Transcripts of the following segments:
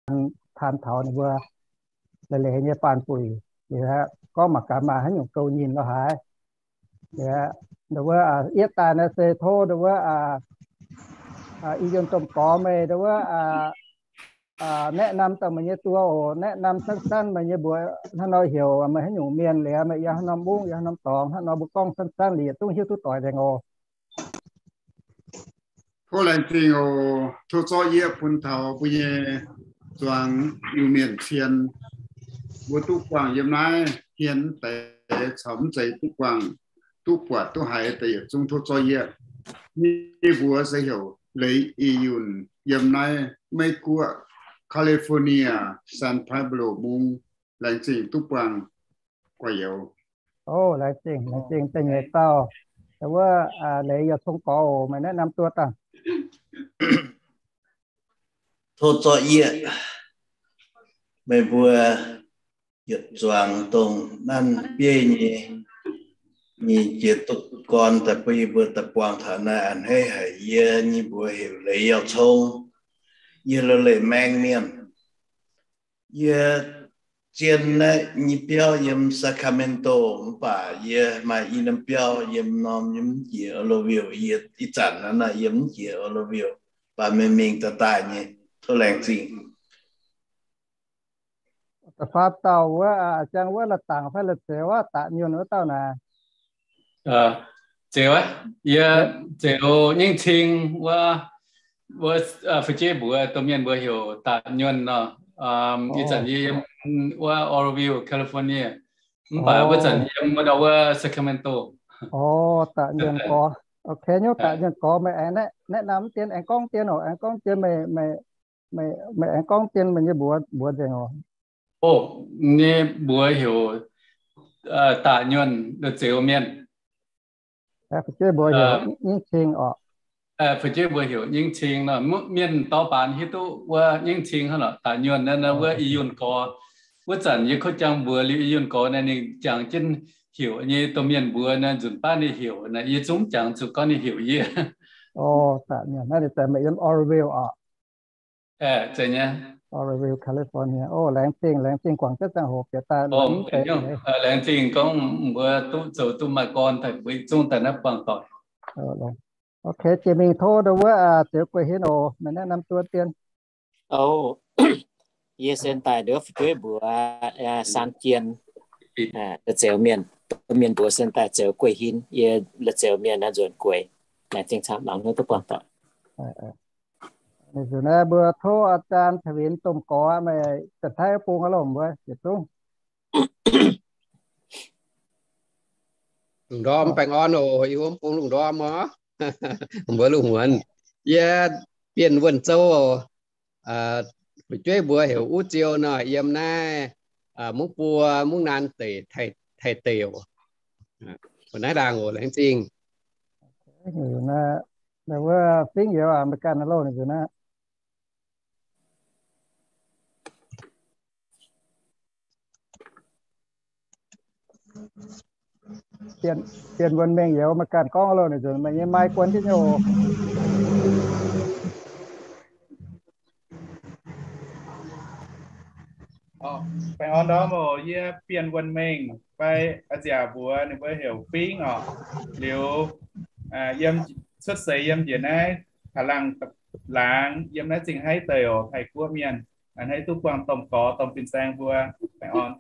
taan taux ninh mbuo leiz-leiz nyei baanh buic. Liuz aeqv, gorngv mangc gaax maaih haaix nyungc gouv nyinh lorh haaix. Liuz aeqv, ndau wuov, yie daaih naaiv se tov ndau wuov, i yunh domh gorx meih ndau wuov แนะนำ daaih meih nyei duo oc. แนะนำ sanv-sanv meih nyei mbuox hnangv nor heuc meih haaix nyungc mienh, liuz meih yiem haaix norm mungv, yiem haaix norm dorngx, hnangv nor mbuo gorngv sanv-sanv liuz yietc zungv hiuv duqv doic nzengc oc. Tov laengz zingh oc. Tov zorqv yie bun taux mbuo nyei zuangx Iu-Mienh cien, mbuo duqv buangh yiem naaiv hmien deix caux mv zeiz duqv buangh, duqv buatc duqv haiz deix yietc zungv tov zorqv yie. Yie mbuox se heuc Leiz I Yunh, yiem naaiv Meiv Guoqv, California, San Pablo Mungv. Laengz zingh duqv buangh gu'nyuoz. O, laengz zingh, laengz zingh da'nyeic dauh. Ndau wuov, leiz yaac cong gorx oc, meih แนะนำ duo dangh. Tov zorqv yie. Meih mbuo yietc zuangx dongh nanv bieiv nyei, nyei jiex duqv gorn daaih bun yie mbuo daaih buangh taux naaiv a'hneiv haic. Yie nyei mbuox heuc Leiz Yauh Cong. Yie Loz-Leiz Maeng mienh. Yie zien naaiv nyei biauv yiem Sacramento, mv baac yie maaih i norm biauv yiem norm, yie mv jiex Oroville. Yie ih zanc naaiv yie mv jiex Oroville, mv baac meih mingh daaih daaih nyei. Tov laengz zingh. Da'faam dauh wuov, ziangh wuov la'dangc fai la'zioux wuov, da'nyuonh wuov dauh naaic. Zioux aqv. Yie Zioux Nyingv Cing wuov, wuov fu'jueiv mbuox domh mienh mbuox heuc da'nyuonh nor. Ih zanc yie yiem wuov Oroville, California. Mv baac wuov zanc yie yiem wuov ndau wuov Sacramento. O, da'nyuonh gorx. Ok, nyungc da'nyuonh gorx meih aengx แนะนำ dien, aengx gorngv dien oc, aengx gorngv dien meih, meih aengx gorngv dien meih nyei mbuox, mbuox nzengc oc. O, nyei mbuox heuc da'nyuonh, la'zioux mienh. Fu'jueiv mbuox heuc Nyingv Cing oc. Fu'jueiv mbuox heuc Nyingv Cing nor, mienh dorh baanx hiuv duqv wuov Nyingv Cing hnangv lorqc. Da'nyuonh naaiv, naaiv wuov I Yunh Gorx. Wuov zanc yie kuv jang mbuox liuz I Yunh Gorx naaiv, ninh jangx jienv heuc nyei. Domh mienh mbuox naaiv nzunc baav ninh heuc naaiv, yie zungv jangx zuqc gorngv ninh heuc yie. O, da'nyuonh naaiv ninh daaih meih yiem Oroville oc. Zeiz nyei. Oroville, California. O, laengz zingh, laengz zingh guangc jienv ziangh hoc bieqc daaih. Laengz zingh gorngv mbuo duqv zoux duqv maaih gorn daaih, mbuo zungv daaih naaiv buangh doic. Ok, jiex mingh tov ndau wuov Zioux Gueiv Hinv oc, meih แนะนำ duov dien. O, yie sen daaih ndau fu'jueiv mbuox Saan Jien, la'zioux mienh. Domh mienh mbuox sen daaih Zioux Gueiv Hinv, yie la'zioux mienh naaiv nzuonx gueix. Laengz zingh camv, mangc hnyouv duqv buangh doic. Ninh nzunc naaiv mbuo tov อาจารย์ Tavin domh gorx meih Janx-Taiv bung aqv loh mbuo yietc zungv. Lungh ndorm baengh orn oc, yie mbuo bung lungh ndorm oc. Mbuo lungh muonz, yie Bienh Wuonh Zou oc. Fu'jueiv mbuox heuc Uv Ziou nor, yiem naaiv mungv buo mungv naanc deic, Taiv deic oc. Mbuo naaiv ndaangc oc, laengz zingh. Wuov fingx youz aac, meih ganh loh ninh nzunc naaiv. Bienh Wuonh Mengh youz, meih ganh gorngv loh ninh nzunc, meih nyei mai guon jienv nyei oc. Baengh orn ndorm oc. Yie Bienh Wuonh Mengh fai a'nziaauc mbuox ninh mbuo heuc Fingx oc. Liuz, yiem cuotv seix yiem njiec naaiv Taiv Laangz, Laangz, yiem naaiv Zingh Haiv deic oc, Taiv Guoqv mienh. A'hneiv duqv buangh domh gorx domh fin-saeng mbuo. Baengh orn.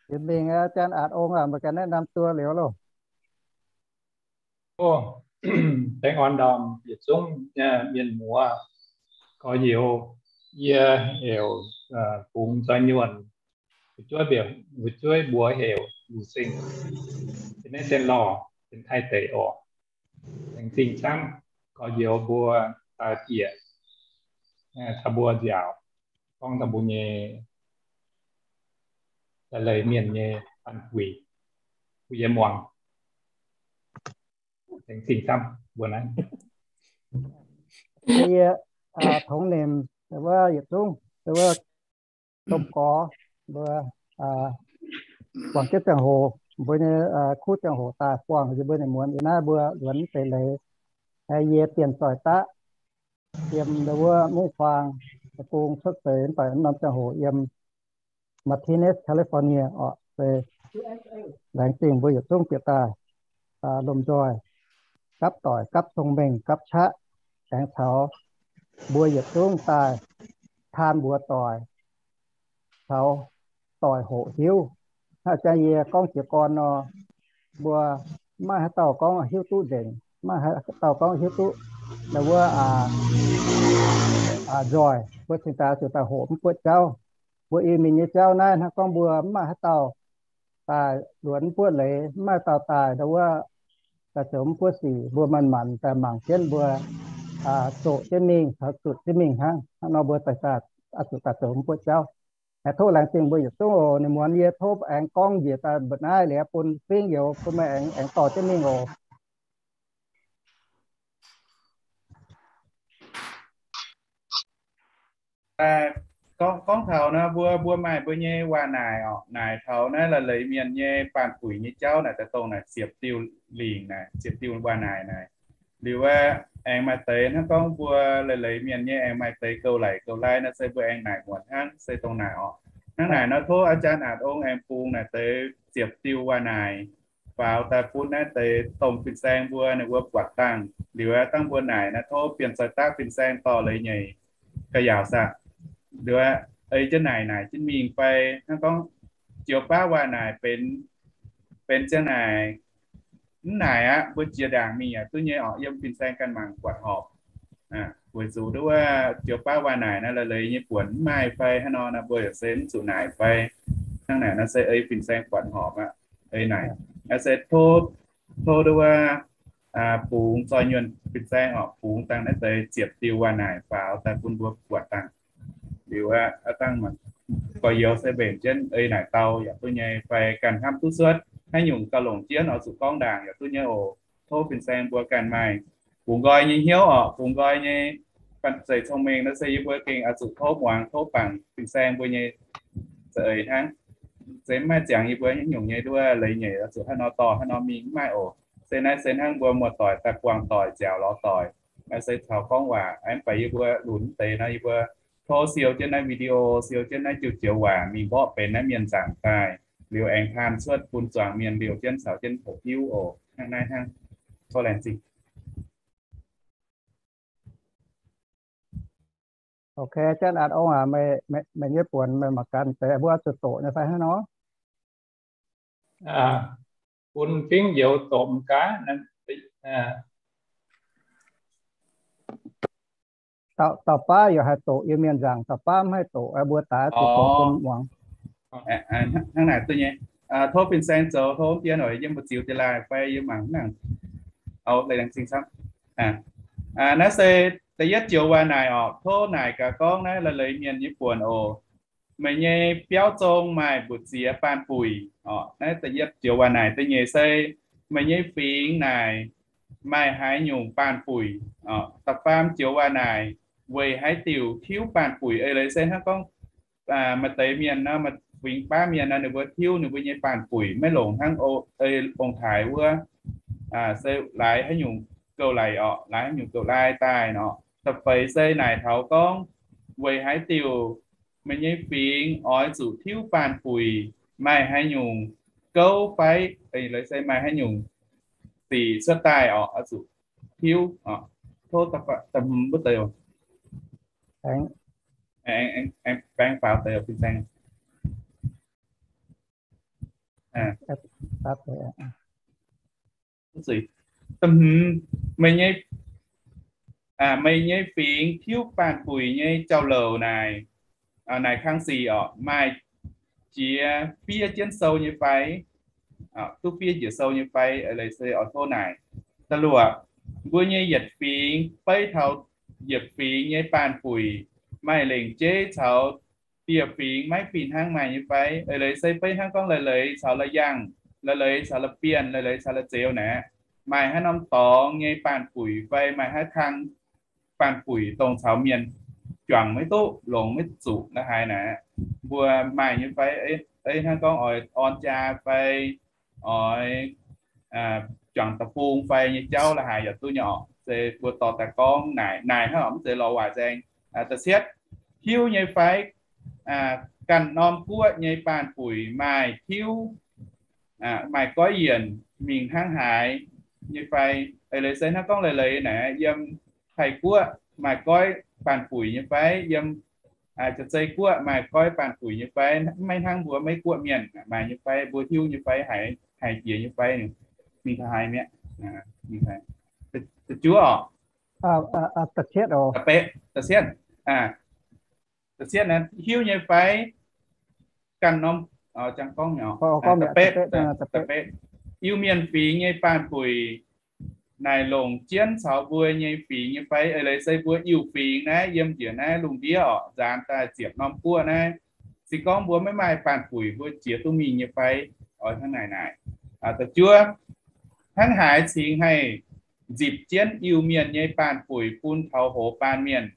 Jiex mingh, อาจารย์ Aatc Ong aac, meih ganh แนะนำ duo liuz loh. Baengh orn ndorm yietc zungv mienh muoz gorx-youz. Yie heuc Bungx Nzoih Nyuonh, fu'jueiv mbuox heuc Lu Sing. Yiem naaiv Sien Lorh, Janx-Taiv deic oc. Laengz zingh camv gorx-youz mbuo daaih bieqc taux mbuo nziaauc, gorngv taux mbuo nyei leiz-leiz mienh nyei baanh buic bun yie muangx. Laengz zingh camv mbuo naaiv. Yie Tongx Nimc, wuov yietc zungv, wuov domh gorx, mbuo buangh jienv ziangh hoc, mbuo nyei kuv ziangh hoc daaih buangh yie mbuo nyei muonz yiem naaiv mbuo luonx deix leiz. Yie Bienh Zoih Daqv, yiem ndau wuov Mungv Huaang deic-bung cuotv seix, mv baac norm ziangh hoc yiem Martinez, California orqc. Se laengz zingh mbuo yietc zungv bieqc daaih lomh nzoih gapv doic, gapv cong-mengh, gapv qaqv, aengx caux mbuo yietc zungv daaih taan mbuox doic caux doic hoqc hiuv. Hnangv jang yie gorngv jiez gorn nor, mbuo mv maaih haaix dauh gorngv hiuv duqv nzengc, mv maaih haaix dauh gorngv hiuv duqv ndau wuov nzoih. Mbuo cingx daaih zuqc daaih hoqc mv buotv jauv. Mbuo Iu-Mienh nyei jauv naaiv hnangv gorngv mbuo mv maaih haaix dauh daaih luonx mv buotv leiz, mv maaih dauh daaih ndau wuov daaih zoux mv buotv sic. Mbuo manc-manc daaih mangc jienv mbuo zoqc jienv mingh caux zuotc jienv mingh hnangv. Hnangv nor mbuo daaih zuqc daaih zoux mv buotv jauv. Aengx tov laengz zingh mbuo yietc zungv oc. Ninh muonz yie tov aengx gorngv njiec daaih mba'naaiv liuz bun fingv youz bun meih aengx dorh jienv mingh oc. Gorngv taux naaiv mbuo, mbuo maaih mbuo nyei waac-naaic orqc. Naaic taux naaiv la'leiz mienh nyei baanh puic nyei jauv naaic, daaih dongh naaic ziepc diuh lingc naaic, ziepc diuh waac-naaic naaic. Liuz aeqv, aengx maaih deix hnangv gorngv mbuo la'leiz mienh nyei aengx maaih deix gouv laic gouv lai naaiv, se mbuo aengx naaic muonc hnangv, se dongh naaic orqc. Hnangv naaic nor tov อาจารย์ A'ndatc Ong aengx bungx naaic deix ziepc diuh waac-naaic faaux daaih bun naaiv deix domh fin-saeng mbuo ninh mbuo buatc dangh. Liuz aeqv, dangh mbuo naaic naaiv tov Bienh Zoih Daqv fin-saeng dorh leiz nyeic ga'yaauc saah. Liuz aeqv, ei jienv naaic naaic jienv mingh fai hnangv gorngv joux baav waac-naaic benx, benx ziang naaic, mv naaic aqv, mbuo jiex ndaangc mingh yaac duqv nyei orqc, yiem fin-saeng ganh mangc buatc horpc. Weic zuqc nduov wuov joux baav waac-naaic naaiv la'leiz nyei buonc mv maaih fai hnangv nor naaiv, mbuo yaac se mv zuqc naaic fai hnangv naaic naaiv se ei fin-saeng buatc horpc aqv. Ei naaic naaiv se tov, tov nduov wuov bungx zoih nyuonh fin-saeng orqc, bungx dangh naaiv deix ziepc diuh waac-naaic faaux daaih bun mbuo buatc dangh. Liuz aeqv, dangh mangc gorx-youz se mbenc jienv ei naaic dau yaac duqv nyei fai ganh hnamv duqv cuotv haaix nyungc gauh longc jienv oix zuqc gorngv ndaangc yaac duqv nyei oc. Tov fin-saeng mbuo ganh maaih bungx nqoi nyei hnyouv orqc, bungx nqoi nyei banh zeic cong-mengh naaiv se yie mbuo gengh oix zuqc tov muangx, tov bangc fin-saeng mbuo nyei za'eix hnangv. Se mv maaih ziangx yie mbuo haaix nyungc nyei nduov leiz nyeic oix zuqc haaix nor dorh haaix nor mingh, mv maaih oc. Se naaiv se hnangv mbuo muoz-doic daaih buangh doic, nziaauc lorz doic, naaiv se taux gorngv waac. Mv baac yie mbuo lunx deix nor, yie mbuo tov siou jienv naaiv video, siou jienv naaiv joux joux waac mingh mborqv benx naaiv mienh nzaangc daaih, liuz aengx taan cuotv bun zuangx mienh liouh jienv caux jienv hoqc hiuv oc. Hnangv naaiv hnangv. Tov laengz zingh. Ok, Janx A'ndatc Ong aac, meih nyei buonc meih mangc gaax deix mbuo zuqc doqc nyei fai hnangv nor? Bun fingv youz doqc gaax. Dauh baav yaac haih doqc Iu-Mienh nzaangc, dauh baav mv haih doqc, mbuo daaih zuqc doqc bun muangx. Hnangv naaic duqv nyei. Tov fin-saeng zoux, tov dien oix yiem mbu'ziex dieh laaih fai yiem mangc hnangv. Naaiv se da'yietv joux waac naaic orqc. Tov naaic gaax gorngv naaiv la'leiz mienh nyei buonc oc. Meih nyei biauv zong maaih mbu'ziex baanh buic orqc. Naaiv da'yietv joux waac naaic. Da'nyeic se meih nyei fingx naaic maaih haaix nyungc baanh buic orqc. Da'faam joux waac naaic, weic haaix diuc tiuv baanh buic? Eix leiz se hnangv gorngv maaih deix mienh nor, maaih fingx baav mienh nor, ninh mbuo tiuv ninh mbuo nyei baanh buic maiv longc hnangv ei ong-taaix wuov, se laaix haaix nyungc gouv laic orqc, laaix haaix nyungc gouv lai daaih nor. Da'feix se naaic taux gorngv weic haaix diuc meih nyei fingx oix zuqc tiuv baanh buic, maaih haaix nyungc gouv fai, eix leiz se maaih haaix nyungc sic cuotv daaih orqc, oix zuqc tiuv. Tov da'hmz wuov deix, aengx baeng faaux deix fin-saeng. Da'hmz, meih nyei fingx tiuv baanh buic nyei jauv-louc naaic, naaic kang sic orqc, maaih jiex fiev jienv sou nyei fai? Duqv fiev njiec sou nyei fai? Eix leiz se oix tov naaic. Da'luoqc, mbuo nyei yietc fingx beiv taux yietc fingx nyei baanh buic maaih lengc jeiv caux dieh fingx maiv fih hnangv maaih nyei fai? Eix leiz se beiv hnangv gorngv la'leiz caux la'yaangh, la'leiz caux la'bienh, la'leiz caux la'zeux naaic, maaih haaix norm dorngx nyei baanh buic fai maaih haaix kang baanh buic dongh caux mienh juangc maiv duqv, longc maiv zuqc la'haaix naaic, mbuo maaih nyei fai? Ei hnangv gorngv oix orn jaa fai oix juangc da'bung fai nyei jauv la'haaix yaac duqv nyei orqc. Zeiz mbuo dorh daaih gorngv naaic, naaic hnangv mv zeiz lorz waaic nzaeng. Da'cietv, hiuv nyei fai? Ganh norm guoqv nyei baanh buic maaih tiuv, maaih goiv yienc mingh hnangv haaix nyei fai? Eix leiz se hnangv gorngv leiz-leiz naaic, yiem Taiv guoqv maaih goiv baanh buic nyei fai? Yiem Jaa-Zei guoqv maaih goiv baanh buic nyei fai? Maiv hnangv mbuo Meiv guoqv mienh maaih nyei fai? Mbuo hiuv nyei fai? Haiz, haiz jiex nyei fai? Mingh taux haaix mi'aqv? Da'juov oc. Da'cietv, da'cietv, da'cietv naaiv hiuv nyei fai? Ganh norm, da'betv, Iu-Mienh fingx nyei baanh buic naaic longc jienv caux mbuo nyei fingx nyei fai? Eix leiz se mbuo Iu-Fingx naaiv yiem njiec naaiv lungh ndiev oc, nzaanx daaih ziepc norm guoqv naaiv, se gorngv mbuo maiv maaih baanh buic mbuo jiex duqv mingh nyei fai? Oix hnangv naaic naaic. Da'juov, hnangv haaix cingx haih nzipc jienv Iu-Mienh nyei baanh buic bun taux hoz baan mienh?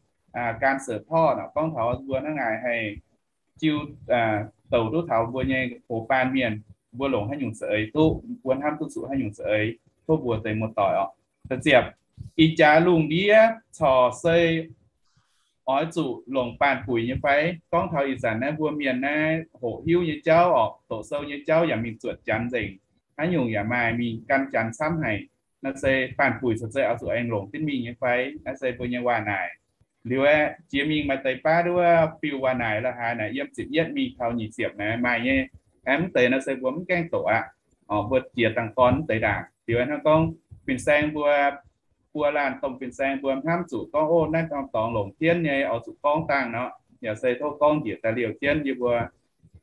Gan seuc tov nor gorngv taux mbuo hnangv naaic haih jiu douc duqv taux mbuo nyei hoz baan mienh, mbuo longc haaix nyungc za'eix duqv, mbuo hnamv duqv zuqc haaix nyungc za'eix, tov mbuox deix muoz-doic oc. Da'ziepc, ih jaax lungh ndiev corc se oix zuqc longc baanh buic nyei fai? Gorngv taux ih zanc naaiv mbuo mienh naaiv hoqc hiuv nyei jauv oc, doqc sou nyei jauv yaac mingh zuotc Janx nzengc, haaix nyungc yaac maaih mingh gan Janx camv haic. Naaiv se baanh buic corc se oix zuqc aengx longc jienv mingh nyei fai? Naaiv se mbuo nyei waac naaic. Liuz aeqv, jiex mingh maaih deix baav nduov fiuv waac naaic la'haaix naaic, yiem ziepc yietv mingh taux nyic ziepc naaiv maaih nyei. Aeqv, mv deix naaiv se mbuo mv gaengh doqc aqv. Mbuo jiex dangh gorn mv deix ndaangc. Liuz aeqv, hnangv gorngv fin-saeng mbuo, buo laanh domh fin-saeng mbuo hnamv zuqc gorngv, ov, naaiv norm dorngx longc jienv nyei, oix zuqc gorngv dangh nor, yaac se tov gorngv njiec daaih liouh jienv yie mbuo,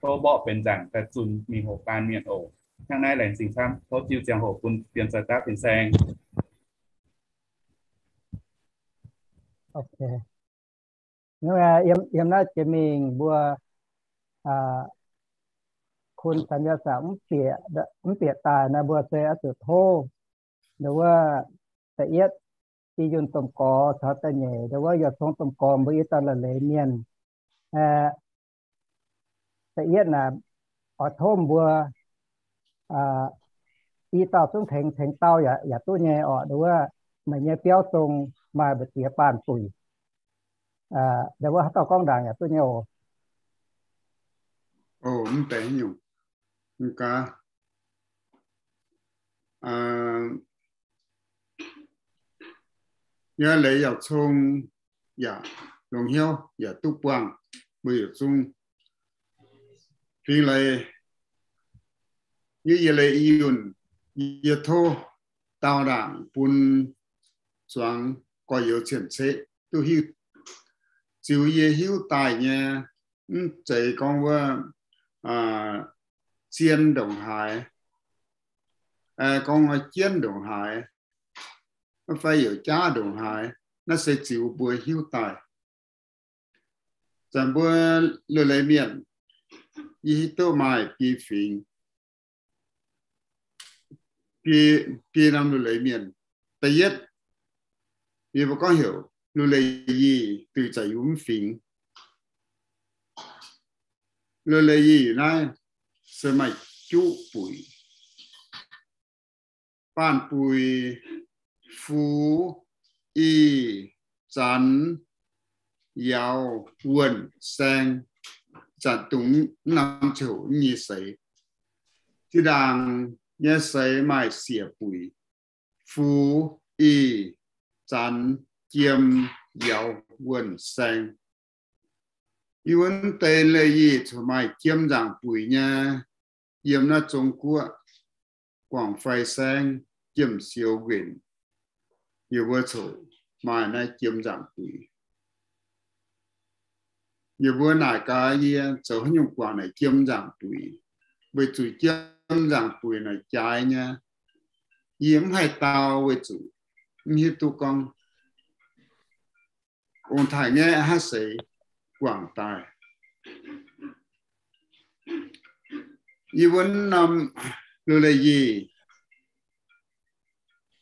tov mborqv benx nzaangc daaih zunh mingh hoqc baan mienh oc. Hnangv naaiv laengz zingh camv. Tov jiu ziangh hoc bun Bienh Sai Dapv fin-saeng. Yiem naaiv jiex mingh mbuo kun Sanx Yauh Sac mv bieqc daaih naaiv, mbuo se oix zuqc tov nduov wuov da'yietv, i yunh domh gorx caux da'nyeic nduov wuov yaac cong domh gorx mbuo i dauh la'leiz mienh. Da'yietv naaic, oix tov mbuo i dauh zungv tengx, tengx dauh yaac duqv nyei orqc. Nduov wuov meih nyei biauv zong maaih mbu'ziex baanh buic. Nduov wuov haaix dauh gorngv ndaangc yaac duqv nyei oc. Mv deix nyungc, mv gaax, yaac leiz yaac cong, yaac longx hnyouv yaac duqv buangh, mbuo yietc zungv fingx leiz. Yie, yie leiz i yunh, yie tov dau ndaangc bun zuangx gorx-youz cien-ceqv duqv hiuv, ziux yie hiuv daaih nyei. Mv zeiz gorngv wuov zien ndongc haaix, gorngv jienv ndongc haaix, fai youc jaav ndongc haaix, naaiv se ziux mbuo hiuv daaih. Zanc mbuo luv leiz mienh, yie hiuv duqv maaih biei fingx, biei norm luv leiz mienh. Da'yietv, yie mbuo gorngv heuc luv leiz yie, duih za'eix yie mv fingx. Luv leiz yie naaiv se maaih juqv buic. Baanh buic: fu, i, zanx, yauz, wuonh, saeng. Zanc dungx mv norm ziouc nyei seix. Zinh ndaangc nyei seix maaih siec buic: fu, i, zanx, jiem, yauz, wuonh, saeng. Yie wuov deix leiz yie zuqc maaih jiem nzaangc buic nyei. Yiem naaiv Zong-Guoqv, guangc fai saengv, jiem siou nquenc, yie mbuo zuqc maaih naaiv jiem nzaangc buic. Yie mbuo naaic gaax yie zoux haaix nyungc guangc naaic jiem nzaangc buic, weic zuqc jiem nzaangc buic naaic jaaix nyei. Yie mv haih dau weic zuqc mv hiuv duqv gorngv ong-taaix ngaeqv haaix seix guangc daaih. Yie wuov norm luv leiz yie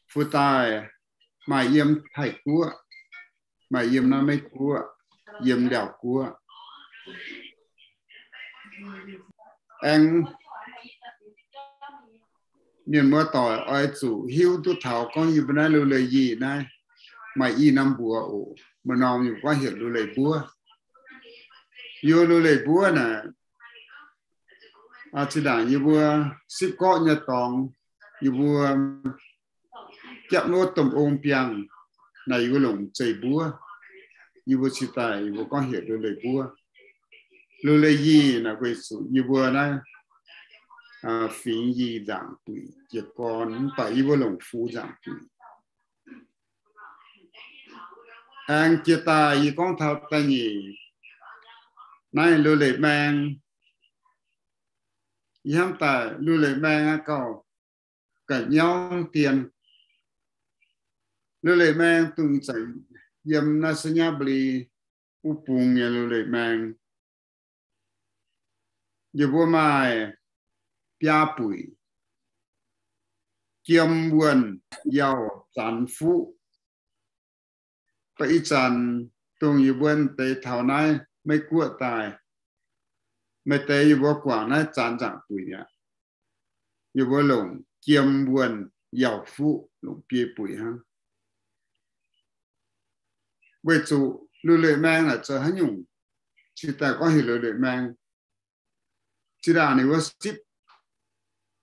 fu daaih maaih yiem Taiv-Guoqv, maaih yiem naaiv Meiv-Guoqv, yiem Laauv-Guoqv. Aengx mienh muoz-doic oix zuqc hiuv duqv taux gorngv yie mbuo naaiv luv leiz yie naaiv maaih i norm mbuox oc. Maaih norm yie gorngv heuc Lu Leiz Mbuov. Yie Lu Leiz Mbuov naaic, zinh ndaangc yie mbuo sipv gorqv nyei dorngx, yie mbuo japv wuov domh ong biangh naaic yie mbuo longc Zeiz Mbuov. Yie mbuo cingx daaih yie mbuo gorngv heuc Lu Leiz Mbuov. Lu Leiz Yie naaic weic zuqc yie mbuo naaiv fingx Yie nzaangc buic jiez gorn, mv baac yie mbuo longc Fu nzaangc buic. Aengx jiex daaih yie gorngv taux da'nyeic, naaiv Lu Leiz Maeng. Yie hnamv daaih Lu Leiz Maeng aqv gauh ga'nyauv dien. Lu Leiz Maeng dongh zanc yiem naaiv Sainyabuli wuov bung nyei Lu Leiz Maeng. Yie mbuo maaih biaa buic: Jiem Wuonh, Yauh Zanx, Fuqv. Baac ih zanc dongh yie mbuo deix taux naaiv Meiv Guoqv daaih, maaih deix yie mbuo guangc naaiv Zanx nzaangc buic aqv. Yie mbuo longc Jiem Wuonh, Yauh Fuqv, longc biei buic hnangv. Weic zuqc Lu Leiz Maeng naaic zoux haaix nyungc, cingx daaih gorngv heuc Lu Leiz Maeng. Zinh ndaangc ninh mbuo sipv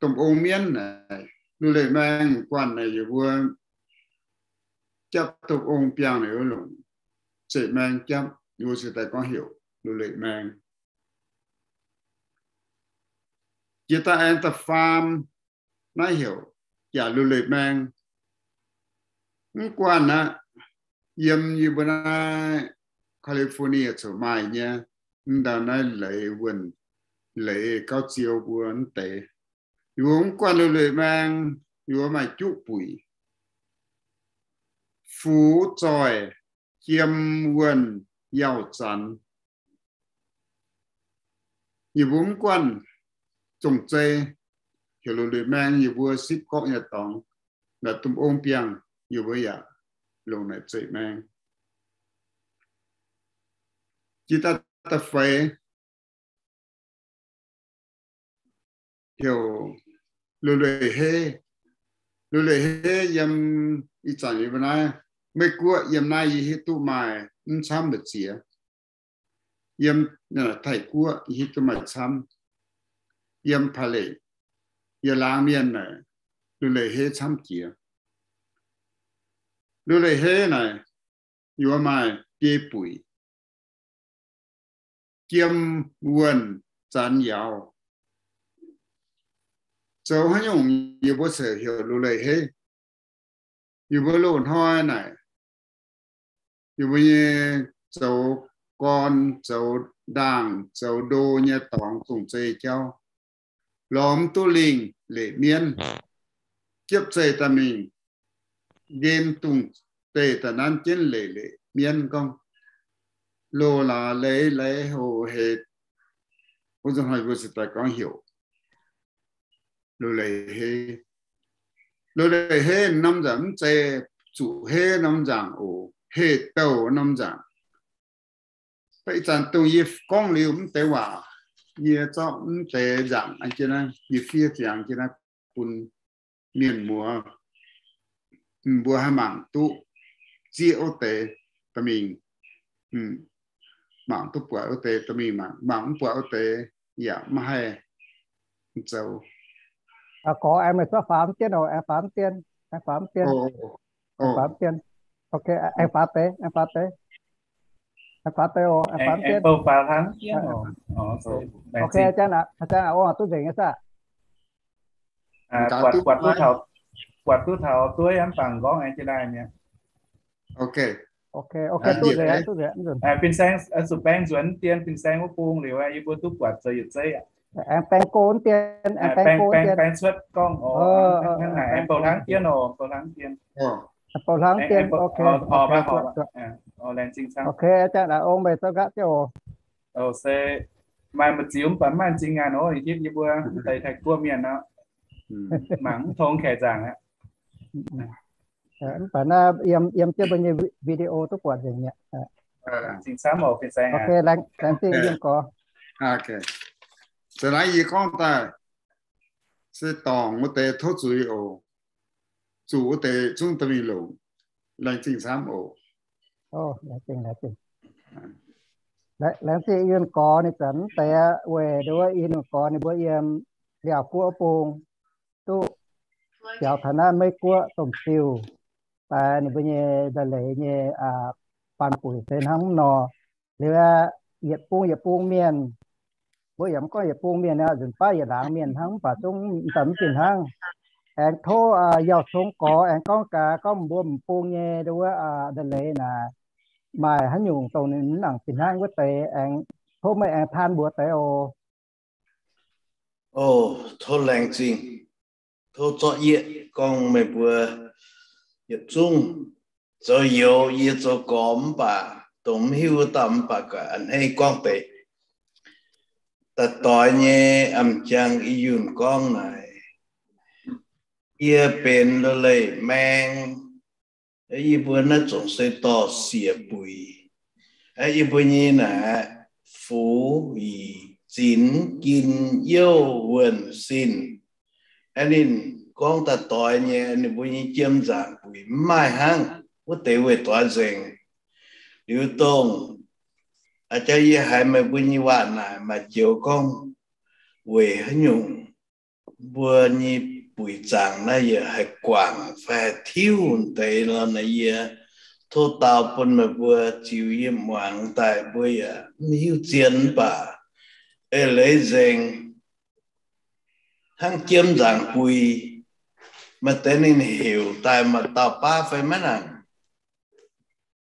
domh ong mienv naaic, Lu Leiz Maeng guanh naaic yie mbuo japv domh ong biangh naaic wuov longc Zeiz Maeng japv, yie mbuo cingx daaih gorngv heuc Lu Leiz Maeng. Jiex daaih aengx da'faam naaiv heuc yaac Lu Leiz Maeng. Mv guanh aqv, yiem yie mbuo naaiv California coc maaih nyei, mv ndau naaiv Leiz Wuonh, Leiz Gauv Ziou mbuo mv deix. Yie mbuo mv guanh Lu Leiz Maeng, yie mbuo maaih juqv buic: Fuqv Zoih, Jiem Wuonh, Yauh Zanx. Yie mbuo mv guanh zong-zei heuc Lu Leiz Maeng, yie mbuo sipv gorqv nyei dorngx, naaic domh ong biangh yie mbuo yaac longc naaic Zeiz Maeng. Jiex daaih da'feix heuc Lu Leiz Heiv. Lu Leiz Heiv yiem ih zanc yie mbuo naaiv Meiv Guoqv, yiem naaiv yie hiuv duqv maaih mv camv mbu'ziex. Yiem Taiv Guoqv yie hiuv duqv maaih camv. Yiem Pa'leic, yie laangz mienh naaic, Lu Leiz Heiv camv jiex. Lu Leiz Heiv naaic, yie mbuo maaih biei buic: Jiem Wuonh, Zanx Yauz. Zoux haaix nyungc yie mbuo ceix heuc Lu Leiz Heiv? Yie mbuo loz-hnoi naaic, yie mbuo nyei zoux gorn, zoux ndaangh, zoux ndo nyei dorngx zong-zei jauv, lorz mv duqv lingh leic mienv, jiepv zeih daaih mingh nqen dungz deih daaih nanv jienv leic leic mienv gorngv, loz laaix leiz leiz hoc hec. Wuov zanc hnoi mbuo ziouc daaih gorngv heuc Lu Leiz Heiv. Lu Leiz Heiv norm nzaangc mv zeiz zuqc heiv norm nzaangc oc, heiv douh norm nzaangc. Ih zanc dongh yie gorngv liuz mv deix waac, yie zorqv mv deix nzaangc an jienv naaiv, yie fiev ziangx jienv naaiv bun mienh muoz, mbuo haih mangc duqv zieqv wuov deix dorh mingh, mangc duqv buatc wuov deix dorh mingh mangc, mangc mv buatc wuov deix yaac maiv haih zoux. Gorx, aengx meih zorqv faaux mv dien oc, aengx faaux mv dien, aengx faaux mv dien, aengx faaux mv dien. Ok, aengx faaux deix, aengx faaux deix, aengx faaux deix oc, aengx faaux mv dien. Ok, janx aqv, ong duqv nzengc nyei saah? Buatc duqv taux dueiv mv baac nqorngv aengx jiex daaih mi'aqv. Ok, duqv nzengc, duqv nzengc. Fin-saeng zuqc baeng nzuonx dien, fin-saeng wuov bung liuz, yie mbuo duqv buatc zoux yietc zeiv aqv. Aengx baeng go dien, aengx baeng go dien, baeng cuotv gorngv oc. Hnangv naaic aengx bouh hlangv dien oc, bouh hlangv dien. Bouh hlangv dien, ok. Laengz zingh camv. Ok, janx aqv, ong meih zorqv nqaatv jienv oc. Se maaih mbu'ziex mv baac mv maaih zingh ngaanc oc, hitv yie mbuo deix Taiv Guoqv mienh aqv. Mangc mv tong kaeqv nzaangc aqv. Mv baac naaiv yiem, yiem jienv mbuo nyei video duqv buatc nzengc mi'aqv. Zingh camv oc, fin-saeng. Ok, laengz zingh yiem gorx. Za'naaiv yie gorngv daaih se dorngc wuov deix tov zuiz oc. Zuqc wuov deix zungv dorh mingh longc. Laengz zingh camv oc. Laengz zingh, laengz zingh. Laengz zingh Yunh Gorx ninh zanc deix weic nduov Yunh Gorx ninh mbuo yiem Liaauc Guoqv bung duqv biaux taux naaiv Meiv Guoqv domh ziuh, daaih ninh mbuo nyei nda'leiz nyei baanh buic se hnangv nor. Liuz aeqv, yietc bung yietc bung mienh, mbuo yaac mv gorngv yietc bung mienh aqv, nzunc baav yietc laangz mienh hnangv, mv baac zungv daaih mv fih hnangv. Aengx tov Yauh Cong Gorx aengx gorngv gaax gorngv mbuo m'bung nyei nduov nda'leiz naaic maaih haaix nyungc dongh ninh mv nangc fih hnangv wuov deix, aengx tov meih aengx taan mbuox deix oc. Oc, tov laengz zingh. Tov zorqv yie gorngv meih mbuo yietc zungv zoux youz, yie zoux gorx mv baac dongh mv hiuv wuov dauh mv baac a'hneiv gorngv deix. Daaih doix nyei m'jangc Yunh gorngv naaic, yie benx lo leih maeng, yie mbuo naaiv zungv se dorh siec buic. Yie mbuo nyei naaic, fuv, yic, zinx, gin, youh, wuonh, sin. Ninh gorngv daaih doix nyei, ninh mbuo nyei jiem nzaangc buic mv maaih hnangv wuov deix weic doix nzengc. Liuz dongh, aa, jaax yie haiz meih mbuo nyei waac naaic maaih joux gorngv weic haaix nyungc mbuo nyei buic zaangc naaiv yaac haih guangc fai haih tiuv deix lorqc naaic, yie tov dau bun meih mbuo ziux yie muangx daaih, mbuo yaac mv hiuv zien mv baac eix leiz nzengc. Hnangv jiem nzaangc buic, maaih deix ninh heuc daaih maaih dauh baav fai maiv nangc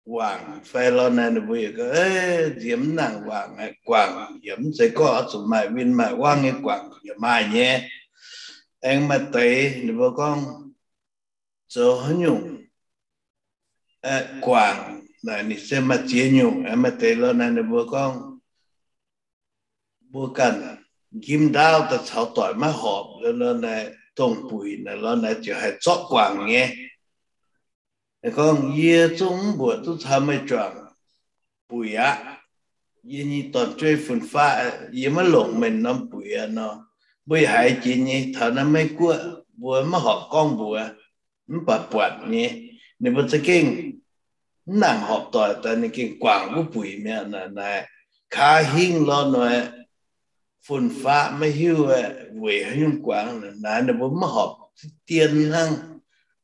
wangc fai lorqc naaic, ninh mbuo yaac gorngv, nziex mv nangc wangc, guangc yaac mv zeiz gorngv oix zuqc maaih win maaih wangv nyei guangc yaac maaih nyei. Aengx maaih deix ninh mbuo gorngv zoux haaix nyungc guangc naaic ninh se maaih ziex nyungc. Aengx maaih deix lorqc naaic ninh mbuo gorngv mbuo ganh njimv ndaauv daaih caux doic maiv horpc lorqc naaic, dongh buic naaic lorqc naaic ziouc haih zorqv guangc nyei. Gorngv, yie zungv mv mbuoqc duqv caux meih juangc buic aqv. Yie nyei dorn-jueiv fun-faqv, yie maiv longc meih norm buic aqv nor. Mbuo yaac haiz jiex nyei, taux naaiv Meiv Guoqv mbuo maiv horpc gorngv mbuox, mv baac buatc nyei, ninh mbuo za'gengh mv nangc horpc doic daaih, ninh gengh guangc wuov buic mi'aqv naaic. Kaav hingv lorqc naaic, fun-faqv maiv hiuv weic haaix nyungc guangc naaic, ninh mbuo maiv horpc dien hnangv.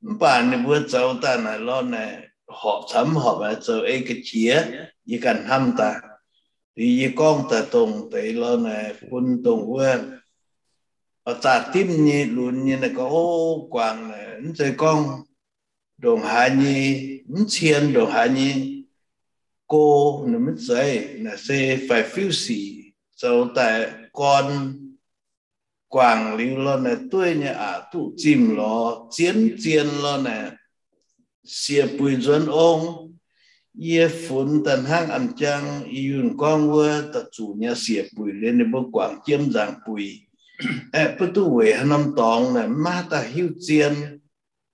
Mv baac ninh mbuo zoux daaih naaic lorqc naaic, horpc caux mv horpc zoux ei ga'qiex, yie ganh hnamv daaih. Liuz yie gorngv daaih dongh deix lorqc naaic bun dongh wuov oix zaah dimv nyei lunx nyei naaic gorngv, o, guangc naaic mv zeiz gorngv ndongc haaix nyei, mv cien ndongc haaix nyei go, ninh mv zeiz. Naaic se faix-fiuv sic zoux daaih gorn guangc liuz lorqc naaic, dueiv nyei aqc duqv zimh lorz zien zien lorqc naaic, siec buic nzuonx ong. Yie funx daaih hnangv a'jang Yunh gorngv wuov, da'zuqc nyei siec buic liuz ninh mbuo guangc jiem nzaangc buic. Aeqv, mv duqv weic haaix norm dorngx naaic, maiv maaih daaih hiuv zien.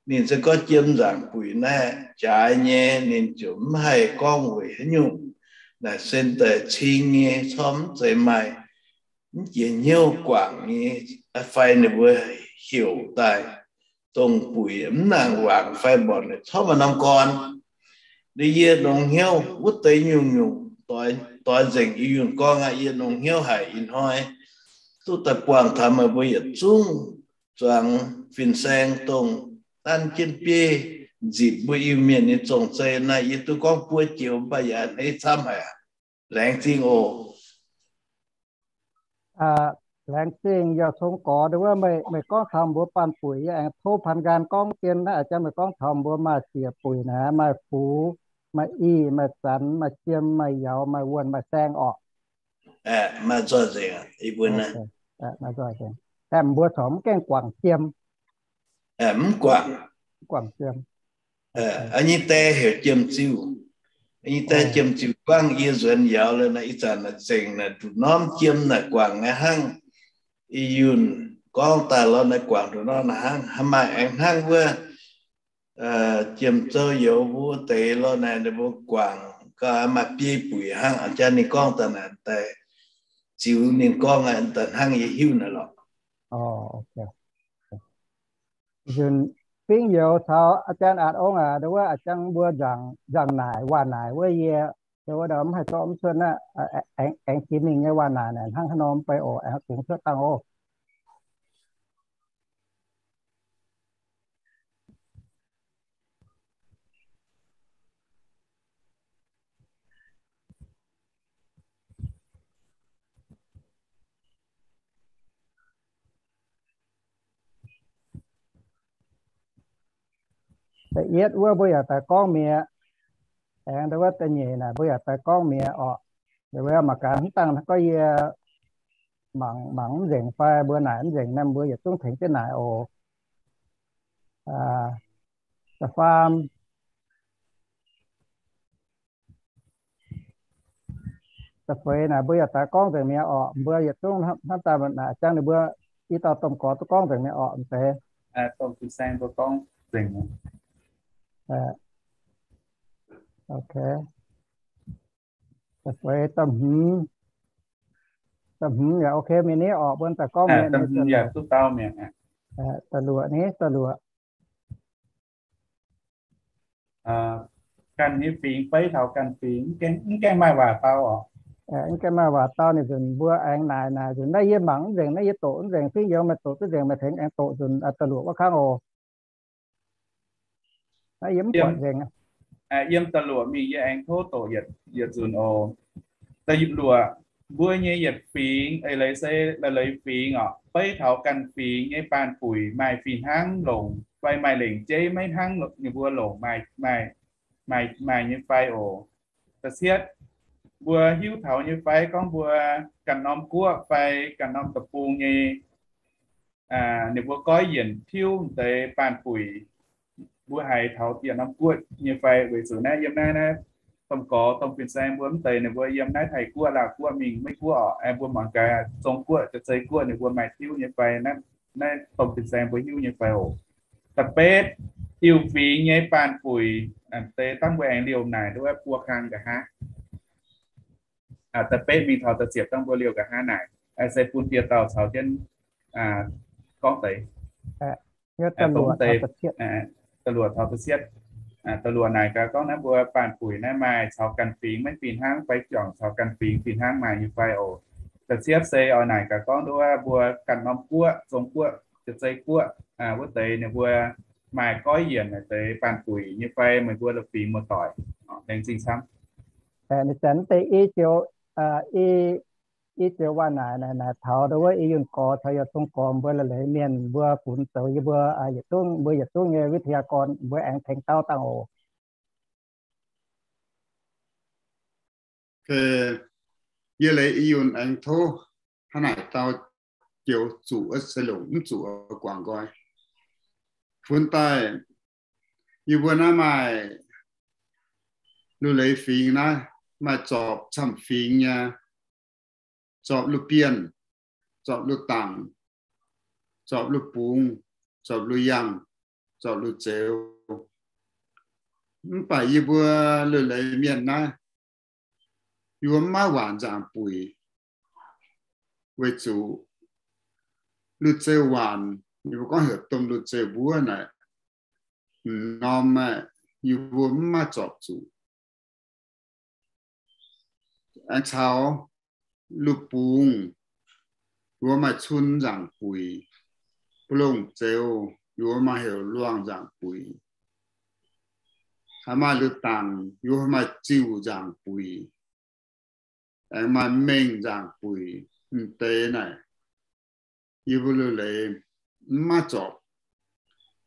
Ninh se gorngv jiem nzaangc buic naaiv jaaix nyei, ninh ziouc mv haih gorngv weic haaix nyungc. Naaic se daaih cing nyei, corc mv zeiz maaih mv jiex hnyouv guangc nyei, fai ninh mbuo heuc daaih dongh buic mv nangc wangc fai mborqc, corc maaih norm gorn. Liuz yie longx hnyouv wuov deix nyungc-nyungc doix nzengc Yunh gorngv aqv, yie longx hnyouv haic ih hnoi duqv daaih buangh taux meih mbuo yietc zungv zuangx fin-saeng dongh danv jienv bieiv nzipc mbuo Iu-Mienh nyei zong-zei naaiv, yie duqv gorngv buo joux mv baac yaac a'hneiv camv haic aqv. Laengz zingh oc. Laengz zingh Yauh Cong Gorx, wuov meih, meih gorngv taux mbuo baanh buic, yie aengx tov พนักงาน gorngv dien naaiv, a'jang meih gorngv taux mbuo maaih siec buic naaic, maaih fux, maaih ih, maaih zanx, maaih jiem, maaih yauz, maaih wuonh, maaih saeng orqc. Maaih nzoih nzengc, mbuo mbuo corc mv gaengh guangc jiem. Mv guangc. Guangc jiem. Nyei die heuc Jiem Ziuh. Nyei die Jiem Ziuh guangc yie nzuonx yauz lorqc naaic, ih zanc naaic zengc naaic nduqc norm jiem naaic guangc naaiv hnangv. Ih Yunh gorngv daaih lorqc naaic, guangc nduqc norm naaic hnangv. Haaix maaih aengx hnangv wuov Jiem Zou Youz mbuo wuov deix lorqc naaic, ninh mbuo guangc gauh maaih biei buic hnangv. A'jang ninh gorngv daaih naaic daaih ziux ninh gorngv daaih hnangv yie hiuv naaic lorqc. Yunh, Fingx Youz caux a'jang A'ong aac, ndau wuov a'jang mbuo nzangc naaic, waac naaic wuov yie, ndau wuov mv haih zorqv mv cuotv aqv. Aengx jiex mingh nyei waac naaic naaic hnangv haaix nor mv bei oc, aengx kungx cuotv dangh oc. Da'yietv wuov mbuo yaac daaih gorngv mi'aqv. Aengx ndau wuov da'nyeic naaic mbuo yaac daaih gorngv mi'aqv orqc. Ndau wuov mangc gaax, mv dangh gorngv yie mangc, mangc mv nzengc fai mbuo naaic mv nzengc, naaiv mbuo yietc zungv tengx jienv naaic oc. Da'faam, da'feix naaic mbuo yaac daaih gorngv nzengc mi'aqv orqc. Mbuo yietc zungv hnamv daaih naaic jangx ninh mbuo i dauh domh gorx duqv gorngv nzengc mi'aqv orqc, mv deix. Domh fin-saeng mbuo gorngv nzengc. Ok. Da'feix, da'hmz, da'hmz yaac ok mingh ni orqc, mbuo daaih gorngv mi'aqv. Da'luoqc ni, da'luoqc. Ganh nyei fingx beiv taux ganh fingx, mv gaengh maaih waac dau orqc. Mv gaengh maaih waac dau ninh nzunc mbuo aengx naaic, naaic nzunc naaiv yie mangc mv nzengc, naaiv yie doqc mv nzengc, fingx Youz meih doqc duqv nzengc, meih tengx aengx doqc nzunc da'luoqc wuov kangv oc. Naaiv yie mv buatc nzengc. Yiem da'luoqc mingh yie aengx tov doqc yietc nzunc oc. Da'luoqc, mbuo nyei yietc fingx, eix leiz se leiz-leiz fingx orqc, beiv taux ganh fingx nyei baanh buic maaih fih hnangv longc fai maaih lengc jeiv maiv hnangv ninh mbuo longc maaih, maaih nyei fai oc. Da'cietv, mbuo hiuv taux nyei fai gorngv mbuo ganh norm guoqv fai ganh norm deic-bung nyei, ninh mbuo goiv yienc tiuv deix baanh buic, mbuo haiz taux yietc norm guoqv nyei fai? Weic zuqc naaiv yiem naaiv, naaiv domh gorx domh fin-saeng mbuo mv deix ninh mbuo yiem naaiv Taiv guoqv, Laauv guoqv mingh Meiv guoqv orqc, mbuo mangc gaax Zong guoqv, Jaa-Zei guoqv ninh mbuo maaih tiuv nyei fai? Naaiv domh fin-saeng mbuo hiuv nyei fai oc? Da'betv, iu-fingx nyei baanh buic, deix dangv mbuo aengx liouh naaic nduov buo kang nqa'haav. Da'betv mingh taux da'ziepc dangv mbuo liouh nqa'haav naaic, se bun dieh dauh caux jienv gorngv deix. Da'luoqc taux da'cietv, da'luoqc naaic gaax gorngv naaiv mbuo baanh buic naaiv maaih caux ganh fingx maiv fih hnangv fai juangc caux ganh fingx fih hnangv maaih nyei fai oc? Da'cietv se oix naaic gaax gorngv nduov mbuo ganh norm guoqv, Zong guoqv, Jaa-Zei guoqv, wuov deix ninh mbuo maaih goiv yienc naaic deix baanh buic nyei fai meih mbuo la'fingx muoz-doic? Laengz zingh camv. Ninh zanc deix i joux, i joux waac naaic, naaic taux ndau wuov i yunh gorx caux yaac Zong gorx mbuo la'leiz mienh mbuo funx zoux yie mbuo yietc zungv, mbuo yietc zungv nyei วิทยากร mbuo aengx tengx dau dangh oc. Yie leiz i yunh aengx tov hnangv naaic dau joux zuqc se longc, mv zuqc guangc nqoi. Funx daaih yie mbuo naaiv maaih luv leiz fingx naaiv, maaih zorpc camv-fingx nyei, zorpc luv bienh, zorpc luv dangc, zorpc luv bungx, zorpc luv yangh, zorpc luv zeux. Mv baac yie mbuo luv leiz mienh naaiv, yie mbuo mv maaih waanc nzaangc buic. Weic zuqc luv zeux waanc, yie mbuo gorngv heuc domh luv zeux mbuov naaic, m'norm aeqv, yie mbuo mv maaih zorpc zuqc. Aengx caux luv bungx, yie mbuo maaih cun nzaangc buic. Ba'longh zeux, yie mbuo maaih heuc luangh nzaangc buic. Haih maaih luv dangc, yie mbuo maaih ziuh nzaangc buic. Aengx maaih mengh nzaangc buic. M'deix naaic, yie mbuo luv leiz mv maaih zorpc.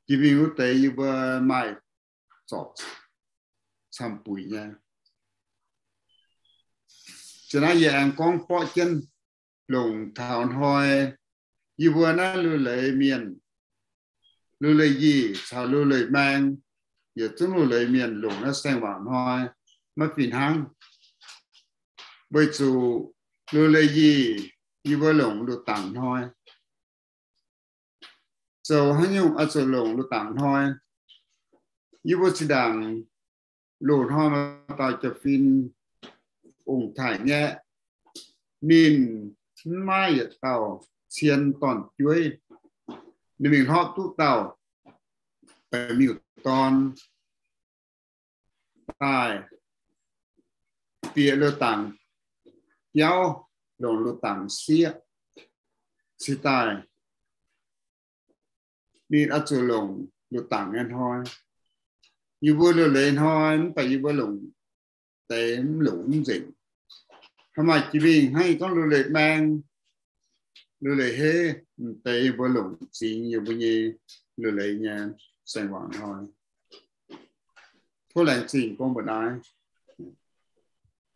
Jiex mingh wuov deix yie mbuo maaih zorpc camv-buic nyei. Zinh naaiv yie aengx gorngv borqv jienv longc taux hnoi yie mbuo naaiv luv leiz mienh, luv leiz nyic caux luv leiz maeng, yietc zungv luv leiz mienh longc naaiv saeng-waangc hnoi maiv fih hnangv. Weic zuqc luv leiz nyic yie mbuo longc luv dangc hnoi. Zoux haaix nyungc oix zuqc longc luv dangc hnoi? Yie mbuo zinh ndaangc loz-hnoi maaih dauh jaa-fin ong-taaix-ngaeqv, ninh mv maaih yietc dauh cien dorn-jueiv. Ninh mingh hlorpv duqv dauh baeqc miuc-dorn daaih bieqc lui-dangc biauv, longc lui-dangc sieqv, cingx daaih ninh oix zuqc longc lui-dangc nyei hnoi. Yie mbuo lui-leiz hnoi mv baac yie mbuo longc deix mv longc mv nzengc. Hnangv maaih jiex mingh hnangv gorngv lui-leiz maeng, lui-leiz heiv, m'deix yie mbuo longc zingx yie mbuo nyei lui-leiz nyei saeng-wangc hnoi. Tov laengz zingh gorngv mbu'naaiv.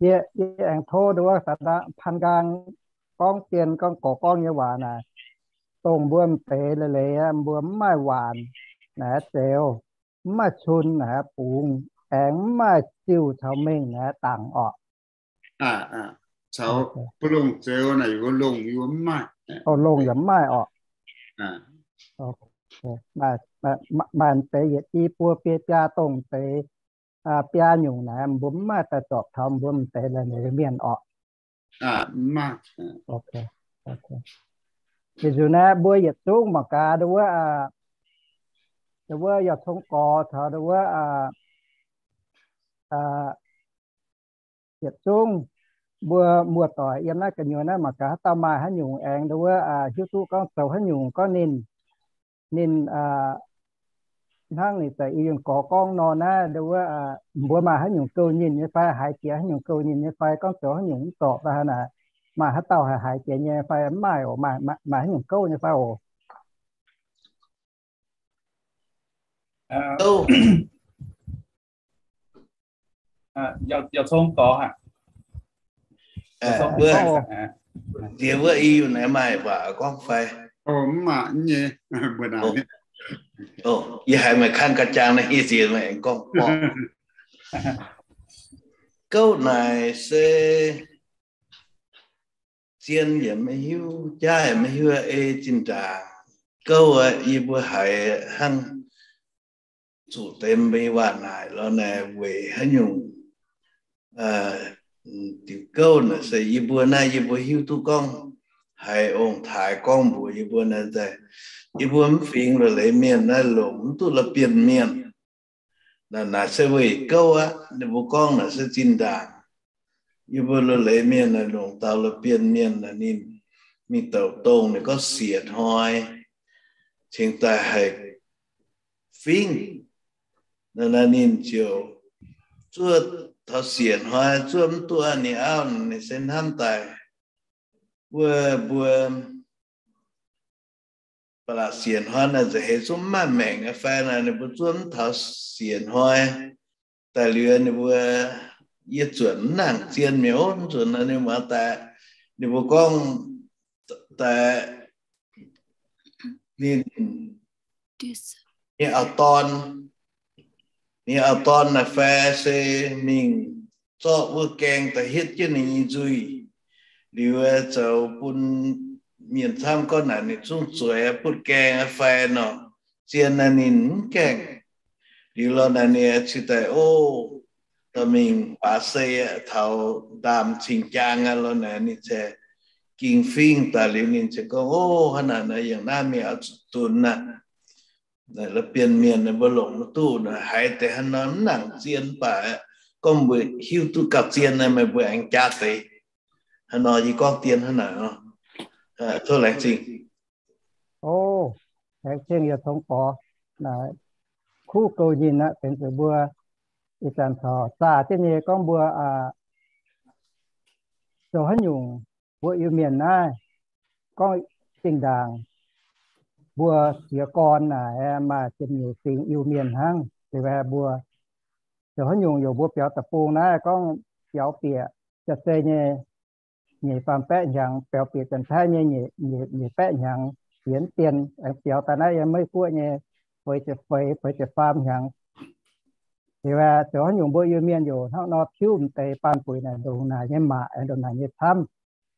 Yie, yie aengx tov nduov da'da'panh nqaang gorngv dien gorngv gorx gorngv nyei waac naaic, dongh mbuo m'deix leiz-leiz mbuo mv maaih waanc naaic zeux, mv maaih cun naaic bungx, aengx mv maaih ziuh caux mengh naaic dangc orqc. Caux bun longh zeux naaic yie mbuo longh yie mbuo mv maaih. Longh yaac mv maaih orqc. Maaih m'deix yietc i buo biei biaa dongh m'deix biaa nyungc naaic mbuo mv maaih daaih zorpc taux mbuo m'deix leiz-leiz mienh orqc. Yietc nzunc naaiv mbuo yietc zungv mangc gaax nduov wuov, nduov wuov yaac cong gorx caux nduov wuov yietc zungv mbuo muoz-doic yiem naaiv gu'nyuoz naaiv mangc gaax haaix dauh maaih haaix nyungc aengx nduov wuov hiuv duqv gorngv zoux haaix nyungc gorngv ninh, ninh hnangv ninh za'gengh gorx gorngv nor naaiv nduov wuov, mbuo maaih haaix nyungc gouv nyinh nyei fai, haiz jiex haaix nyungc gouv nyinh nyei fai, gorngv zoux haaix nyungc mv zorpc fai haaix naaic, maaih haaix dauh haiz haiz jiex nyei fai mv maaih oc, maaih haaix nyungc gouv nyei fai oc. Diex wuov i naaiv maaih waac gorngv fai? Yie haiz meih kangv ga'jang naaiv, yie ziex meih aengx gorngv borqv. Gouv naaic se zien yaac maiv hiuv, jaav yaac maiv hiuv, ei zinh ndaangc gouv aqv. Yie mbuo haiz hnangv zuqc deix mbuo nyei waac naaic lorz naaic weic haaix nyungc diuc gouv naaic se yie mbuo naaiv yie mbuo hiuv duqv gorngv haiz ong-taaix gorngv mbuox yie mbuo naaiv daaih, yie mbuo mv fingx la'leiz mienh naaiv longc mv duqv la'bienh mienh. Naaic naaic se weic gouv aqv. Ninh mbuo gorngv naaic se zinh ndaangc yie mbuo la'leiz mienh naaic longc daux la'bienh mienh naaic ninh mingh douc dongh ninh gorngv siec hnoi cingx daaih haih fingv. Naaic naaic ninh ziouc zuov taux siec hnoi zuov mv duqv ninh auv, ninh se hnamv daaih wuov mbuo ba'laqc siec hnoi naaic nza'heix zungv mv maaih maengc fai naaic ninh mbuo zuov mv taux siec hnoi daaih liuz ninh mbuo, yie zuotc mv nangc zien mi'aqv. Zuotc naaic ninh muangx daaih ninh mbuo gorngv daaih ninh nyei auv-dorn, ninh auv-dorn naaic fai se mingh zorqv wuov gaeng daaih hietv jienv ninh nyei nzuih. Liuz zoux bun mienh camv gorngv naaic ninh zungv zueiz butv gaeng fai nor, zien naaic ninh mv gaengh. Liuz lorz naaic ninh cingx daaih, o, dorh mingh baax sei taux ndaamv cing-jaang aqv. Lorz naaic ninh cingx ging fingv daaih liuz ninh cingx gorngv, o, hnangv naaic naaic yangh naaiv mingh oix zuqc dunx aqv. La'bienh mienh mbuo longc maiv duqv naaic, haiz deix hnangv nor mv nangc zien baac gorngv mbuo hiuv duqv gauh zien naaic meih mbuo aengx jaax deix. Hnangv nor yie gorngv dien hnangv naaic. Tov laengz zingh. O, laengz zingh yietc tongx gorx. Naaic kuv gouv nyinh aqv, benx zuqc mbuo ih zanc corc zaah jienv nyei gorngv mbuo zoux haaix nyungc mbuo Iu-Mienh naaiv gorngv zinh ndaangc mbuo jiez gorn naaic maaih ziepc nyeic fingx Iu-Mienh hnangv. Liuz mbuo zoux haaix nyungc yaac mbuo biaux deic-bung naaiv gorngv biaux bieqc Jaa-Se nyei nyeic faam baeqv hnyangx, biaux bieqc Janx-Taiv nyei nyeic baeqv hnyangx, sienx dien aengx biaux daaih naaiv yiem Meiv Guoqv nyei feix ziepc feix, feix ziepc faam hnyangx. Liuz zoux haaix nyungc mbuo Iu-Mienh yaac hnangv nor tiuv m'deix baan buic naaic ndongc naaic nyei maac, ndongc naaic nyei camv.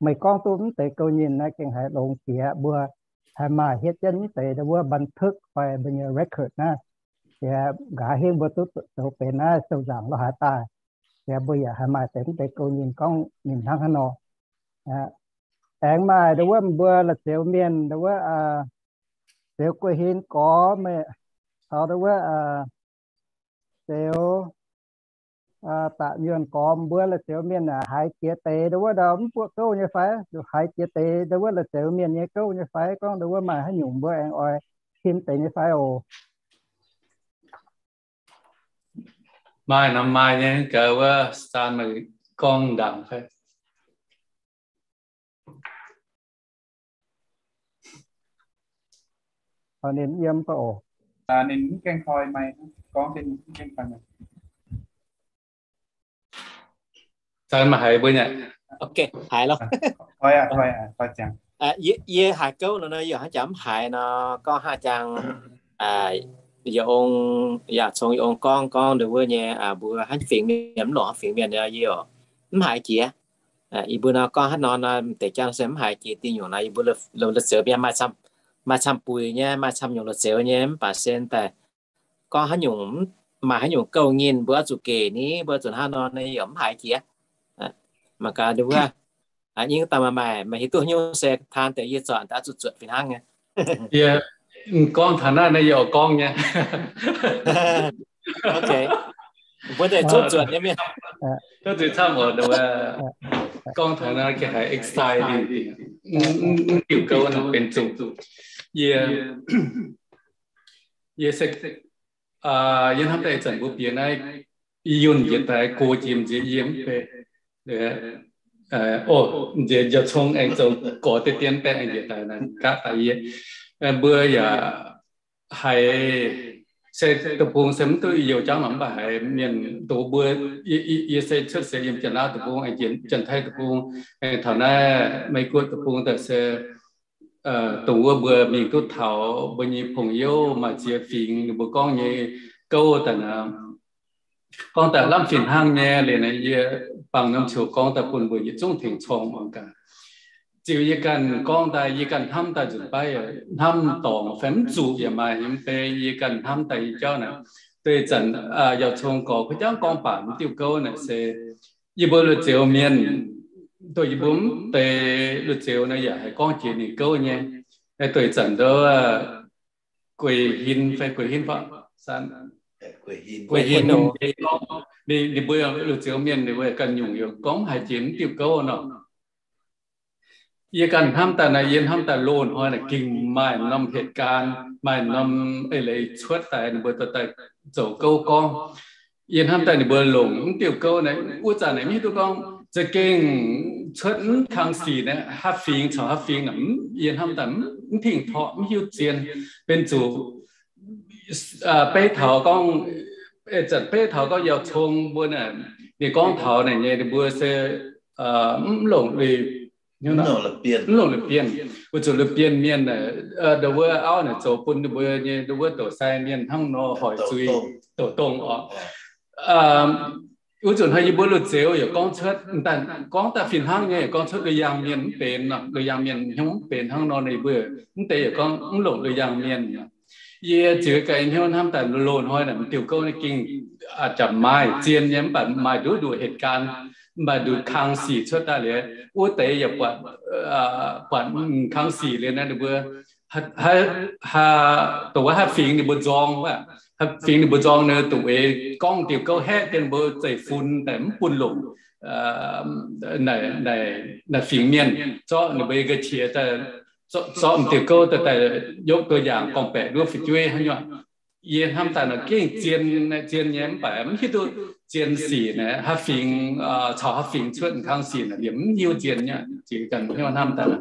Meih gorngv duqv mv deix gouv nyinh naaiv gengh haiz longx jiex. Mbuo haih maaih hietv jienv mv deix wuov บันทึก fai mbuo nyei record naaiv. Yaac nqa'haav hingv mbuo duqv zoux benx naaiv sou nzaangc lo haaix daaih, yaac mbuo yaac haih maaih deix mv deix gouv nyinh gorngv ninh hnangv haaix nor. Aengx maaih ndo wuov mbuo la'zioux mienh ndo wuov, Ziouc Guei Hin gorx, meih taux ndau wuov Zeux, da'nyuonh gormx mbuo la'zioux mienh haiz jiex deix ndau wuov ndau mv buoqv gouv nyei fai? Haiz jiex deix ndau wuov la'zioux mienh nyei gouv nyei fai? Gorngv ndau wuov maaih haaix nyungc mbuo aengx oix tim deix nyei fai oc? Maaih nor maaih nyei, gaax wuov Saan meih gorngv ndaangc fai? Ninh yiem fai oc? Ninh mv gaengh koi mai, gorngv ninh mv gaengh koi mai. Saan meih haiz mbuo nyei? Ok, haiz lorh. Yie haiz gouv nor, yie hnangv jangx mv haiz nor, gorngv hnangv jangx, yie ong, yaac congx yie ong gorngv, gorngv ndau wuov nyei, mbuo hnangv fingx mienh mv longc hnangv fingx mienh, yie mv haiz jiex. Yie mbuo nor gorngv hnangv nor nor, deix jangv se mv haiz jiex diuh nyungc nor, yie mbuo la'zioux mienh maaih camv-buic nyei, maaih camv nyungc la'zioux nyei, mv baac se daaih gorngv haaix nyungc, maaih haaix nyungc gouv nyinh mbuo oix zuqc gec ni, mbuo zuqc hnangv nor, yie mv haiz jiex. Mangc gaax ndau wuov, nyingv daaih maaih, maaih hiuv duqv nyungc se taan deix yie zornc daaih zuqc zuotc fih hnangv nyei. Yie gorngv taux naaiv nor, yie oix gorngv nyei. Mbuo deix zungv zuotc nyei mienh. Gorngv taux naaiv gengh haiz exciting, mv diuh gouv benx zuqc. Yie, yie se, yie hnamv daaih ih zanc mbuo bieqc naaiv, yie yunh njiec daaih go jiex nziex yie mv bei. O, nziex njoux cong aengx zoux gorx deix dien baeqv aengx njiec daaih naaiv gapv daaih yie. Mbuo yaac haiz se deic-bung se mv duqv youz jangv mv baac haiz mienh doz mbuo, yie se cuotv seix yiem Janx-Laauv deic-bung, Janx-Taiv deic-bung, taux naaiv Meiv-Guoqv deic-bung daaih se dongh wuov mbuo mingh duqv taux mbuo nyei pong youv maaih ziex fingx ninh mbuo gorngv nyei gouv daaih naaic, gorngv daaih lamh fih hnangv nyei liuz naaic, yie bangc norm ziouc gorngv daaih bun mbuo yietc zungv tengx corng muangx gaax. Ziux yie ganh gorngv daaih, yie ganh hnamv daaih nzunc baav hnamv dorngc fai mv zuqc yaac maaih nyei mv bei, yie ganh hnamv daaih yie jauv naaic, deix zanc yaac cong gorx kuv jangv gorngv baac mv diuh gouv naaic se yie mbuo lui-zeux mienh, dongh yie mbuo mv deix lui-zeux naaic yaac haih gorngv jiex ninh gouv nyei. Deix zanc ndouv gueix hin fai gueix hin fai, gueix hin, ninh mbuo lui-zeux mienh ninh mbuo ganh nyungc yaac gorngv haiz jiex mv diuh gouv nor. Yie ganh hnamv daaih naaic, yie hnamv daaih loz-hnoi naaic gengh maaih norm เหตุการณ์, maaih norm eix leiz cuotv daaih ninh mbuo dorh daaih zoux gouv gorngv. Yie hnamv daaih ninh mbuo longc mv diuh gouv naaic, wuov zanc naaic mv hiuv duqv gorngv za'gengh cuotv mv kang sic naaic, haaix fingx caux haaix fingx naaic, yie hnamv daaih mv tingh torqv, mv hiuv zien, benx zuqc beiv taux gorngv, ih zanc beiv taux gorngv yaac cong mbuo naaic, ninh gorngv taux naaic nyei ninh mbuo se mv longc, mv longc lui-bienh, weic zuqc lui-bienh mienh naaic, ndau wuov auv naaic zoux bun ninh mbuo nyei ndau wuov douc sai mienh hnangv nor hoic zuiz, douc dongh oc. Wuov zanc hnoi yie mbuo lui-zeux yaac gorngv cuotv, gorngv daaih fih hnangv nyei yaac gorngv cuotv lui-yangh mienh mv benx, lui-yangh mienh hnyouv mv benx hnangv nor, ninh mbuo mv deix yaac gorngv mv longc lui-yangh mienh. Yie ziux ganh hnyouv hnamv daaih loz-hnoi naaic mv diuh gouv naaiv gengh jaax maaih zien nyei, mv baac maaih nduqc nduqc เหตุการณ์, mv baac nduqc kang sic cuotv daaih liuz, wuov deix yaac buatc, buatc kang sic liuz naaiv ninh mbuo dongh wuov haaix fingx ninh mbuo nzorng, haaix fingx ninh mbuo nzorng naaic, dongh eix gorngv diuh gouv haeqv dien mbuo zeiv-fun daaih mv bun longc naaic fingx mienh zorqv ninh mbuo nyei nqa'qiex daaih, zorqv m'diuh gouv daaih, daaih yopv duqv yaangc gorngv-baeqc nduov fu'jueiv hnangv nyei. Yie hnamv daaih naaic gengh zien, zien nyei mv baac mv hiuv duqv zien sic naaic haaix fingx caux haaix fingx cuotv kang sic naaic liemh mv hiuv zien nyei. Ziux ganh hnyouv hnamv daaih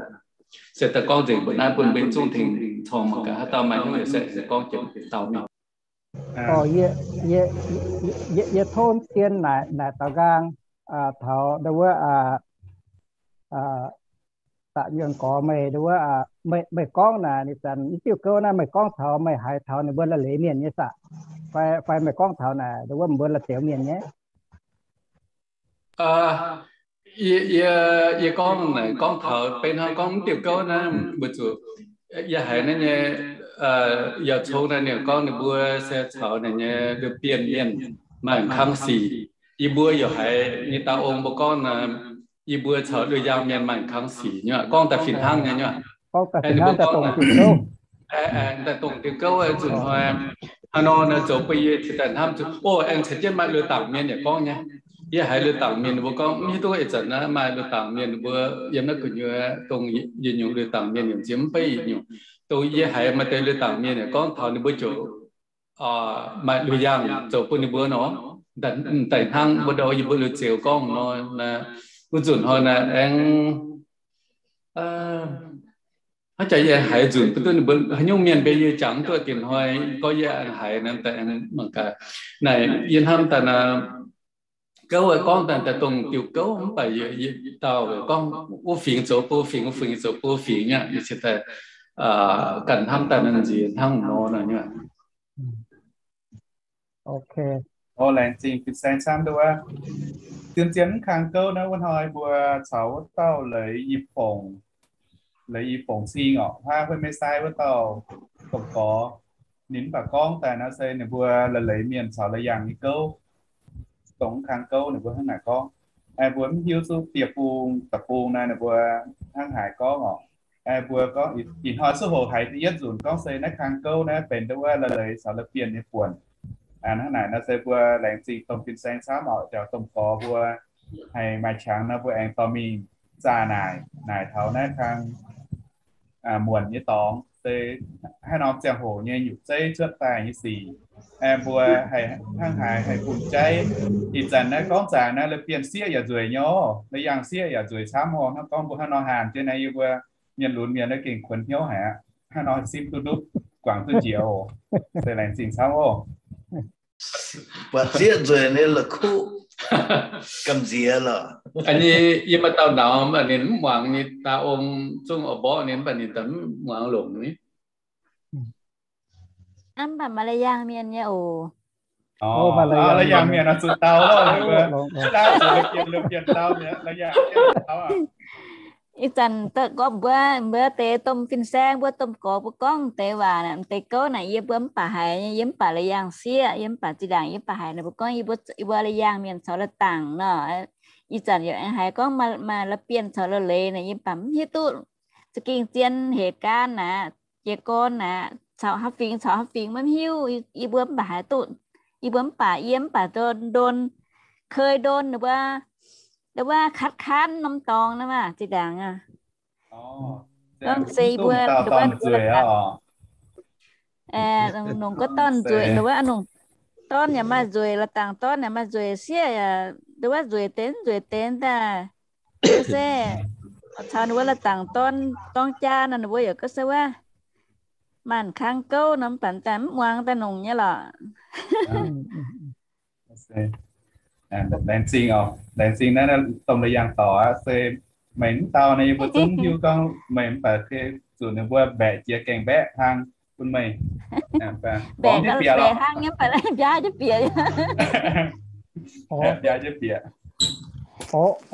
se daaih gorngv nzengc mbuo naaiv bun mbuo zungv tengx corng mangc gaax, haaix dauh maaih hnyouv yaac se gorngv jienv dau mingh. Yie tov zien naaic, naaic daux nqaang taux ndau wuov da'nyuonh gorx meih ndau wuov, meih gorngv naaic, ih zanc mv diuh gouv naaiv meih gorngv taux meih haiz taux ninh mbuo la'leiz mienh nyei saah? Fai meih gorngv taux naaic ndau wuov mbuo la'zioux mienh nyei? Yie, yie gorngv naaic gorngv taux benx hnangv gorngv mv diuh gouv naaiv weic zuqc yie haiz naaiv nyei yaac cong naaiv ninh gorngv ninh mbuo se caux naaic nyei lui-bienh mienh maaih kang sic. Yie mbuo yaac haiz nyei dauh ong mbuo gorngv naaic, yie mbuo caux lui-yangh mienh maaih kang sic nyei, gorngv daaih fih hnangv nyei. Daaih dongh diuh gouv, nzunc hnoi Hnangv nor naaic zoux bun yie cingx daaih hnamv zuqc, o, aengx caux jienv maaih lui-dangc mienh yaac gorngv nyei. Yie haiz lui-dangc mienh ninh mbuo gorngv, mv hiuv duqv ih zanc naaiv maaih lui-dangc mienh ninh mbuo yiem naaiv gu'nyuoz dongh yietc nyungc lui-dangc mienh yaac nziex mv beiv yietc nyungc. Dongh yie haiz maaih deix lui-dangc mienh yaac gorngv taux ninh mbuo ziouc maaih lui-yangh zoux bun ninh mbuo nor, daaih hnangv mbuo ndau yie mbuo lui-zeux gorngv nor, wuov nzunc hnoi naaic aengx hnangv jaax yie haiz nzunc bun duqv ninh mbuo haaix nyungc mienh mbe yie jangx duqv dinh hnoi, gorngv yie aengx haiz naaic daaih aengx mangc gaax. Naaic yie hnamv daaih naaic gouv gorngv daaih daaih dongh diuh gouv mv baac yie dauh gorngv wuov fingx zoux bun wuov fingx, wuov fingx zoux bun wuov fingx aqv. Yie cingx daaih ganh hnamv daaih naaic nziex hnangv nor naaic. Ok. O, laengz zingh fin-saeng camv duqv wuov. Zien-zien mv kang gouv naaiv wuov hnoi mbuo caux wuov dauh Leiz Yipv Fongc, Leiz Yipv Fongc Cing orqc, huaav huei mei sai wuov dauh domh gorx. Ninh mv baac gorngv daaih nor se ninh mbuo la'leiz mienh caux la'yangh nyei gouv. Dongh mv kang gouv ninh mbuo hnangv naaic gorngv. Mbuo mv hiuv duqv dieh bung da'bung naaiv ninh mbuo hnangv haaix gorngv orqc. Mbuo gorngv ih hnoi suv hoc haiz da'yietv nzunc gorngv se naaiv kang gouv naaiv benx duqv wuov la'leiz caux la'bienh nyei buonc. Hnangv naaic nor se mbuo laengz zingh domh fin-saeng camv orqc, jauv domh gorx mbuo haih maaih qangx nor mbuo aengx dorh mingh zaah naaic, naaic taux naaiv kang muonc nyei dorngx se haaix norm ziangh hoc nyei nyutc zeiv cuotv daaih nyei sic. Mbuo haih hnangv haaix haih bun jaiv. Ih zanc naaiv gorngv zaangc naaiv la'bienh sieqv yaac nzueic nyei, la'yangh sieqv yaac nzueic camv oc. Hnangv gorngv mbuo hnangv nor haanc jienv naaiv yie mbuo mienh lunx mienh naaiv gengh kuonx hnyouv haic aqv. Hnangv nor simv duqv ndutv guangc duqv njiec oc. Se laengz zingh camv oc. Buatc sieqv nzueic ninh la'kuqv gamh nziex lorqc. Yie maaih dauh nauz mv baac ninh mv muangx, ninh daa ong zungv oix mborqv ninh mv baac ninh daaih mv muangx longc ni. Mv baac maaih la'yangh mienh nyei oc. Maaih la'yangh mienh zuqc dau. Ih zanc gorngv mbuo, mbuo deix domh fin-saeng, mbuo domh gorx mbuo gorngv deix waac naaic, deix gouv naaic yie mbuo mv baac haiz nyei, yie mv baac la'yangh sieqv, yie mv baac zinh ndaangc yie mv baac haiz naaic mbuo gorngv yie mbuo, yie mbuo la'yangh mienh caux la'dangc nor. Ih zanc yaac aengx haiz gorngv maaih la'bienh caux la'leiz naaic, yie mv baac mv hiuv duqv za'gengh zien hec gaanv naaic, jiez gorn naaic, caux haaix fingx caux haaix fingx maiv hiuv. Yie mbuo mv baac haiz duqv, yie mbuo mv baac, yie mv baac ndon, kei ndon ninh mbuo, wuov katv kaanv norm dorngx naaiv maah, zinh ndaangc aqv. Gorngv se yie mbuo nduov wuov nduov la'dangc, nongc gorngv dorn nzueic, nduov wuov nongc dorn yaac maaih nzueic, la'dangc dorn yaac maaih nzueic, sieqv yaac nduov wuov nzueic deix nzueic deix daaih. Se caux ninh mbuo la'dangc dorn dorng jaa nor, ninh mbuo yaac gorngv se wuov maanc kang gouv nor, mv baac daaih mv muangx daaih nongc nyei lorqc. Laengz zingh oc, laengz zingh naaiv domh la'yangh dorc aqv. Se meih mv dau naaiv yie mbuo zungv hiuv gorngv meih mv baac zuqc ninh mbuo mbaeqc jiex gaengh mbaeqv hlang bun meih. Mbaeqc jienv bieqc lorqc. Mbiaa jienv bieqc. Mbiaa jienv bieqc.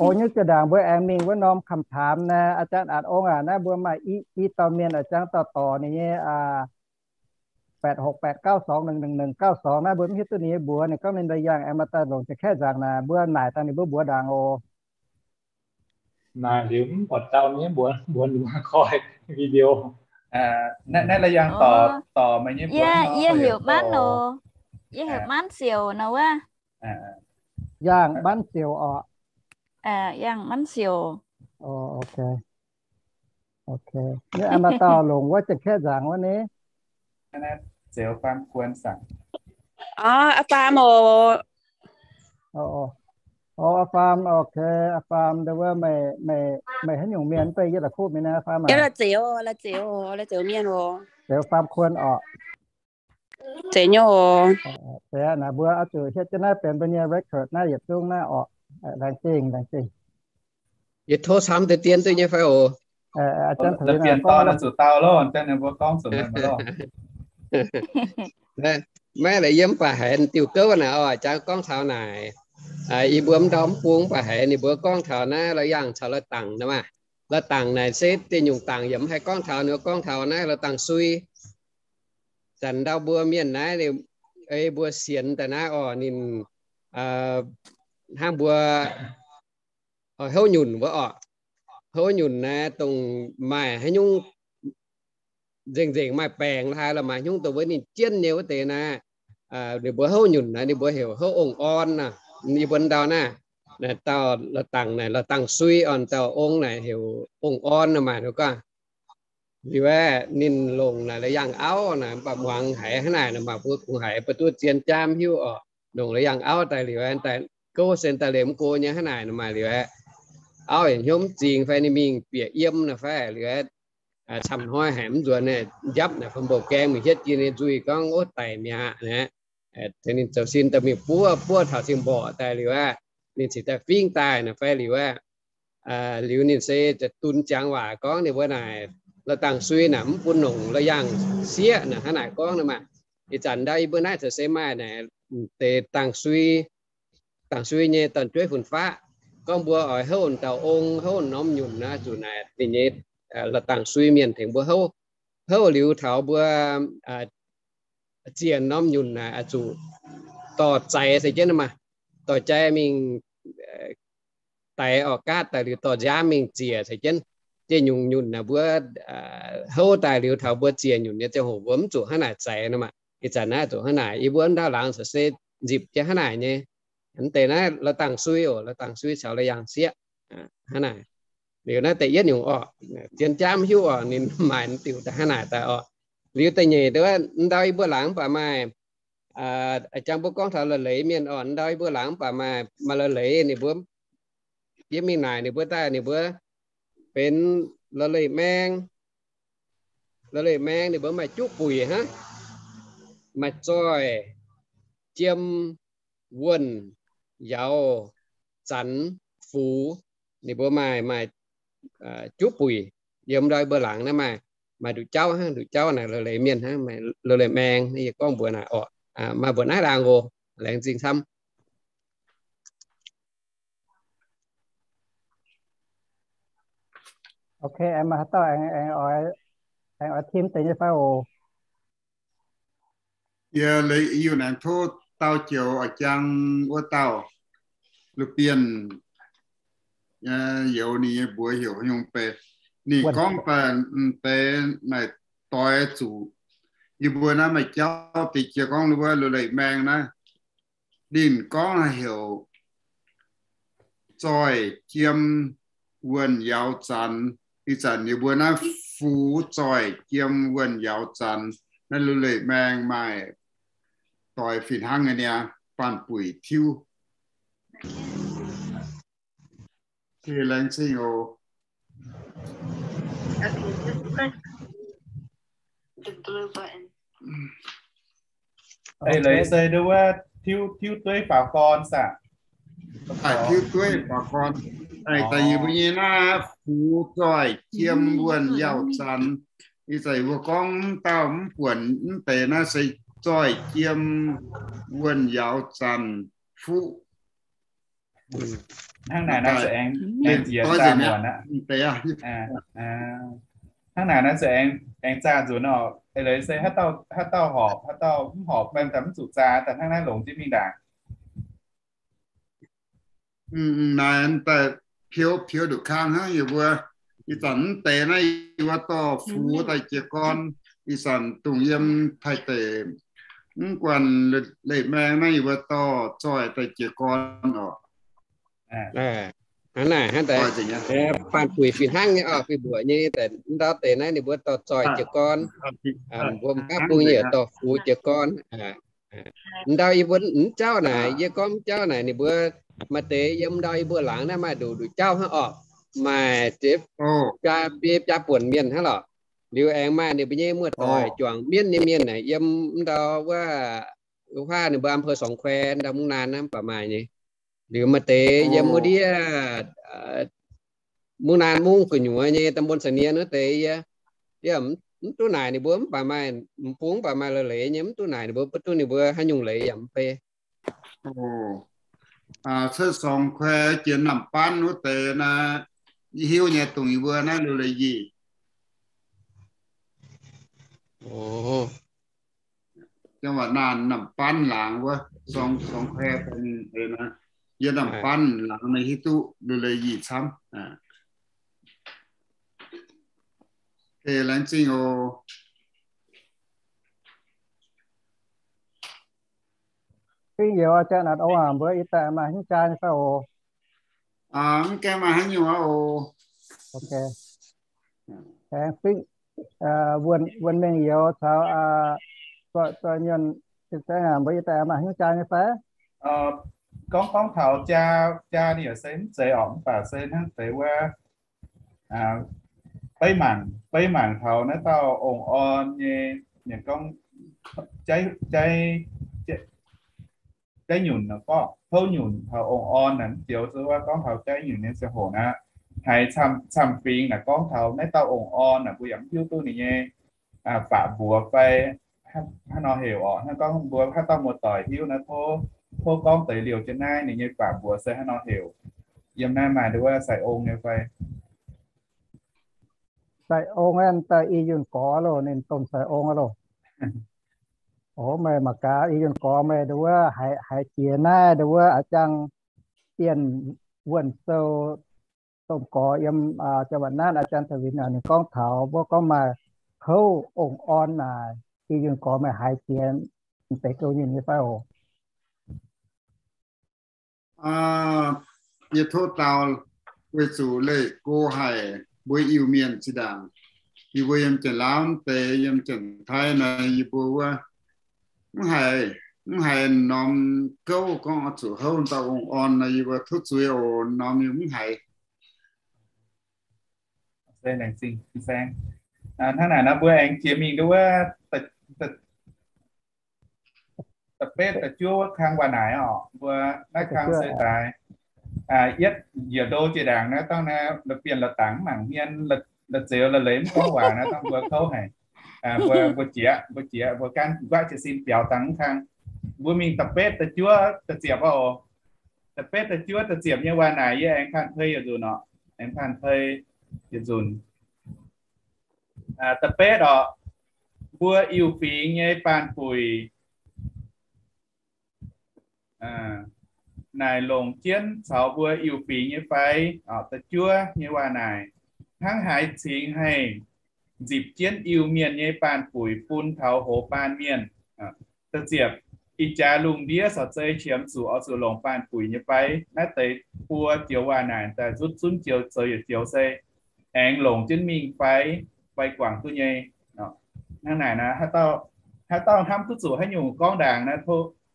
O, nyei zinh ndaangc mbuo aengx mingh wuov norm คำถาม naaiv, อาจารย์ A'nc Ong aac, naaiv mbuo maaih i dauh mienh a'jangv dauh dorc ninh nyei แปดหกแปดเก้าสองหนึ่งหนึ่งหนึ่งเก้าสอง naaiv mbuo mv hiuv duqv ninh nyei mbuox, ninh gorngv ninh la'yangh aengx maaih daaih longc Janx-Kaeqv nzaangc naaic, mbuo naaic taux ninh mbuo mbuox ndaangc oc. Naaic liuz mv buatc dauh nyei mbuox, mbuox ninh mbuo koi video. Naaiv la'yangh dorc, dorc meih nyei mbuox, yie heuc Manv oc. Yie heuc Manv Siouc nor wuov. Yangh Manv Siouc oc. Yangh Manv Siouc. Ok. Ninh maaih dauh longc wuov Janx-Kaeqv nzaangc wuov ni. Aa Faam oc. Aa Faam, ok, Aa Faam, wuov meih haaix nyungc mienh, mv bei yie la'kuqv mingh naaiv, Aa Faam aac? Zeiz Faam Kuon oc. Zeiz nyei oc. Naaic mbuo oix zuqc hietv jienv naaiv benx mbuo nyei record naaiv yietc zungv naaiv oc. Laengz zingh, laengz zingh. Yie tov camv deix dien duqv nyei fai oc? Maiv la'yiem baac haiz diuh gouv naaic oc, jangx gorngv taux naaic, yie mbuo mv ndau mv bung baac haiz ninh mbuo gorngv taux naaiv la'yangh caux la'dangc nor maah. La'dangc naaic se deic nyungc dangc yaac mv haih gorngv taux, ninh mbuo gorngv taux naaiv la'dangc sui. Zanc ndau mbuo mienh naaiv, ei mbuo sienx daaih naaiv oc, ninh hnangv mbuo houv nyunc wuov oc. Houv nyunc naaiv dongh maaih haaix nyungc nzengc nzengc maaih baengc la'haaix la'maah haaix nyungc dongh wuov ninh jienv nyei wuov deix naaiv, ninh mbuo houv nyunc naaic ninh mbuo heuc houv ong-orn naaic. Yie mbuo ndau naaiv, naaic dauh la'dangc naaic, la'dangc sui orn dauh ong naaic heuc ong-orn naaic maah, ninh gorngv. Liuz aeqv, ninh longc naaic la'yangh auv naaic, mv baac muangx haiz hnangv naaic nor maah, mbuo kungx haiz mbuo duqv zien jaav hiuv orqc. Longc la'yangh auv daaih liuz aeqv, daaih gouv sen daaih liemh mv go nyei hnangv naaic nor maah, liuz aeqv, auv yaac hnyouv mv zingx fai ninh mingh bieqc yiem naaic fai liuz aeqv, camv hnoi haic mv nzuonx naaic, njapv naaic fai mbouh gaeng mingh hietv jiex ninh nzuih gorngv, ov, daic mi'aqv naaic. Ninh zoux sin daaih mingh buov, buov taux cing mborqc daaih liuz aeqv, ninh cingx daaih fingv daaih naaic fai liuz aeqv, liuz ninh se dun ziangx waac gorngv ninh mbuo naaic, la'dangc sui naaic mv bun longc la'yangh sieqv naaic, hnangv naaic gorngv nor maah. Ih zanc ndau yie mbuo naaiv caux se maaih naaic deix dangc sui, dangc sui nyei dorn-jueiv fun-faqv, gorngv mbuo oix houv dauh ong, houv norm nyunc naaic, zuqc naaic ninh nyei la'dangc sui mienh tengx mbuo houv. Houv liuz taux mbuo ziec norm nyunc naaic zuqc dorh zaaix se jienv maah, dorh jai mingh daix orqc, gaatv daaih liuz dorh nziaamv mingh ziec se jienv. Jiex nyungc nyunc naaic mbuo houv daaih liuz taux mbuo ziec nyunc nyei ziangh hoc mbuo mv zuqc hnangv naaic zaaix nor maah. Ih zanc naaiv zuqc hnangv naaic, yie mbuo ndau laangz caux se nzipc jienv hnangv naaic nyei. Mv deix naaiv la'dangc sui oc, la'dangc sui caux la'yangh sieqv hnangv naaic. Liuz naaiv da'yietv nyungc orqc, zien jaav mv hiuv orqc, ninh maaih diuc daaih hnangv naaic daaih orqc. Liuz da'nyeic ndau yie mbuo laangz mv baac maaih, jangx mbuo gorngv taux la'leiz mienh orqc, ndau yie mbuo laangz mv baac maaih, maaih la'leiz ninh mbuo, yie mingh naaic ninh mbuo daaih ninh mbuo benx la'leiz maeng, la'leiz maeng ninh mbuo maaih juqv buic hnangv, maaih zoih, jiem, wuonh, yauz, zanx, fux. Ninh mbuo maaih, maaih juqv buic. Yiem ndau yie mbuo laangz naaiv maaih, maaih nduqc jauv hnangv, nduqc jauv naaic la'leiz mienh hnangv, maaih la'leiz maeng. Yie gorngv mbuox naaic orqc, maaih mbuo naaiv laangz oc. Laengz zingh camv. Ok, aengx maaih haaix dauh aengx oix tim deix nyei fai oc? Yie leiz Iu-Naengx tov dau joux oix jang wuov dauh, Lu Bienh, youz ninh nyei mbuox heuc nyungc beic. Ninh gorngv daaih deix naaic doix zuqc yie mbuo naaiv maaih jauv deix jiex gorngv wuov la'leiz maeng naaiv. Ninh gorngv heuc zoih, jiem, wuonh, yauz, zanx. Ih zanc yie mbuo naaiv fux, zoih, jiem, wuonh, yauz, zanx, naaiv la'leiz maeng maaih doix fih hnangv nyei niaa, baanh buic tiuv. Laengz zingh oc. Eix leiz se nduov tiuv, tiuv dueiv faaux gorn saah? Tiuv dueiv faaux gorn. Da'nyeic mbuo nyei naaiv fux, zoih, jiem, wuonh, yauz, zanx. Ih zanc mbuo gorngv mv dauh mv buonc mv deix naaiv se zoih, jiem, wuonh, yauz, zanx, fuqv. Hnangv naaic naaiv se aengx, aengx nziex zaah muonc aqv. Hnangv naaic naaiv se aengx, aengx zaah nzunc oc. Eix leiz se haaix dauh, haaix dauh horpc, haaix dauh mv horpc fai mv zuqc zaah, daaih hnangv naaiv longc jienv mingh ndaangc. Naaiv daaih piou, piou nduqc kang hnangv yie mbuo. Ih zanc mv deix naaiv yie mbuo dorh fux daaih jiez gorn. Ih zanc dongh yiem Taiv deic mv guanh leiz maeng naaiv yie mbuo dorh zoih daaih jiez gorn oc. Hnangv naaic, hnangv deix, baanh buic fih hnangv nyei oc, fih mbuoqc nyei. Ndau deix naaiv ninh mbuo dorh zoih jiez gorn. Mbuo m'gaav bung yaac dorh fux jiez gorn. Ndau yie mbuo mv jauv naaic, yie gorngv mv jauv naaic, ninh mbuo maaih deix yiem ndau yie mbuo laangz naaiv maaih nduqc nduqc jauv hnangv orqc. Maaih biaa, biaa buonc mienh hnangv lorqc. Liuz aengx maaih ninh mbuo nyei muoz-doic juangc mienv nyei mienh naaic, yiem ndau wuov, wuov huaav ninh mbuo อำเภอสองแคว ndau Mungv Naan naaiv mv baac maaih nyei. Liuz maaih deix yiem wuov ndiev Mungv Naan mungv gu'nyuoz nyei ตำบลสะเนียน wuov deix yie, yie mv duqv naaic ninh mbuo mv baac maaih, m'bung mv baac maaih la'leiz nyei, mv duqv naaic ninh mbuo, mv duqv ninh mbuo haaix nyungc leiz yaac mv bei. Cuotv สองแคว jiex Namh Banv wuov deix naaiv, yie hiuv nyei dongh yie mbuo naaiv Lu Leiz Yih. จังหวัดน่าน Namh Banv laangz wuov, สองแคว daaih ninh eix naaiv, yiem Namh Banv laangz naaiv hiuv duqv Lu Leiz Yih camv. Laengz zingh oc. Fingx youz, janx naaic ong aac, mbuo ih daaih maaih hnyouv jaa nyei fai oc? Mv gaengh maaih haaix nyungc oc. Aengx fingx wuonh mengh youz caux zoih nyuonh, mbuo ih daaih maaih hnyouv jaa nyei fai? Gorngv, gorngv taux jaa, jaa ninh yaac se mv zeiz orqc, mv baac se hnangv deix wuov beiv mangc, beiv mangc taux naaiv dauh ong-orn nyei, gorngv jaiv, jaiv nyunc, gorngv houv nyunc taux ong-orn naaic, mv joux se wuov gorngv taux jaiv nyunc nyei ziangh hoc naaiv, haiz camv-fingx naaic gorngv taux naaiv dauh ong-orn naaic, mbuo yaac mv hiuv duqv ninh nyei baac mbuox fai haaix nor heuc orqc. Hnangv gorngv mbuo haaix dauh muoz-doic hiuv naaiv, tov gorngv deix liouh jienv naaiv ninh nyei baac mbuox se haaix nor heuc. Yiem naaiv maaih nduov wuov sai-ong nyei fai? Sai-ong aeqv, daaih i yunh gorx loh, ninh domh sai-ong loh. Ov, meih mangc gaax, i yunh gorx meih nduov wuov haiz, haiz jiex naaiv nduov wuov a'jang Bienh Wuonh Sou, domh gorx yiem jaa-waanc naaiv, a'jang Tauv Winx, ninh gorngv taux mbuo gorngv maaih houv ong-orn naaic, i yunh gorx meih haiz jiex deix gouv nyinh nyei fai oc? Yie tov dau weic zuqc leih go haic mbuo Iu-Mienh zinh ndaangc, yie mbuo yiem Janx-Laauv deix, yiem Janx-Taiv naaic, yie mbuo wuov mv haiz, mv haiz norm gouv gorngv oix zuqc houv dauh ong-orn naaic, yie mbuo tov zuiz oc, norm yie mv haiz. Hnangv naaic nor mbuo aengx jiex mingh nduov wuov da'betv da'juov wuov kang waac naaic oc. Mbuo naaiv kang se daaih yietv njiec ndo jiex ndaangc naaiv dangh naaiv, la'bienh la'dangc mv mangc hmien, la'zeux la'leiz mv gorngv waac naaiv dangh mbuo kouv haic. Mbuo, mbuo jiex, mbuo jiex, mbuo gaanv guaatv jiez sin biaux dangh mv kang. Mbuo mingh da'betv da'juov da'ziepc oc. Da'betv da'juov da'ziepc nyei waac naaic yie aengx panh pei yietc nzunc oc. Aengx panh pei yietc nzunc. Da'betv oc, mbuo Iu-Fingx nyei Baanh Buic naaic longc jienv caux mbuo Iu-Fingx nyei fai? Da'juov nyei waac naaic, hnangv haaix cingx haih nzipc jienv Iu-Mienh nyei Baanh Buic bun taux hoz baan mienh? Da'ziepc, ih jaax lungh ndiev caux zei qiemx zuqc oix zuqc longc Baanh Buic nyei fai? Naaiv deix buo joux waac naaic daaih nzutv zunv joux zoux yietc joux se aengx longc jienv mingh fai, fai guangc duqv nyei. Hnangv naaic naaiv, haaix dauh hnamv duqv zuqc haaix nyungc gorngv ndaangc naaiv,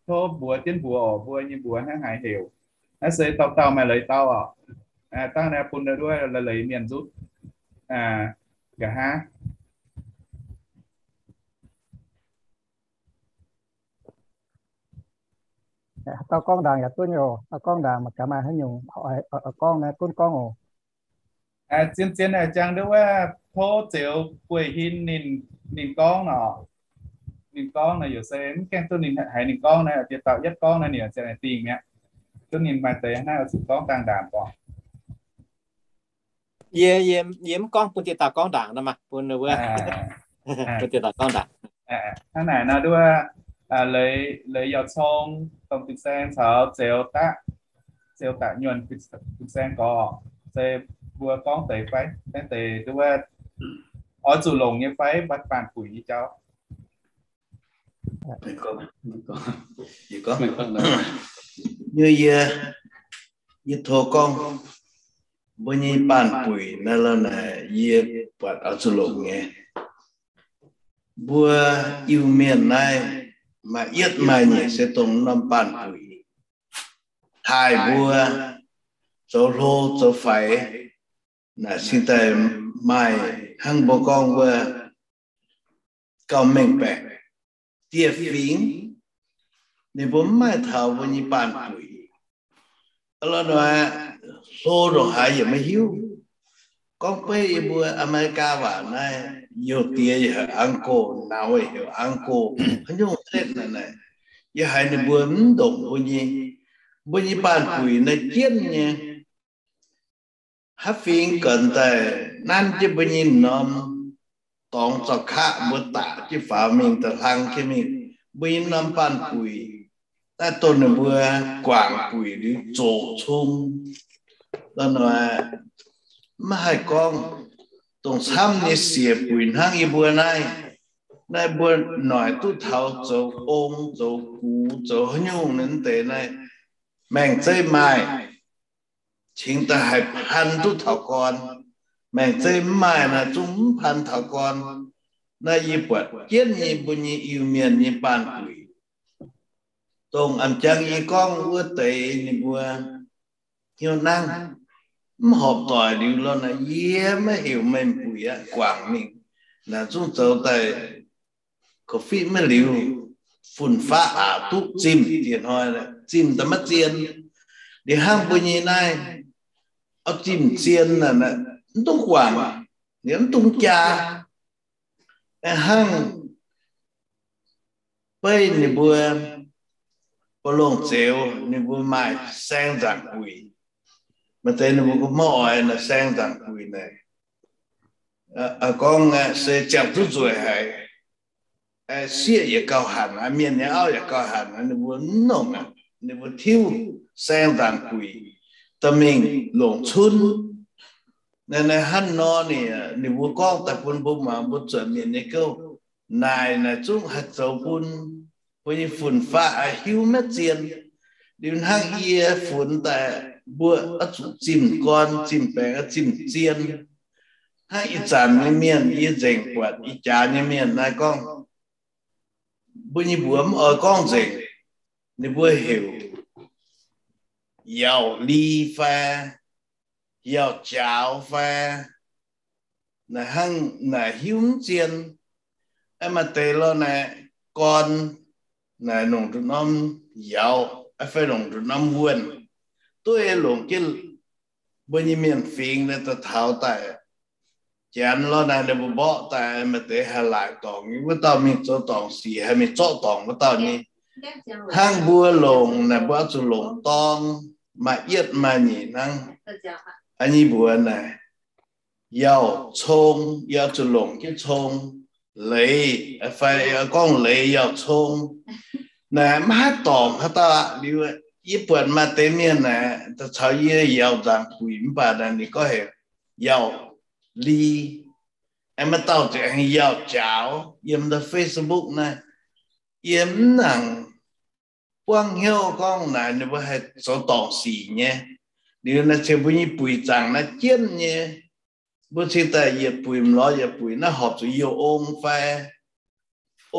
tov mbuox jienv mbuox oc, mbuo nyei mbuox hnangv haaix heuc. Naaiv se dauh dauh maaih leiz dau oc. Dangh naaiv bun nduov la'leiz mienh nzutv nqa'haav. Dauh gorngv ndaangc yaac duqv nyei oc. Dauh gorngv ndaangc mangc gaax maaih haaix nyungc gorngv naaiv, gunv gorngv oc. Zien zien jangx nduov wuov tov Zeux Guei Hin ninh gorngv nor. Ninh gorngv naaiv yaac se mv gaengh duqv ninh haiz ninh gorngv naaiv, diex dauh yietv gorngv naaiv ninh ziangh dingh mi'aqv. Duqv ninh maaih deix naaiv oix zuqc gorngv dangh ndaangc gorngv. Yie, yie, yie mv gorngv, bun diex dauh gorngv ndaangc nor maah, bun wuov, bun diex dauh gorngv ndaangc. Hnangv naaic nor nduov, leiz, leiz yaac cong, dongh fin-saeng caux Zeux daqv, Zeux daqc nyuonh fin-saeng gorx, se mbuo gorngv deix fai, naaiv deix nduov oix zuqc longc nyei fai, Baanh Buic nyei jauv. Yie, yie tov gorngv, mbuo nyei Baanh Buic naaiv lorqc naaic, yie buatc oix zuqc longc nyei. Mbuo Iu-Mienh naaiv maaih yietv maaih nyeic se dongh norm Baanh Buic taaih mbuo zoux hlo zoux faix. Naaic cingx daaih maaih hnangv mbuo gorngv wuov gauh mengh baeqc dieh fingx, ninh mbuo mv maaih taux mbuo nyei Baanh Buic. Lorqc nor, hlo ndongc haaix yaac maiv hiuv. Gorngv beiv yie mbuo Aa^me^li^gaa waac naaiv, youh diex yaac heuc uncle, nauz yaac heuc uncle, haaix nyungc setv naaic, yie haiz ninh mbuo mv ndongc mbuo nyei, mbuo nyei Baanh Buic naaiv jienv nyei. Haaix fingx gaax daaih nanv jienv mbuo nyei norm dorngx zaux kaqv, mbuo daqc jienv faaux mingh, da'hlang jienv mingh, mbuo nyei norm Baanh Buic daaih dongh ninh mbuo guangc buic liuz zoqc cung. Lorqc nor, maiv haih gorngv dongh camv nyei siec buic hnangv yie mbuo naaiv. Naaiv mbuo noic duqv taux zoux ong, zoux gux, zoux haaix nyungc naaiv deix naaiv, maengc zeiv maaih, cingx daaih haih pan duqv taux gorn. Maengc zeiv mv maaih naaic zungv mv pan taux gorn. Naaiv yie buatc jienv nyei mbuo nyei Iu-Mienh nyei baanh buic, dongh a'jang yie gorngv wuov deix ninh mbuo hnyouv nangv, mv horpc doic liuz lorqc naaic, yie maiv heuc meih buic aqv, guangc mingh. Naaic zungv zoux daaih korv-fiqv maiv liuz, fun-faqv aqc duqv zimh diex hnoi, zimh daaih maiv zien. Liuz hnangv mbuo nyei naaiv, oix zimh zien naaic, mv dungx guangc, liuz mv dungx jaa. Hnangv beiv ninh mbuo mbu'longh zeux, ninh mbuo maaih saeng nzaangc buic. Maaih deix ninh mbuo maiv oix naaic saeng nzaangc buic naaic, gorngv se ziangh duqv nzueic haic, sieqv yaac gauh hanc, mienh nyei auv yaac gauh hanc, ninh mbuo mv nongc aqv. Ninh mbuo tiuv saeng nzaangc buic daaih mingh longc cunv. Naaiv, naaiv hnangv nor ninh, ninh mbuo gorngv daaih bun mbuo muangx, mbuo zuotc mienh nyei gouv. Naaic, naaic zungv haih zoux bun mbuo nyei fun-faqv hiuv maiv zien. Liuz hnangv yie funx daaih mbuo oix zuqc zimh gorn, zimh baengc, zimh zien. Hnangv ih zanc nyei mienh yie nzengc buatc ih jaax nyei mienh naaiv gorngv, mbuo nyei mbuox mv oix gorngv nzengc, ninh mbuo heuc yaauc li fai yaauc jaaux fai, naaic hnangv naaic hiuv mv zien. Aa, maaih deix lorqc naaic gorn naaic longc nduqc norm yaauc fai longc nduqc norm wuonh, duqv longc jienv mbuo nyei mienh fingx naaic daaih taux daaih. Janx lorqc naaic ninh mbuo mborqv daaih, maaih deix haih laaic dorngc nyei wuov dauh mingh zoux dorngc sic, haih mingh zorqv dorngc wuov dauh nyei. Hnangv mbuo longc naaic mbuo oix zuqc longc dorng, maaih yietv maaih nyeic hnangv. Aa, nyei mbuox naaic, yaauc cong, yie oix zuqc longc jienv cong, leiz, fai gorngv leiz yaauc cong. Naaic maiv haih dorngc haaix dauh aqv. Liuz yie buatc maaih deix mienh naaic daaih caux yie yaauc nzaangc buic mv baac naaic ninh gorngv heuc yaauc li. Aengx maaih dauh ziouc aengx yaauc jaaux yiem ndau Facebook naaiv. Yie mv nangc buangv hnyouv gorngv naaic ninh mbuo haih zoux dorngc sic nyei. Liuz naaic ceix mbuo nyei buic zaangc naaiv jienv nyei. Mbuo cingx daaih yietc buic mv lorz yietc buic naaiv horpc zuqc youh ong fai